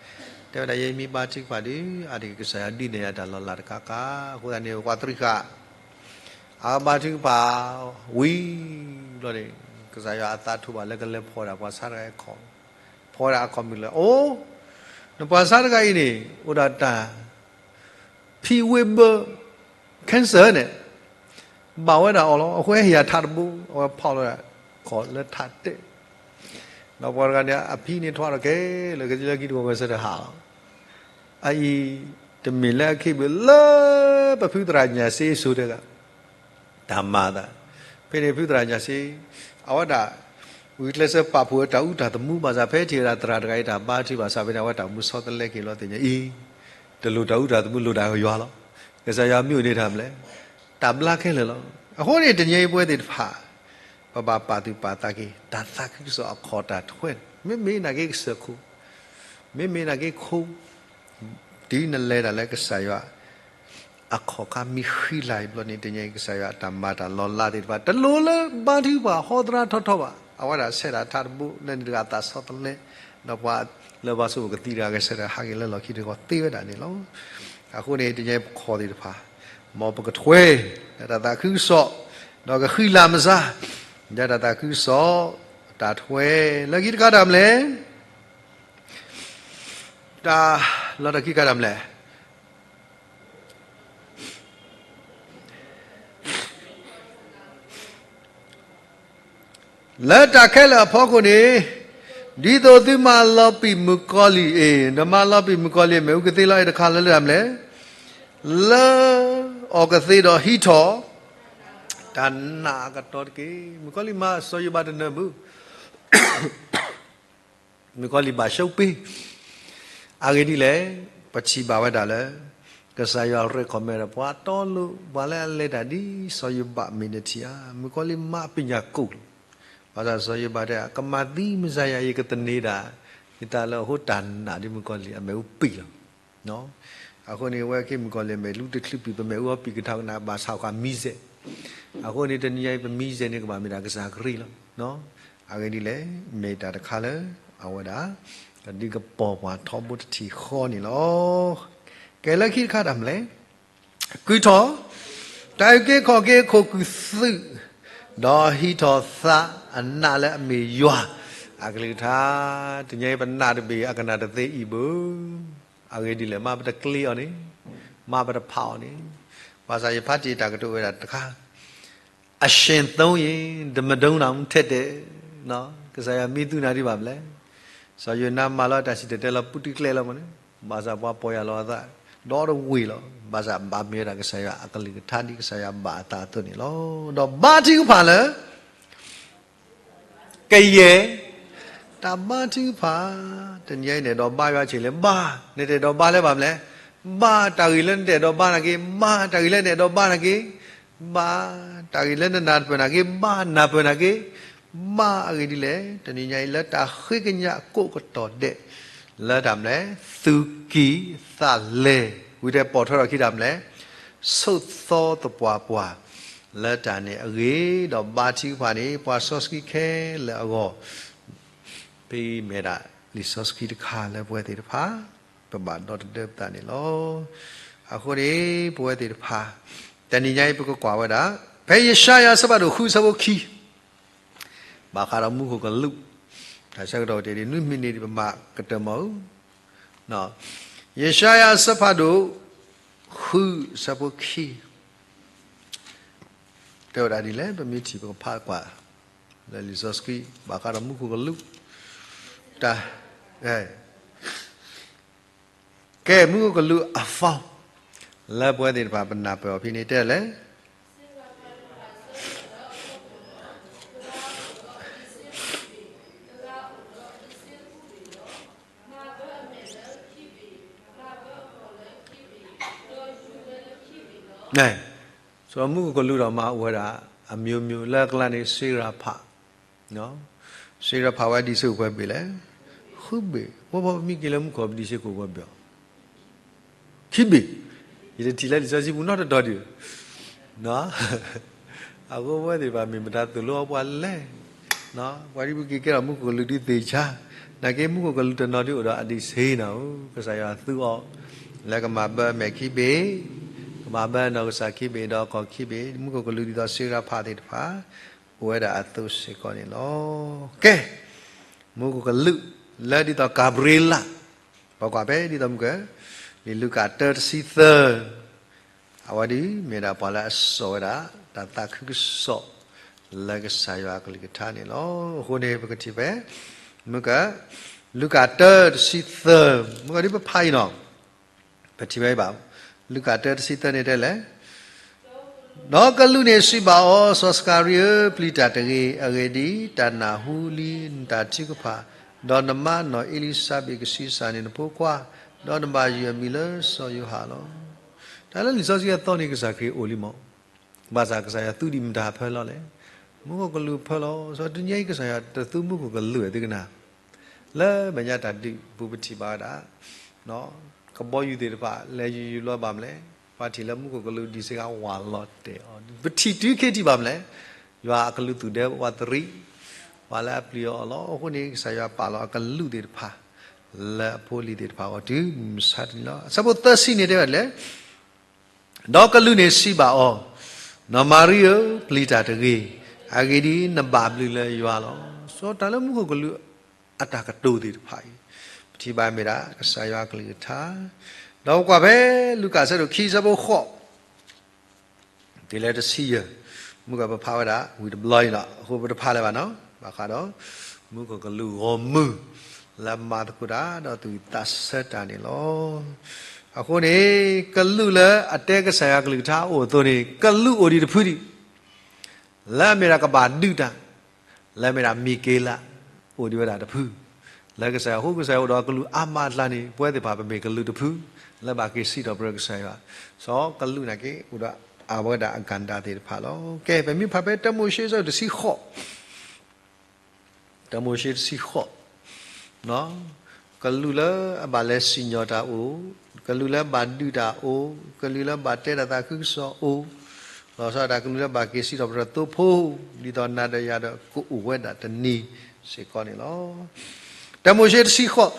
တဲဝဲဒၣ်ယဲမ့ၢ်ဘါထုကဖၣ်ဒီး အါတက့ၢ်ကစၢ်ယွၤဒုးနဲၣ်ယၤတၢ်လီၤလးတခါခါ, အဃိသတးန့ၣ် ပှၤသရံးဃာ် အဝဲဘါထုကဖၣ် ဝံၤဘျီန့ၣ် ကစၢ်ယွၤအသးထိၣ်ဘၣ်လၢကလဲၤဖီၣ်ဝဲဒၣ်ပှၤဆါတဂၤအံၤခီၣ်, ဖီၣ်ဝဲဒၣ်အခီၣ်မုၢ်လၢ အိ, နပှၤဆါတဂၤအံၤန့ၣ် အိၣ်ဒၣ်တၢ် ဖံဝ့ဘၢ cancer န့ၣ် ဘၣ်ဝဲဒၣ်အီၤလီၤ. အဃိဟဲဟ့ၣ်ယၤထးတဘိ, အဝဲဖီၣ်လီၤဝဲဒၣ် ခီၣ်လၢထးတဲာ်, ဒီးပှၤတဂၤန့ၣ် အဖံန့ၣ်ထွါထီၣ်ခဲ လၢကလၢခံတဝီဝဲဆၢထၢၣ်ဟးလီၤ. အအံၤ တမ့ၢ်လၢအခ့အပှဲၤလၢ ပဖုသရၣ်ညၣ်စ့စိၤတဂၤ တၢ်မၤအသး, ဖဲန့ၣ် ဖုသရၣ်ညၣ်စ့ အဝဲဒၣ် ဂုာ်ကျဲးစၢးပာ်ဖှိၣ်ဝဲတၢ်အူတၢ်သမူဘၣ်ဆၣ် ဖဲထံၣ်ဝဲဒၣ်သရၣ်တဂၤအံၤတၢ်ဘါထုကဖၣ်ဘၣ်ဆၣ် ဖဲန့ၣ် အဝဲတၢ်အိၣ်မူဆီတလဲက့ၤလီၤသ့ၣ်ညါအံၤ, တလိၣ်တၢ်အူတၢ်သမူ လိၣ်တၢ်ကယွၤလီၤ. ကစၢ်ယွၤမ့ၢ်အိၣ်န့ၣ်တၢ်မနုၤလဲၣ်, တၢ်ဘျါခဲလၢာ်လီၤ. အဃိန့ၣ် တနံၤအံၤပဝဲသ့ၣ်တဖၣ် ပဘၣ်ပာ်သူၣ်ပာ်သးက့ၤ တၢ်သးခုကစီၣ်အခီၣ်တၢ်ထွဲန့ၣ် မ့မ့ၢ်နာ်က့ကစၢၢ်ခိၣ်, မ့မ့ၢ်နာ်က့ခိၣ်, တုၤနလဲၤတၢ်လၢကစၢ်ယွၤ အခီၣ်ခါမ့ၢ်ဃံလၤအံၤဘျီန့ၣ် တနံၤအံၤကစၢ်ယွၤအတၢ်မၤတၢ်လီၤလးသ့ၣ်တဖၣ် တလိၣ်လၢဘါထုကဖၣ်ဟီသရၣ်ထီထီဘၣ်. အဝဲဒၣ်ဆဲးဒၣ်ထးတဘိ လၢန့ၣ်တဂၤသးဆီတလဲ, ဒီးပှၤလၢပှၤစိာ်ကသံတဂၤဂဲၤဆၢထၢၣ်ဟးက့ၤလၢလီၢ်ခံတဂီၤသ့ဝဲဒၣ်န့ၣ်လီၤ. အဃိန့ၣ် တနံၤအံၤပခီၣ်သ့ၣ်တဖၣ် မ်ပကထွဲ ဒီးတၢ်သးခုကစီၣ်, ဒီးကဃံလၤမၤစၢ် ဒီးတၢ်သးခုကစီၣ် တၢ်ထွဲ လၢခံတခါတၢ်မနုၤလဲၣ် တၢ်လီၤတၢ်ခံခါတၢ်မနုၤလဲၣ်. လၢတၢ်ခဲလၢာ်အဖီခိၣ်န့ၣ်, ဒ်သိးသုမၤလီၤပံာ်မုၣ်ကီၤလံၢ်အံၤ, နမၤလီၤပံာ်မုၣ်ကီၤလံၢ်အမ့ၣ်အူကသ့လီၤအဲၣ်တခါလၢလၢတၢ်မလဲၣ်, လၢအီၤကသ့ဒီးဟံးထီၣ် တၢ်နာ်အကတီၢ်တက့ၢ်. မုၣ်ကီၤလံၢ်မၤစီၤယိၤဘးတနၢၤမုၢ် မုၣ်ကီၤလံၢ်ဘၣ်ရှုံးပ့ၤ, အဂ့ၢ်ဒ်လဲၣ်, ပထံၣ်ဘၣ်ဝဲဒၣ်လၢ ကစၢ်ယွၤ recommend ဒီးပှၤတီလိၤ ပှၤလၢအလဲၤတၢ်ဒ်စီၤယိၤဘးမ့ၢ်တထံၣ်ဧါ, မုၣ်ကီၤလံၢ်မၤပညၣ်ကိၣ်လီၤ. ဘၣ်ဆၣ်စီၤယိၤဘးတဲ ကမၤသံမစၤယၤ ယကသန့ၤဒၣ် ယတၢ်လၢအဃိတၢ်နာ်ဒ်မုၣ်ကီၤလံၢ်အမ့ၣ်အူပံာ်လီၤ. အဃိန့ၣ် ဝဲက့ၤမုၣ်ကီၤလံၢ်အမ့ၣ်အူတချုးပံာ် ပမ့ၣ်အူအီၤပံာ်ကထီၣ်ကနၣ် ဘၣ်ဆၣ်ဃာ်မံစဲး, အဃိန့ၣ် တနံၤညါအံၤ ပမံစဲးန့ၣ် ကဘၣ်မ့ၢ်ဒၣ်ကစၢ်ခရံာ်လီၤ. အဂ့ၢ်ဒ်လဲၣ်, မ့ၢ်တၢ်တခါလၢ အဝဲဒၣ် ကဒုးကပီၤပှၤထီဘိတထံၣ်ဃီန့ၣ်လီၤ. ကဲလၢခံတခါတၢ်မလဲၣ်, ကုၢ်ထီၣ် တၢ်အုၣ်က့ၤခီၣ်က့ၤခိၣ်ကုၢ်သုး, ဒီးဟံးထီၣ်သးအနးလၢအမ့ၢ်ယွၤအကလုၢ်ကထါ, တနံၤညါအံၤပနာ်တဘ့ၣ်အကနၣ်တသ့အံၤဘၣ်. အဂ့ၢ်ဒ်လဲၣ်, မ့ၢ်ပတကျ့အီၤန့ၣ်, မ့ၢ်ပတဖးအီၤန့ၣ်, ဘၣ်ဆၣ်ယဖးတ့ၢ်တၢ်ကတိၤဝဲဒၣ်တခါ အရှင်သုံးရင် တမတုန်းအောင် ထက်တယ်, ကစၢ်ယွၤမံသူနၤဒ်ဘၣ်မလဲၣ်. စီၤယိၤနါမၤလီၤတၢ်စံၣ်တဲၤတဲလီၤပူၤတံကျဲလီၤမးန့ၣ်, ဘၣ်ဆၣ်ပှၤပီၢ်ယၢ်လီၤအသး, ဒီတဝ့ၢ်လီၤ. ဘၣ်ဆၣ်ဘၣ်မ့ၢ်ဝဲဒၣ်ကစၢ်ယွၤအကလုၢ်ကထါဒ်ကစၢ်ယွၤဘၣ်အသးအသိးန့ၣ်လီၤ. ဒီးဘါထုကဖၣ်လၢ ကယဲၢ် တၢ်ဘါထုကဖၣ်, တနံၤအံၤနအဲၣ်ဒိးဘါယွၤဆံးလဲၣ်, ဘါ, နတအဲၣ်ဒိးဘါလၢဘၣ်မလဲၣ်, ဘါတၢ်ဂ့ၢ်လၢနတအဲၣ်ဒိးဘါနာ်က့, ဘါတၢ်ဂ့ၢ်လၢနအဲၣ်ဒိးဘါနာ်က့, ဘါတၢ်ဂ့ၢ်လၢနနၢ်ပၢၢ်နာ်က့, ဘါနၢ်ပၢၢ်နာ်က့, ဘါအဂ့ၢ်ဒ်လဲၣ်, တနံၤညါအံၤလၢတၢ်ဃ့ကညးကိးကတီၢ်ဒဲး, လၢတၢ်မလဲၣ်, သူၣ်ကံၢ်သးလဲ, ဝံၤတဲပိာ်ထွဲထီၣ်ခံတၢ်မလဲၣ်, ဆိးသီသပှၢ်ပှၢ် လၢတၢ်န့ၣ်အဂ့ၢ်, ဒီးဘါထုကဖၣ်န့ၣ် ပှၤစီဆှံခဲလၢာ်အဂီၢ်, ဖဲအံၤမ့ၢ်ဒၣ်လံာ်စီဆှံတခါလၢပဝဲသ့ၣ်တဖၣ် ပဘၣ်ဒီသဒၢပသးန့ၣ်လီၤ. အဃိန့ၣ် ပဝဲသ့ၣ်တဖၣ် တနံၤညါအံၤပကကွၢ်ဝဲဒၣ် ဖဲယၡါယၤအဆၢဖးဒိၣ်ဃုအဆၢဖိခံ ဘၣ်ဃးဒီးမူခိၣ်ကလူး, တၢ်ဆၢကတီၢ်တ့ၢ်ဒ်နွံမံးနံးဒ်ပမၤကတၢၢ်မးဧိၤ, ယၡါယၤအဆၢဖးဒိၣ်ဃုအဆၢဖိခံ တဲဝဲဒၣ်ဒ်လဲၣ်, ပမ့ၢ်ထံၣ်ပကဖးကွၢ် လၢလံာ်စီဆှံ ဘၣ်ဃးဒီးမူခိၣ်ကလူး, တၢ်, ကဲ မူခိၣ်ကလူးအဖီ လၢပဝဲသ့ၣ်တဖၣ်ပနၢ်ပၢၢ်အီၤဖဲန့ၣ်တဲလဲၣ် န့ၣ်, ဆိမူခိၣ်ကလူးဒီးမၤအိၣ်ဝဲဒၣ် အမျိုးမျိုး လၢအကျါန့ၣ် စ့ရဖး, စ့ရဖးဝဲဒံးဆ့အိၣ်ပှဲၤဘ့ၣ်လဲၣ်, ဃုဘ့ၣ်, ဝဲပမံက့ၤလၢမူခိၣ်ပဒံးဆ့အိၣ်ပှဲၤဘ့ၣ်အီၤ ခံဘ့ၣ်, ယတထံၣ်လၢလံာ်စီဆှံပူၤနီတတီၤဒံး, အဃိပဝဲသ့ၣ်တဖၣ်မ့ၢ်မတၤသိၣ်လိအီၤပှၤလဲၣ်, ပှၤဒ်ပက့ၤကဲထီၣ်မူခိၣ်ကလူးဒုးသ့ၣ်ဆါ, နာ်က့မူခိၣ်ကလူးတနီၤဒုးအိၣ်ဒီးအဒံးဆ့နၤဧိၤ, ကစၢ်ယွၤသူအီၤ, လၢကမၤဘၢအမဲာ်ခံဘ့ၣ်, ကမၤဘၢအနီၢ်ကစၢ်ခံဘ့ၣ် ဒီးကီၢ်ခံဘ့ၣ်, မူခိၣ်ကလူးဒ်သိးစ့ရဖးသ့ၣ်တဖၣ်, အိၣ်ဝဲဒၣ်အသိးစ့ၢ်ကီးန့ၣ်လီၤ. ကဲ, မူခိၣ်ကလူး, လၢဒ်သိးကၤဘြ့လး, ပကွၢ်ဖဲဒ်သိးမုၢ်က, လံာ်လူၤကၣ်တၢတဆံသၢ, အဝဲဒၣ်မ့ၢ်ဒၣ်ပှၤလၢအစိာ်ဝဲဒၣ် တၢ်သးခုကစီၣ် လၢကစၢ်ယွၤအကလုၢ်ကထါန့ၣ်လီၤ. အဃိန့ၣ် ပကထံၣ်ဖဲ မုၢ်က, လူၤကၣ်တၢတဆံသၢ, မုၢ်ကဒ်ပဖးအံၤနီၤ, ပထံၣ်ဝဲအံၤဘၣ်, လူၤကၣ်တၢတဆံသၢန့ၣ်တဲလဲၣ် ဒီးကလူးန့ၣ်စံးဘၣ်အီၤ, စီၤစကၤရံဧၢ, ပျံၤတၢ်တဂ့ၤ, အဂ့ၢ်ဒ်အံၤ, တၢ်နၢ်ဟူလံနတၢ်ထုကဖၣ်, ဒီးနမါနီၢ်အ့လံၤစဘ့းကဆံးစၢ်န့ၢ်နဖိခွါ, ဒီးနဘၣ်ယုၢ်အမံၤလၢစီၤယိၤဟၣ်လီၤ. တၢ်လၢလံာ်စီဆှံအသီန့ၣ်ကစၢ်ခရံာ်အိၣ်လံမး, ဘၣ်ဆၣ်ကစၢ်ယွၤသူဒံးမတၤဖၢလီၤလဲၣ်, မူခိၣ်ကလူးဖၢလီၤ. စီၤတနံၤအံၤကစၢ်ယွၤတသူမူခိၣ်ကလူးသုကနၣ် လၢမဲာ်ညါတၢ်ဒုးပူၤပထံၣ်ဘၣ်ဝဲဒၣ် ကဘီယူၤသ့ၣ်တဖၣ် လဲၤယူၤယူၤလီၤဘၣ်မလဲၣ်, ပှၤထံၣ်လၢမူခိၣ်ကလူးဒံးစ့ၢ်ကီးဝးလီၤတဲာ်အီၤ, ပထံၣ်တုၤခဲထံၣ်ဘၣ်မလဲၣ်, ယွၤအကလူးသူၣ်ဒဲဝးတရံး, ပှၤလၢအပျံၤအီၤအီၤလီၤ. အဃိန့ၣ် ကစၢ်ယွၤပာ်လီၤအကလူးသ့ၣ်တဖၣ် လၢအဖိအလံၤသ့ၣ်တဖၣ်အဂီၢ်တုၤမုၢ်မဆါတနံၤလီၤ. အဆၢဖိသၢဆံန့ၣ်တဲဝဲဒ်လဲၣ် ဒီးကလူးန့ၣ်စံးဘၣ်အီၤ, နီၢ်မၤရံဧၢ, ပျံၤတၢ်တဂ့ၤ, အဂ့ၢ်ဒ်အံၤ, နဘၣ်ဘျုးလၢယွၤလီၤ. စီၤတၢ်လၢမူခိၣ်ကလူးအတၢ်ကတိၤသ့ၣ်တဖၣ်အံၤ, ပထံၣ်ဘၣ်မ့ၢ်ဒၣ်ကစၢ်ယွၤအကလုၢ်ကထါ, ဒီးပကွၢ်ဖဲလူၤကၣ်အဆၢဒိၣ်ခံအဆၢဖိဃိး တုၤလၢတဆံယဲၢ်, မုၢ်ကပဖးဝဲဒၣ်ဝံၤတဘျီအံၤလီၤ. အဃိပတဖးလၢၤဘၣ်နီၤ, ပ ဘၣ်ဃးဒီး မူခိၣ်ကလူးဂီၢ်မုၢ် လၢမၤသကိးတၢ် ဒီးသူၣ်ဝံၣ်သးဆၢတၢ်န့ၣ်လီၤ. အဃိန့ၣ် ကလူးလၢအတဲကစၢ်ယွၤကလုၢ်ကထါအိၣ်အသိးန့ၣ် ကလူးအိၣ်ဒံးတဖုဒံး လၢအမ့ၢ်ဒၣ်ကဘၣ်ဒုးတၢ်, လၢအမ့ၢ်ဒၣ်မံၤက့လး အိၣ်ဒံးဝဲဒၣ်တဖု, လၢကစၢ်ယွၤအဃိ ကစၢ်ယွၤအိၣ်ဒီးကလူးအါမးအကျါန့ၣ် ပဝဲသ့ၣ်တဖၣ်ပမ့ၢ်ကလူးတဖု လၢဘၣ်က့ၤစံးထီၣ်ပတြၢၤကစၢ်ယွၤ, စီၤကလူးနာ်က့ အိၣ်ဒီးအဝဲဒၣ်အကၣ်ဒၣ်သ့ၣ်တဖၣ်လီၤ. ကဲ ပမ့ၢ်ဖးဖဲတၢမိၤၡ့အဆၢဒိၣ်တဆံဃိး တၢမိၤၡ့တဆံဃိး, ကလူးလၢအဘၣ်လဲၤစံၣ်ညီၣ်တၢ်အိၣ်, ကလူးလၢဘၣ်ဒုးတၢ်အိၣ်, ကလူးလၢဘၣ်တဲတၢ်သးခုကစီၣ်အိၣ်, လီၤဆီဒၣ်တၢ်ကလူးလၢဘၣ်က့ၤစံးထီၣ်ပတြၢၤသိဖိ, ဒ်သိးနၤဒီးယၤဒီးကအိၣ်ဝဲဒၣ်တနံၤစ့ၢ်ကီးန့ၣ်လီၤ. တၢမိၤၡ့တဆံဃိး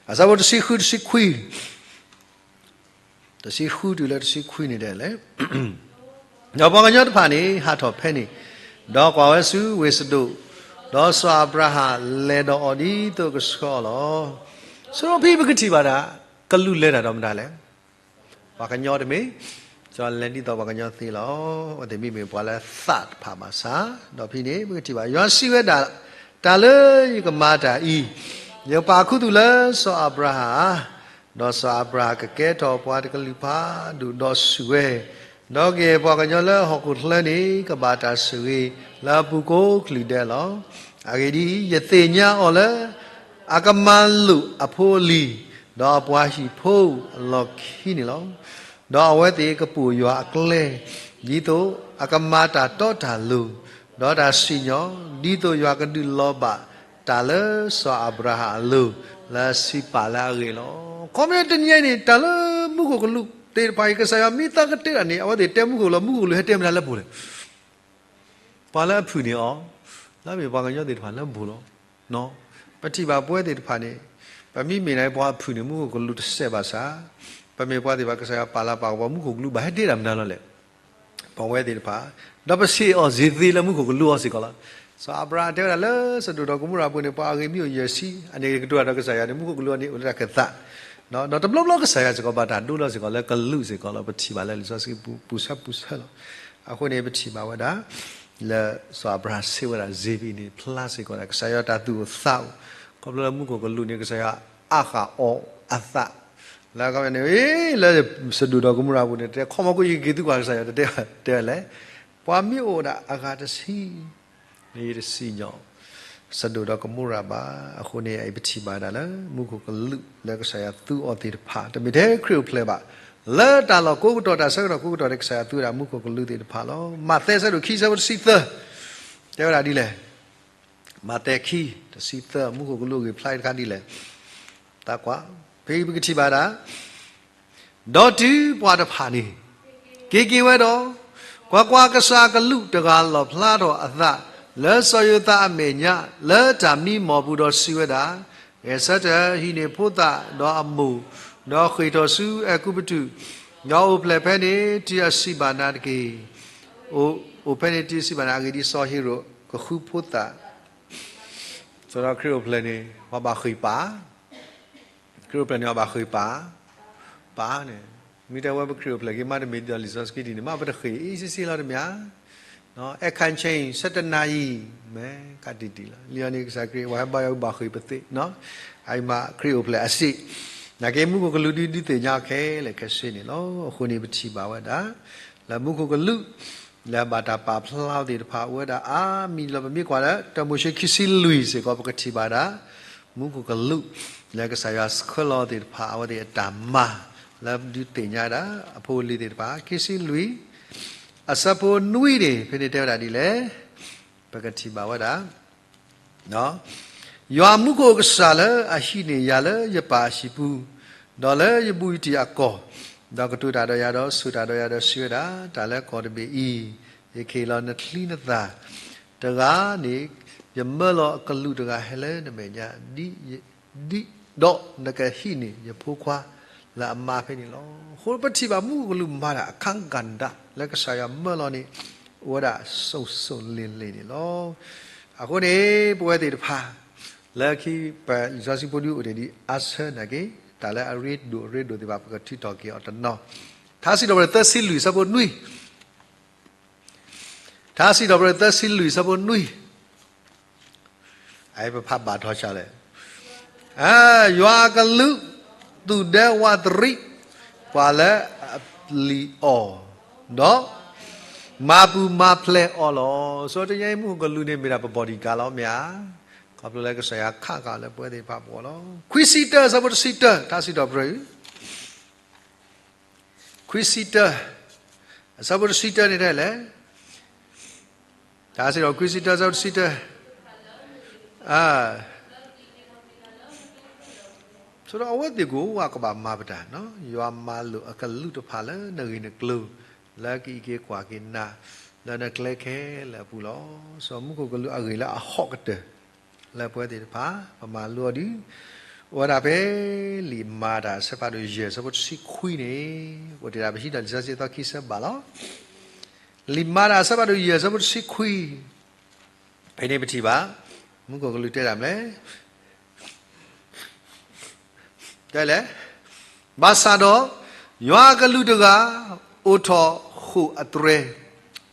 အဆၢဖိတဆံဃု တဆံခွံ, တဆံဃုတုၤလၢတဆံခွံန့ၣ်ဒ်လဲၣ်. ဒီးပှၤကညီတဖၣ်န့ၣ် ဟးထီၣ်ဖဲန့ၣ်, ဒီးကွၢ်ဝဲဆူဝ့ၢ်စဒိၣ်, ဒီးစီၤအၤဘြၤဟၣ်လဲၤဒီးအီၤဒ်သိးကဆှၢအီၤလီၤ. ဆိဖဲပကထံၣ်ဘၣ်ဒၣ် ကလူးလဲၤတၢ်ဒီးမတၤလဲၣ်. ပှၤကညီတမ့ၢ်, ကလဲၤဒ်သိးပှၤကညီသ့လီၤ. အဝဲသ့ၣ်မ့မ့ၢ်ပှၤလၢသးတဖၣ်ဘၣ်ဆၣ်, ဒီးဖဲန့ၣ် ပကထံၣ်ဘၣ် ယွၤစံးဝဲဒၣ်, တၢ်လၢယကမၤတၢ်အံၤ, ယကပာ်ခူသူၣ်လၢစီၤအၤဘြၤဟၣ်, ဒီးစီၤအၤဘြၤဟၣ်ကကဲထီၣ်ပှၤတကလုာ်ဖးဒိၣ်ဒီးစူၢ်ဝဲ, ဒီးကယဲၢ်ပှၤကညီလၢဟီၣ်ခိၣ်ချၢန့ၣ် ကဘၣ်တၢ်ဆိၣ်ဂ့ၤလၢအပူၤကိးချံၣ်ဒဲးလီၤ. အဂ့ၢ်ဒ်အံၤ, ယသ့ၣ်ညါအီၤလၢ အကမၤလိာ်အဖိအလံၤ, ဒီးအပှၤဟံၣ်ဖိအလီၢ်ခံန့ၣ်လီၤ. ဒီးအဝဲသ့ၣ်ကပိာ်ယွၤအကျဲ, ဒ်သိးအကမၤတၢ်တီတၢ်လိၤ, ဒီးတၢ်စံၣ်ညီၣ်, ဒ်သိးယွၤကဒုးလီၤဘၣ်တၢ်လၢစီၤအၤဘြၤဟၣ်အလိၤ, လၢအစံးပာ်လၢအဂ့ၢ်လီၤ. ခီမ့ၢ်တနံၤအံၤန့ၣ် တၢ်လၢမူခိၣ်ကလူးသ့ၣ်တဖၣ်အံၤ ကစၢ်ယွၤမ့ၢ်သးကတဲတၢ်န့ၣ် အဝဲသ့ၣ်တဲမူခိၣ်ကလူး, မူခိၣ်ကလူးဟဲတဲမတၤလၢပှိၤလဲၣ်. ပှၤလၢအဖုၣ်န့ၢ်အီၤ, လၢအမ့ၢ်ပှၤကညီသ့ၣ်တဖၣ်လၢပှိၤလီၤ. ပထံၣ်ဘၣ်ပဝဲသ့ၣ်တဖၣ်န့ၣ်, ပမ့မ့ၢ်ဒၣ်ပှၤအဖုၣ်န့ၢ်မူခိၣ်ကလူးတစဲးဘၣ်ဆၣ်, ပမ့ၢ်ပှၤသ့ၣ်တဖၣ် ကစၢ်ယွၤပာ်လၤပာ်ကပီၤ မူခိၣ်ကလူးဘၣ်ဟဲတဲတၢ်မတၤလီၤလဲၣ်. ပဝဲသ့ၣ်တဖၣ်, ဒီးပဆံးအီၤစ့ၢ်ကီးလၢမူခိၣ်ကလူးအီၤစ့ၢ်ကီးလီၤ. စီၤအၤဘြၤဟၣ်တဲဝဲဒၣ်လၢစဒိၣ်ဒီးကမိရၤအပူၤန့ၣ် ပှၤအဂ့ၤမ့ၢ်အိၣ်ယဲၢ်ဆံ, အန့ၣ်ကတိၤတၢ်ဒီးကစၢ်ယွၤန့ၣ် မူခိၣ်ကလူးအီၤန့ၣ် အိၣ်လၢတၢ်ခၢၣ်သး, ဒီးတဘျီဘျီကစၢ်ယွၤစ့ၢ်ကီးဘၣ်တၢ်ဒိလီၤစ့ၢ်ကီးလၢကလူးစ့ၢ်ကီးလီၤ. ပထံၣ်ဘၣ်လၢလံာ်စီဆှံပူၤ ပူၤဆၢပူၤဆၢလီၤ. အဃိန့ၣ် ပထံၣ်ဘၣ်ဝဲဒၣ် လၢစီၤအၤဘြၤဟၣ်ဆံးဝဲဒၣ်စ့ၢ်ကီးန့ၣ် ဖျါစ့ၢ်ကီးဒၣ် ကစၢ်ယွၤတၢ်သူၣ်အိၣ်သးအိၣ်, ခီဖျိလၢမူခိၣ်ကလူးန့ၣ် ကစၢ်ယွၤအါဃာ်အီၤအသး, လၢကန့ၣ် လၢစဒိၣ်ဒီးကမိရၤအပူၤန့ၣ် တဲခီမီၤကိ ယကက့ၤသံကွၢ်ကစၢ်ယွၤ တတဲဘၣ်, တဲလဲၣ်, ပှၤမ့ၢ်အိၣ်ဒၣ်အဂၤတဆံ န့ၣ်ယတစံၣ်ညီၣ် စဒိၣ်ဒီးကမိရၤဘၣ်. အဃိန့ၣ် အံၤပထံၣ်ဘၣ်ဒၣ်လၢ မူခိၣ်ကလူးလၢကစၢ်ယွၤသူအီၤသ့ၣ်တဖၣ် တမ့ၢ်ထဲခရံာ်အိၣ်ဖျဲၣ်ဘၣ်, လၢတၢ်လီၢ်ကိးကတီၢ် တၢ်ဆၢကတီၢ်ကိးကတီၢ်န့ၣ် ကစၢ်ယွၤသူဝဲဒၣ်မူခိၣ်ကလူးသ့ၣ်တဖၣ်လီၤ. မးသဲအဆၢဒိၣ်ခံအဆၢဖိတဆံသၢ တဲဝဲဒၣ်ဒ်လဲၣ်. မးသဲခံ တဆံသၢ မူခိၣ်ကလူးအဂ့ၢ်ဖျါအံၤတခါဒ်လဲၣ်. သးကွၢ်, ဖဲပကထံၣ်ဘၣ်ဒၣ် ဒီးတုၤပှၤတဖၣ်န့ၣ် က့ၤက့ၤဝဲဒီး, ကွၢ်ကွၢ်, ကစၢ်အကလူးတဂၤလီၣ်ဖျါထီၣ်အသး လၢစီၤယိၤသးအမဲာ်ညါ လၢတၢ်မံမီၢ်ပူၤဒီးစံးဝဲဒၣ်, ဂဲၤဆၢထၢၣ်, ဟံးန့ၢ်ဖိသၣ်ဒီးအမိၢ်, ဒီးဃ့ၢ်ထီၣ်ဆူအဲၤကူပတူး, ဒီးအိၣ်ဖျဲၣ်ဖဲန့ၣ်တုၤအစံးဘၣ်နၤတက့ၢ်. အိၣ်, အိၣ်ဖဲန့ၣ်တုၤအစံးဘၣ်နၤ, အဂ့ၢ်ဒ်အံၤ, စီၤဟ့ၤရိာ်ကဃုဖိသၣ်, စီၤဒီးခရံာ်အိၣ်ဖျဲၣ်န့ၣ် ပှၤဘၣ်ဃ့ၢ်ပာ် ခရံာ်အိၣ်ဖျဲၣ်န့ၣ် အဘၣ်ဃ့ၢ်ပာ်, ပာ်န့ၣ်, မ့ၢ်တဲဝဲပခရံာ်အိၣ်ဖျဲၣ်က့ၤမး တမ့ၢ်ဒ်သိးလံာ်စီဆှံဒ်န့ၣ် မ့ၢ်ပတဃ့ၢ်အံၤဆံးဆံးလီၤတမ့ၢ်ဧါ. အဲၣ်ခၣ်ဆ့ၣ် ဆၢတနၤအံၤ, မ့ၢ်ကးတံၢ်တံၢ်လီၤ. လံာ်အီၤန့ၣ် ကစၢ်ခရံာ် ပှၤဟဲဘါယွၤဘၣ်ဃ့ၢ်ပသ့ၣ်, အအံၤမးခရံာ်အိၣ်ဖျဲၣ်အစ့ၢ်, နာ်က့မူခိၣ်ကလူးဒ်ဒုးသ့ၣ်ညါခဲလၢာ်ခဲဆ့န့ၣ်လီၤ. အဃိန့ၣ်ပထံၣ်ဘၣ်ဝဲဒၣ် လၢမူခိၣ်ကလူး လၢအဘၣ်တၢ်ပာ်ဖျါအီၤသ့ၣ်တဖၣ် အိၣ်ဝဲဒၣ်အါမံၤလီၤ. ပမ့ၢ်ကွၢ်လၢ တၢမိၤၡ့ခံဆံလွံၢ်စ့ၢ်ကီး ပကထံၣ်ဘၣ်ဒၣ် မူခိၣ်ကလူး လၢကစၢ်ယွၤဆှၢလီၤသ့ၣ်တဖၣ် အဝဲသ့ၣ်အတၢ်မၤ လၢဒုးသ့ၣ်ညါဒၣ် အဖိအလံၤသ့ၣ်တဖၣ် ခံဆံလွံၢ် အဆၢဖိနွံန့ၣ် ဖဲန့ၣ်တဲဝဲဒၣ်ဒ်လဲၣ်, ပကထံၣ်ဘၣ်ဝဲဒၣ် ယွၤမူခိၣ်ကစၢ်လၢအဟံးန့ၢ်ယၤလၢယပၢ်အဟံၣ်ပူၤ, ဒီးလၢယဘူးယတံၢ်အကီၢ်, ဒီးကတိၤတၢ်ဒီးယၤဒီးဆိၣ်တၢ်ဒီးယၤဒီးစံးဝဲဒၣ်, တၢ်လၢကီၢ်တဘ့ၣ်အံၤ, ယကဟ့ၣ်လီၤနချံနသၣ်တဂၤန့ၣ်, ယမၢလီၤအကလူးတဂၤဟဲလၢနမဲာ်ညါ, ဒ် ဒီးနကဟံးန့ၢ်ယဖိခွါလၢအမါဖဲန့ၣ်လီၤ. အဃိပထံၣ်ဘၣ်မူခိၣ်ကလူးမၤတၢ်အခါကဏ္ဍ လၢကစၢ်ယွၤမၢလီၤန့ၣ် အိၣ်ဝဲဒၣ်စိၤစိၤလ့ၤလ့ၤန့ၣ်လီၤ. အဃိန့ၣ် ပဝဲသ့ၣ်တဖၣ် လၢခံ ပလံာ်စီဆှံဖိဒုအိၣ်န့ၣ်ဒ်အါဆၢနာ်က့ တၢ်လၢအရ့ဒိၣ်အရ့ဒိၣ်သ့ၣ်တဖၣ် ပကထုးထီၣ်က့ၤအီၤတနီၤ, ထါစံးထီၣ်ပတြၢၤသၢဆံလွံၢ်အဆၢဖိနွံ ထါစံးထီၣ်ပတြၢၤသၢဆံလွံၢ်အဆၢဖိနွံ, အပဖးဘၣ်ထီၣ်ဆၣ်လဲၣ်, ယွၤအကလူး သူၣ်ဒဲဝးတရံး ပှၤလၢအလံၣ်အီၣ်, ဒီးမၤပူၤမၤဖျဲးအီၤလီၤ. စီၤတယဲမူခိၣ်ကလူးန့ၣ်မ့ၢ်ဒၣ်ပ bodyguard လီၤ မ့ၢ်ဧါ. ခီဖျိလၢကစၢ်ယွၤခးဃာ်လၢပဝဲသ့ၣ်တဖၣ်အဂီၢ်လီၤ. ခွံစံတၢ အဆၢဖိတဆံတၢ ထါစံးထီၣ်ပတြၢၤ ခွံစံတၢ, အဆၢဖိတဆံတၢန့ၣ်တဲလဲၣ်, တၢ်စံးထီၣ်ခွံစံတၢ အဆၢဖိတဆံတၢ, အ, ဆိဒီးအဝဲသ့ၣ်ကိးဝါကဘၣ်မၤပတၢ်, ယွၤမၤလိာ်အကလူးတဖၣ်လၢနဂ့ၢ်နကျိၤ, လၢကအံးက့ၤကွၢ်က့ၤနၤ, လၢနကျဲခဲလၢာ်အပူၤလီၤ. စီၤမူခိၣ်ကလူးအဂ့ၢ်လၢအဟီၣ်ကတၢၢ် လၢပဝဲသ့ၣ်တဖၣ် ပမၤလိအီၤဒုး အိၣ်ဝဲဒၣ်ဖဲ လံာ်မၤတၢ်အဆၢဖးဒိၣ်ယဲၢ် အဆၢဖိတဆံခွံန့ၣ်, အိၣ်တ့ၢ်ဒၣ်ပဟံးဒီးလံာ်စီဆှံသီခံဆၢဘၣ်လီၤ. လံာ်မၤတၢ်အဆၢဖးဒိၣ်ယဲၢ် အဆၢဖိတဆံခွံ, ဖဲန့ၣ်ပထံၣ်ဘၣ် မူခိၣ်ကလူးတဲဒၣ်မလဲၣ် တဲလဲၣ်, ဘၣ်ဆၣ်ဒီး ယွၤအကလူးတဂၤ အိးထီၣ်ဃိာ်အတြဲၤ,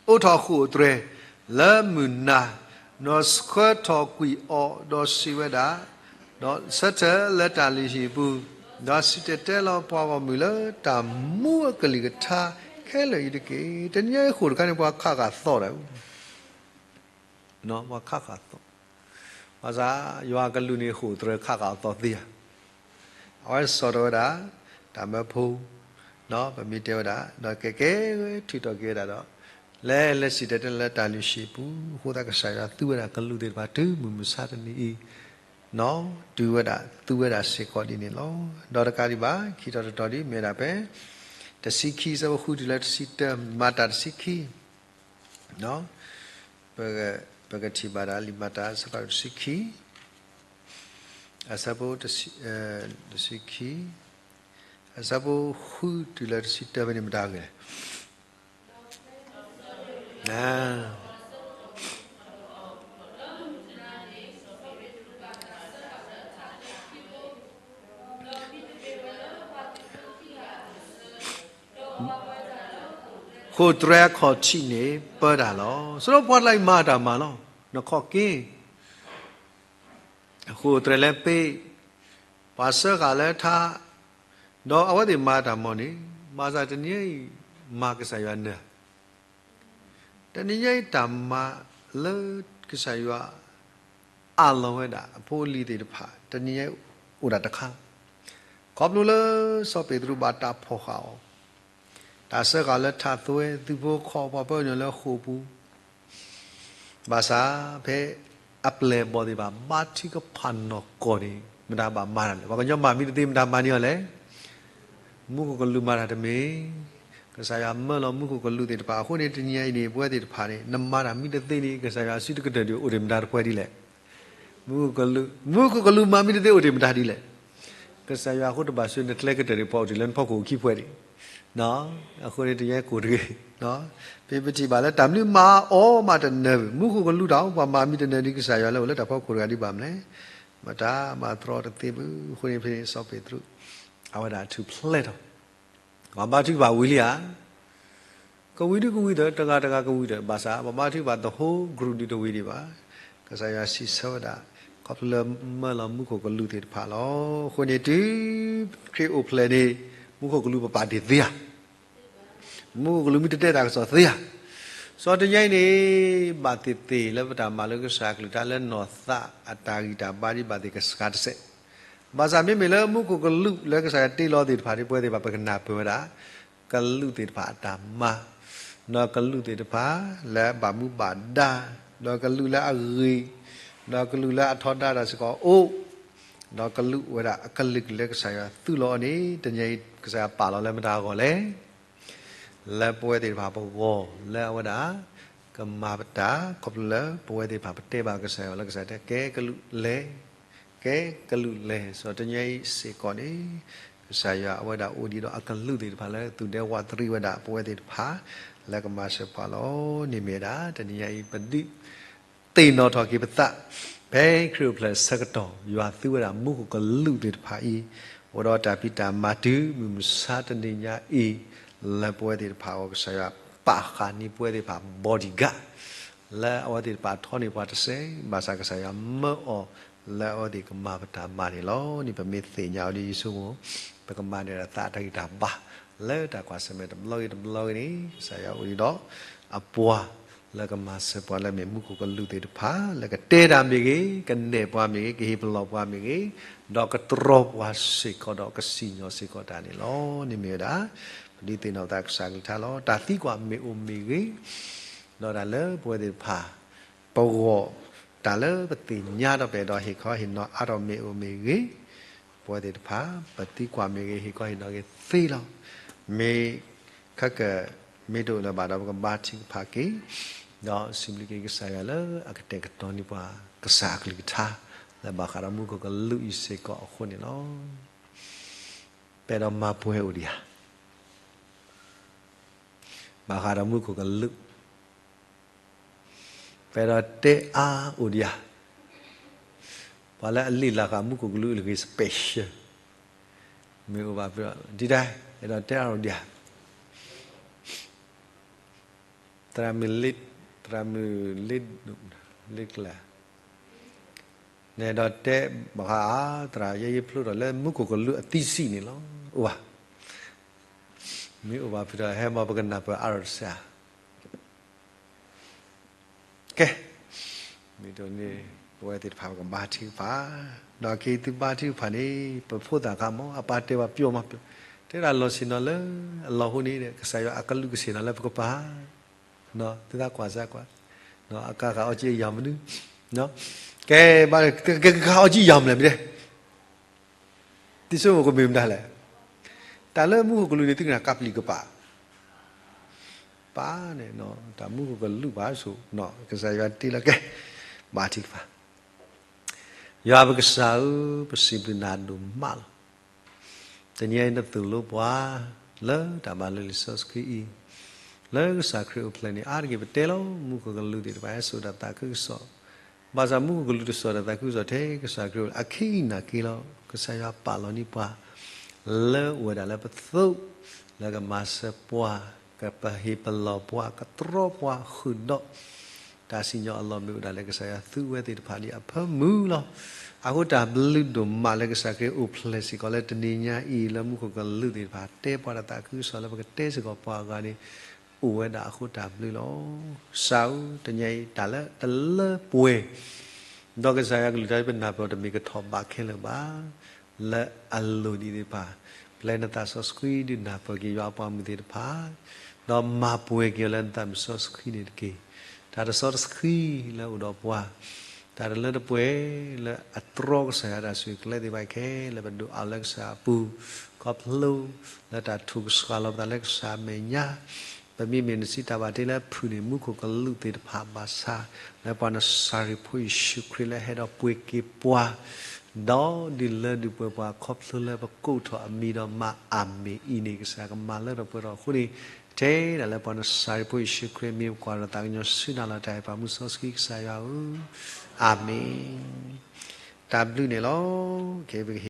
အိးထီၣ်ဃိာ်အတြဲၤ လၢမုၢ်နၤ, ဒီးဆှၢထီၣ်ကွံာ်အီၤ, ဒီးစံးဝဲဒၣ်, ဒီးဆၢထၢၣ်လၢတၢ်လုၢ်ဟံၣ်အပူၤ, ဒီးစံၣ်တဲၤတဲလီၤပှၤဂီၢ်မုၢ်လၢတၢ်မူအကလုၢ်ကထါခဲလၢာ်အံၤတက့ၢ်. တနံၤအံၤဃိာ်တခါန့ၣ် ပှၤခးဃာ်သီၣ်ဒၣ် ပှၤခးဃာ်သီၣ်, ဘၣ်ဆၣ် ယွၤအကလူးန့ၣ် ဃိာ်တြဲၤခးဃာ်အသီၣ်သ့ဧါ. အဝဲစံးထီၣ်ဝဲဒၣ် တၢ်မၢဖိ, ပမ့ၢ်တဲဝဲဒၣ် ဒီးကဲကဲ ထုးထီၣ်က့ၤဝဲဒၣ်ဒီး လဲၤလဲၤစံၣ်တဲၤတဲလီၤလၢတၢ်လုၢ်ဟံၣ်ပူၤ, အဃိသတးကစၢ်ယွၤသူဝဲဒၣ်ကလူးသ့ၣ်တဖၣ်တုၤမုၢ်မဆါတနံၤအံၤ, တုၤဝဲဒၣ်သူဝဲဒၣ်စ့ၢ်ကီးဒ်န့ၣ်လီၤ. ဒီးတကးဒံးဘၣ် ခံထီၣ်တထီၣ်ဒ်မ့ၢ်ဝဲဒၣ်ဖဲ တဆံခံ အဆၢဖိဃုတုၤလၢတဆံတၢ မၤတၢ်တဆံခံ ပကထံၣ်ဘၣ်ဒၣ်လံာ်မၤတၢ်အဆၢဖးဒိၣ်တဆံခံ, အဆၢဖိတဆံ, တဆံခံ, အဆၢဖိဃုတုၤလၢတဆံတၢဖဲန့ၣ်မတၤဂ့ၤလဲၣ်. ဃိာ်တြဲၤအခီၣ်ထံးန့ၣ် ပၢတၢ်လီၤ. ဆိဒီးပှၤတလါအံၤမၤတၢ်မၤလီၤ. နခီၣ်က့ၤ ဃိာ်တြဲၤလၢပ့း, ပှၤစၢဃာ်လၢထါ, ဒီးအဝဲသ့ၣ်မၤတၢ်မၤန့ၣ်, ဘၣ်ဆၣ်တနံၤအံၤ မၤကစၢ်ယွၤနၢၤ တနံၤအံၤတၢ်မၤလၢကစၢ်ယွၤ အးလီၤဝဲဒၣ်အဖိအလံၤသ့ၣ်တဖၣ် တနံၤအံၤအိၣ်ဒၣ်တခါ, ခီဖျိလၢစီၤပ့းတရူးဘၣ်တၢ်ဖီၣ်ဃာ်အီၤ, တၢ်စၢဃာ်လၢထးသွဲ သုးဖိခီၣ်ပှၤပၢနုာ်လၢဃိာ်ပူၤ ဘၣ်ဆၣ်ဖဲအပျဲၢ်အဘီၣ်သ့ၣ်တဖၣ် ဘါထုကဖၣ်နီၢ်ကီၢ်န့ၣ် မတၤဘၣ်မၤတၢ်လဲၣ်. ပှၤကညီမၤမံတသ့ မတၤမၤန့ၢ်အီၤလဲၣ်. မူခိၣ်ကလူးမၤတၢ်တမ့ၢ်, ကစၢ်ယွၤမၢလီၤမူခိၣ်ကလူးသ့ၣ်တဖၣ်. အဃိန့ၣ် တနံၤအံၤန့ၣ် ပဝဲသ့ၣ်တဖၣ်န့ၣ် နမၤတၢ်မံတသ့န့ၣ် ကစၢ်ယွၤစုတကတၢၢ်ဒုးအိၣ်ဒံးမတၤတပှဲၤဒ်လဲၣ်. မူခိၣ်ကလူး, မူခိၣ်ကလူးမၤမံတသ့အိၣ်ဒံးမတၤဒ်လဲၣ်. ကစၢ်ယွၤအဃိတဘၣ်ဆၢနကျဲကတၢၢ်န့ၣ် ပှၤအိၣ်ဒံးလၢနဖီခိၣ်ခံဖှဲးဒံး အဃိန့ၣ် တယဲကိၣ်တဂ့ၤ. ပပထံၣ်ဘၣ်လၢတၢ်မနုၤမၤအီၤမးတနၢၤဘၣ်. မူခိၣ်ကလူးတၢ် ပှၤမၤမံတနၢၤဒံးကစၢ်ယွၤလၢအိၣ်လၢတၢ်ဖီခိၣ်တဂၤဒံးဘၣ်မလဲၣ်. မတၤမၤတြီတသ့ဘၣ်. အဃိန့ၣ်ဖဲန့ၣ်စီၤပ့းတရူး အဝဲဒၣ်ထူၣ်ဖျဲးထီၣ် ပှၤဘါထုကဖၣ်ဝံၤလံဧါ. ကဝံၤဒုကဝံၤဒီး တဂၤတဂၤကဝံၤဒီး ဘၣ်ဆၣ် ပှၤဘါထုကဖၣ် the whole group ဒုတဝံၤဒံးဘၣ်. ကစၢ်ယွၤစံးဆၢဝဲဒၣ် ခီဖျိလၢမၢလီၤမူခိၣ်ကလူးသ့ၣ်တဖၣ်လီၤ. အဃိန့ၣ်တုၤခရံာ်အိၣ်ဖျဲၣ်န့ၣ် မူခိၣ်ကလူးပပာ်တ့ၢ်သ့ဧါ. မူခိၣ်ကလူးမ့ၢ်တတဲတၢ်ကစီၣ်သ့ဧါ. စီၤတယဲအံၤန့ၣ် ဘၣ်သ့ၣ်သ့ၣ်လၢပတၢ်မၤလၢကစၢ်အကလုၢ်ကထါလၢနီၢ်သးအတၢ်ဂံၢ်တၢ်ဘါဒ်ဘၣ်သ့ၣ်ကဆှးတစဲး ဘၣ်ဆၣ်မ့မ့ၢ်လၢမူခိၣ်ကလူးလၢကစၢ်ယွၤတ့လီၤသ့ၣ်တဖၣ်န့ၣ် ပဝဲသ့ၣ်တဖၣ်ပကနၢ်ပၢၢ်ဝဲဒၣ် ကလူးသ့ၣ်တဖၣ်အတၢ်မၤ, ဒီးကလူးသ့ၣ်တဖၣ်လၢအဘၣ်မူဘၣ်ဒါ, ဒီးကလူးလၢအဂ့ၤ, ဒီးကလူးလၢအထီဒါတၢ်စ့ၢ်ကီးအိၣ်, ဒီးကလူးဝဲဒၣ်အကလုာ်ကလုာ်လၢကစၢ်ယွၤသူၣ်လီၤအီၤန့ၣ် တနံၤအံၤကစၢ်ယွၤပာ်လီၤလၢမတၤအဂီၢ်လဲၣ်. လၢပဝဲသ့ၣ်တဖၣ်ပဂီၢ် လၢအဝဲဒၣ်ကမၤပတၢ် ခီဖျိလၢပဝဲသ့ၣ်တဖၣ်ပတဲဘၣ်ကစၢ်ယွၤလၢကစၢ်ယွၤတဲကဲကလူးလဲၤ, ကဲကလူးလဲၤ. စီၤတနံၤအံၤစ့ၢ်ကီးန့ၣ် ကစၢ်ယွၤအဝဲဒၣ်အိၣ်ဒံးဒီးအကလူးသ့ၣ်တဖၣ်လၢသူၣ်ဒဲဝးတရံးဝဲဒၣ်ပဝဲသ့ၣ်တဖၣ် လၢကမၤစၢၤပှၤလီၤ. န့ၣ်မ့ၢ်ဝဲဒၣ် တနံၤအံၤပဒုး သ့ၣ်နီၣ်ထီၣ်က့ၤပသး ဖဲခရံာ်အိၣ်ဖျဲၣ်ဆၢကတီၢ် ယွၤသူဝဲဒၣ်မူခိၣ်ကလူးသ့ၣ်တဖၣ်အံၤ အိၣ်ဒီးတၢ်ဖံးတၢ်မၤတုၤမုၢ်မဆါတနံၤညါအံၤ လၢပဝဲသ့ၣ်တဖၣ်အဂီၢ် ကစၢ်ယွၤပာ်ဃာ်န့ၢ်ပဝဲသ့ၣ်တဖၣ် bodyguard လၢအဝဲသ့ၣ်တဖၣ်ထီၣ်န့ၢ်ပှၤတစဲး ဘၣ်ဆၣ်ကစၢ်ယွၤမၢအီၤ လၢအဝဲသ့ၣ်ကမၤပတၢ်မၤန့ၣ်လီၤ. န့ၣ်ပမ့ၢ်သ့ၣ်ညါအီၤဒ်ယဆိကမိၣ် ပကမၤန့ၢ်ဒီးသးတၢ်ဂံၢ်တၢ်ဘါ လၢတၢ်ကွၢ်ဆၢၣ်မဲာ်တဘျီဂ့ၤတဘျီဂ့ၤန့ၣ် ကစၢ်ယွၤအိၣ်ဒံးဒီး အပှၤ လၢကမၤစၢၤပှၤလၢမ့ၢ်မူခိၣ်ကလူးသ့ၣ်တဖၣ် လၢကတဲတၢ်မ့ၢ်ဂ့ၤ, ကနဲၣ်ပှၤမ့ၢ်ဂ့ၤ, ကဟ့ၣ်ပလီၢ်ပှၤမ့ၢ်ဂ့ၤ, ဒီးကတြီပှၤစ့ၢ်ကီးဒီးကစံၣ်ညီၣ်စ့ၢ်ကီးတၢ်န့ၣ်လီၤ. န့ၣ်မ့ၢ်ဝဲဒၣ် ပဒုးသ့ၣ်နီၣ်ပသးကစၢ်ကလုၢ်ကထါလီၤ. တၢ်သံကွၢ်မ့ၢ်အိၣ်မ့ၢ်ဂ့ၤ, ဒီးတၢ်လၢပဝဲသ့ၣ်တဖၣ် ပဂီၢ် တၢ်လၢပသ့ၣ်ညါဒီးပအဲၣ်ဒိးဟ့ၣ်ခီဟ့ၣ်နီၤအါထီၣ်မ့ၢ်အိၣ်မ့ၢ်ဂ့ၤ, ပဝဲသ့ၣ်တဖၣ် ပသံကွၢ်မ့ၢ်ဂ့ၤ ဟ့ၣ်ခီဟ့ၣ်နီၤဂ့ၤသ့လီၤ. မ့ၢ် ခဲက မ့ၢ်တအိၣ်လၢၤဘၣ်ဒီး ပကဘါထုကဖၣ်က့ၤ, ဒီးစံးဘျုးက့ၤကစၢ်ယွၤလၢအကတဲာ်ကတီၤန့ၢ်ပှၤ ကစၢ်အကလုၢ်ကထါ လၢဘၣ်ဃးဒီးမူခိၣ်ကလူးအံၤစ့ၢ်ကီးအဃိန့ၣ်လီၤ. ပအဲၣ်ဒိးမၤပှဲၤအိၣ်ဒံးဧါ, ဘၣ်ဃးဒီးမူခိၣ်ကလူး ပအဲၣ်ဒိးတဲအါအိၣ်ဒံးဧါ, ပှၤလၢအလ့ၣ်လၢ်ဃာ်မူခိၣ်ကလူးအံၤလၢအဂ့ၤ special မ့ၢ်အိၣ်ဘၣ်ဖုးဒီး ဒ်ဒၣ် အဲၣ်ဒိးတဲအါအိၣ်ဒံးဧါ, သရၣ်မုၣ်လ့, သရၣ်မုၣ်လ့, လ့ကျၢၤ, နအဲၣ်ဒိးတဲဘၣ်ဃးဧါ, သရၣ်ယဲယဖျိထီၣ်လၢမူခိၣ်ကလူးအသံစံးန့ၣ်လီၤ. အိၣ်ဧါ, မ့ၢ်အိၣ်ဘၣ်ဖုးဒီး ဟဲမၤပကနၢ်ပၢၢ်အါထီၣ်တစဲးဧါ. ကဲ, မ့ၢ်တန့ၣ် ပဝဲသ့ၣ်တဖၣ်ပကဘါထုကဖၣ်, ဒီးက့ၤသုဘါထုကဖၣ်န့ၣ် ပဖိသၣ်ခါမ့ၢ် အပၢ်တဲဘၣ်ပျီမးပျီ, တဲဒၣ်လီၤဆ့ၣ်နီၤလၢအလီၢ်ဟိန့ၣ် ကစၢ်ယွၤအကလူးကဆ့ၣ်နီၤလၢပကပၤ, သုသးကွၢ်စၢ်ကွၢ်, အကါဃာ်အီကၠံအယၤမနုၤ, ကဲ, ကဲကါအီကၠံအယၤမနုၤလဲၣ်မ့ၢ်တဲ သုဆိကမိၣ်ကမ့ၢ်မတၤလဲၣ်. တၢ်လၢမူခိၣ်ကလူးန့ၣ် သုကနၣ်ကပျံၤကပၤ, ပၢ်န့ၣ် တၢ်မူခိၣ်ကလူးဘၣ်ဆိ, ကစၢ်ယွၤတ့လီၤကဲ, ဘါထုကဖၣ်. ယွၤပကစၢ်ဧၢ, ပစံးဘျုးနၤဒိၣ်မးလီၤ. တနံၤအံၤနသိၣ်လိပှၤ လၢတၢ်မၤလိလံာ်စီဆှံအံၤ, လၢကစၢ်ခရံာ်အိၣ်ဖျဲၣ်န့ၣ် အါတက့ၢ်ပတဲလီၤ မူခိၣ်ကလူးသ့ၣ်တဖၣ်ဟဲစိာ်တၢ်သးခုကစီၣ်, ဘၣ်ဆၣ်မူခိၣ်ကလူးတစိာ်တၢ်သးခုကစီၣ်ထဲ ကစၢ်ခရံာ်အိၣ်လၢ အခံအံၤနာ်က့လီၤ. ကစၢ်ယွၤပာ်လီၤန့ၢ်ပှၤ လၢအိၣ်ဝဲဒၣ်လၢပသိး လၢကမၤစၢၤပှၤ, ကပဟ့ၣ်ပလီၢ်ပှၤ, ကတြီပှၤဃုာ်ဒီး တၢ်စံၣ်ညီၣ်အလီၢ်မ့ၢ်အိၣ်ဒၣ်လၢကစၢ်ယွၤသူဝဲသ့ၣ်တဖၣ်ဒ်အဖၢမုၢ်လီၤ. အဃိတၢ်ဘျုးဒိၣ်မးလၢကစၢ်ခရံာ်အိၣ်ဖျဲၣ်စ့ၢ်ကီးလၢတနံၤညါအံၤ လၢမူခိၣ်ကလူးသ့ၣ်တဖၣ် တဲပှၤတၢ်သးခုကစီၣ်လၢပကတဲစ့ၢ်ကီးပှၤအဂၤန့ၣ် အိၣ်ဝဲဒၣ်အဃိတၢ်ဘျုးလီၤ. ကစၢ်ဧၢ, တနံၤအံၤတၢ်လၢတလၢပှဲၤ ဒီးကစၢ်ယွၤကလုၢ်ကထါပနၢ်ပၢၢ်တမ့ၢ်ကထီၣ်ဘးခဲလၢာ်ဘၣ်. လၢအလိၤဒံးသ့ၣ်တဖၣ် ပျဲနသးစီဆှံဒုးနၢ်ပၢၢ်က့ၤယွၤအပှၤမုၣ်သ့ၣ်တဖၣ်, ဒီးမၤပှဲၤက့ၤအီၤလၢနသးမုၢ်စီဆှံန့ၣ်တက့ၢ်. တၢ်တစီတဆှံလၢအိၣ်ဒီးပှၤ, တၢ်တလၢတပှဲၤလၢအတြီကစၢ်ယွၤတၢ်ဆိၣ်ဂ့ၤကလဲသ့ၣ်တဖၣ်ခဲလၢာ် ပဒိးအးလၢကစၢ်အပူၤ, ခီဖျိလၢတၢ်ထိၣ်ကဆှီလီၤပသးလၢကစၢ်အမဲာ်ညါ ပမ့မ့ၢ်နစံးတၢ်ဘၣ်တ့လၢဖုၣ်န့ၢ်မူခိၣ်ကလူးသ့ၣ်တဖၣ်ဘၣ်ဆၣ်, လၢပှၤနစၤရ့းဖိယ့ၣ်ၡူးခရံာ်လၢဟဲဒီးပှ့ၤက့ၤပှၤ, ဒီးဒုးလၢဒုးပှဲၤပှၤခီဖျိလၢပကိးထီၣ်အမံၤဒီးမၤအၤမ့ၣ်အံၤန့ၣ် ကစၢ်ကမၤလၢထီၣ်ပှဲၤထီၣ်အဃိန့ၣ်, ထဲဒၣ်လၢပှၤနစၤရ့းဖိယ့ၣ်ၡူးခရံာ်မ့ၢ်ပကွၢ်ဒီး သးကညီၤဆူနၤလီၤတၢ်အဲၣ်ပာ်မူစီဆှံကစၢ်ယွၤဧၢ, အၤမ့ၣ်. တၢ်ဘျုးန့ၣ်လီၤ. ကဲပကဟ့ၣ်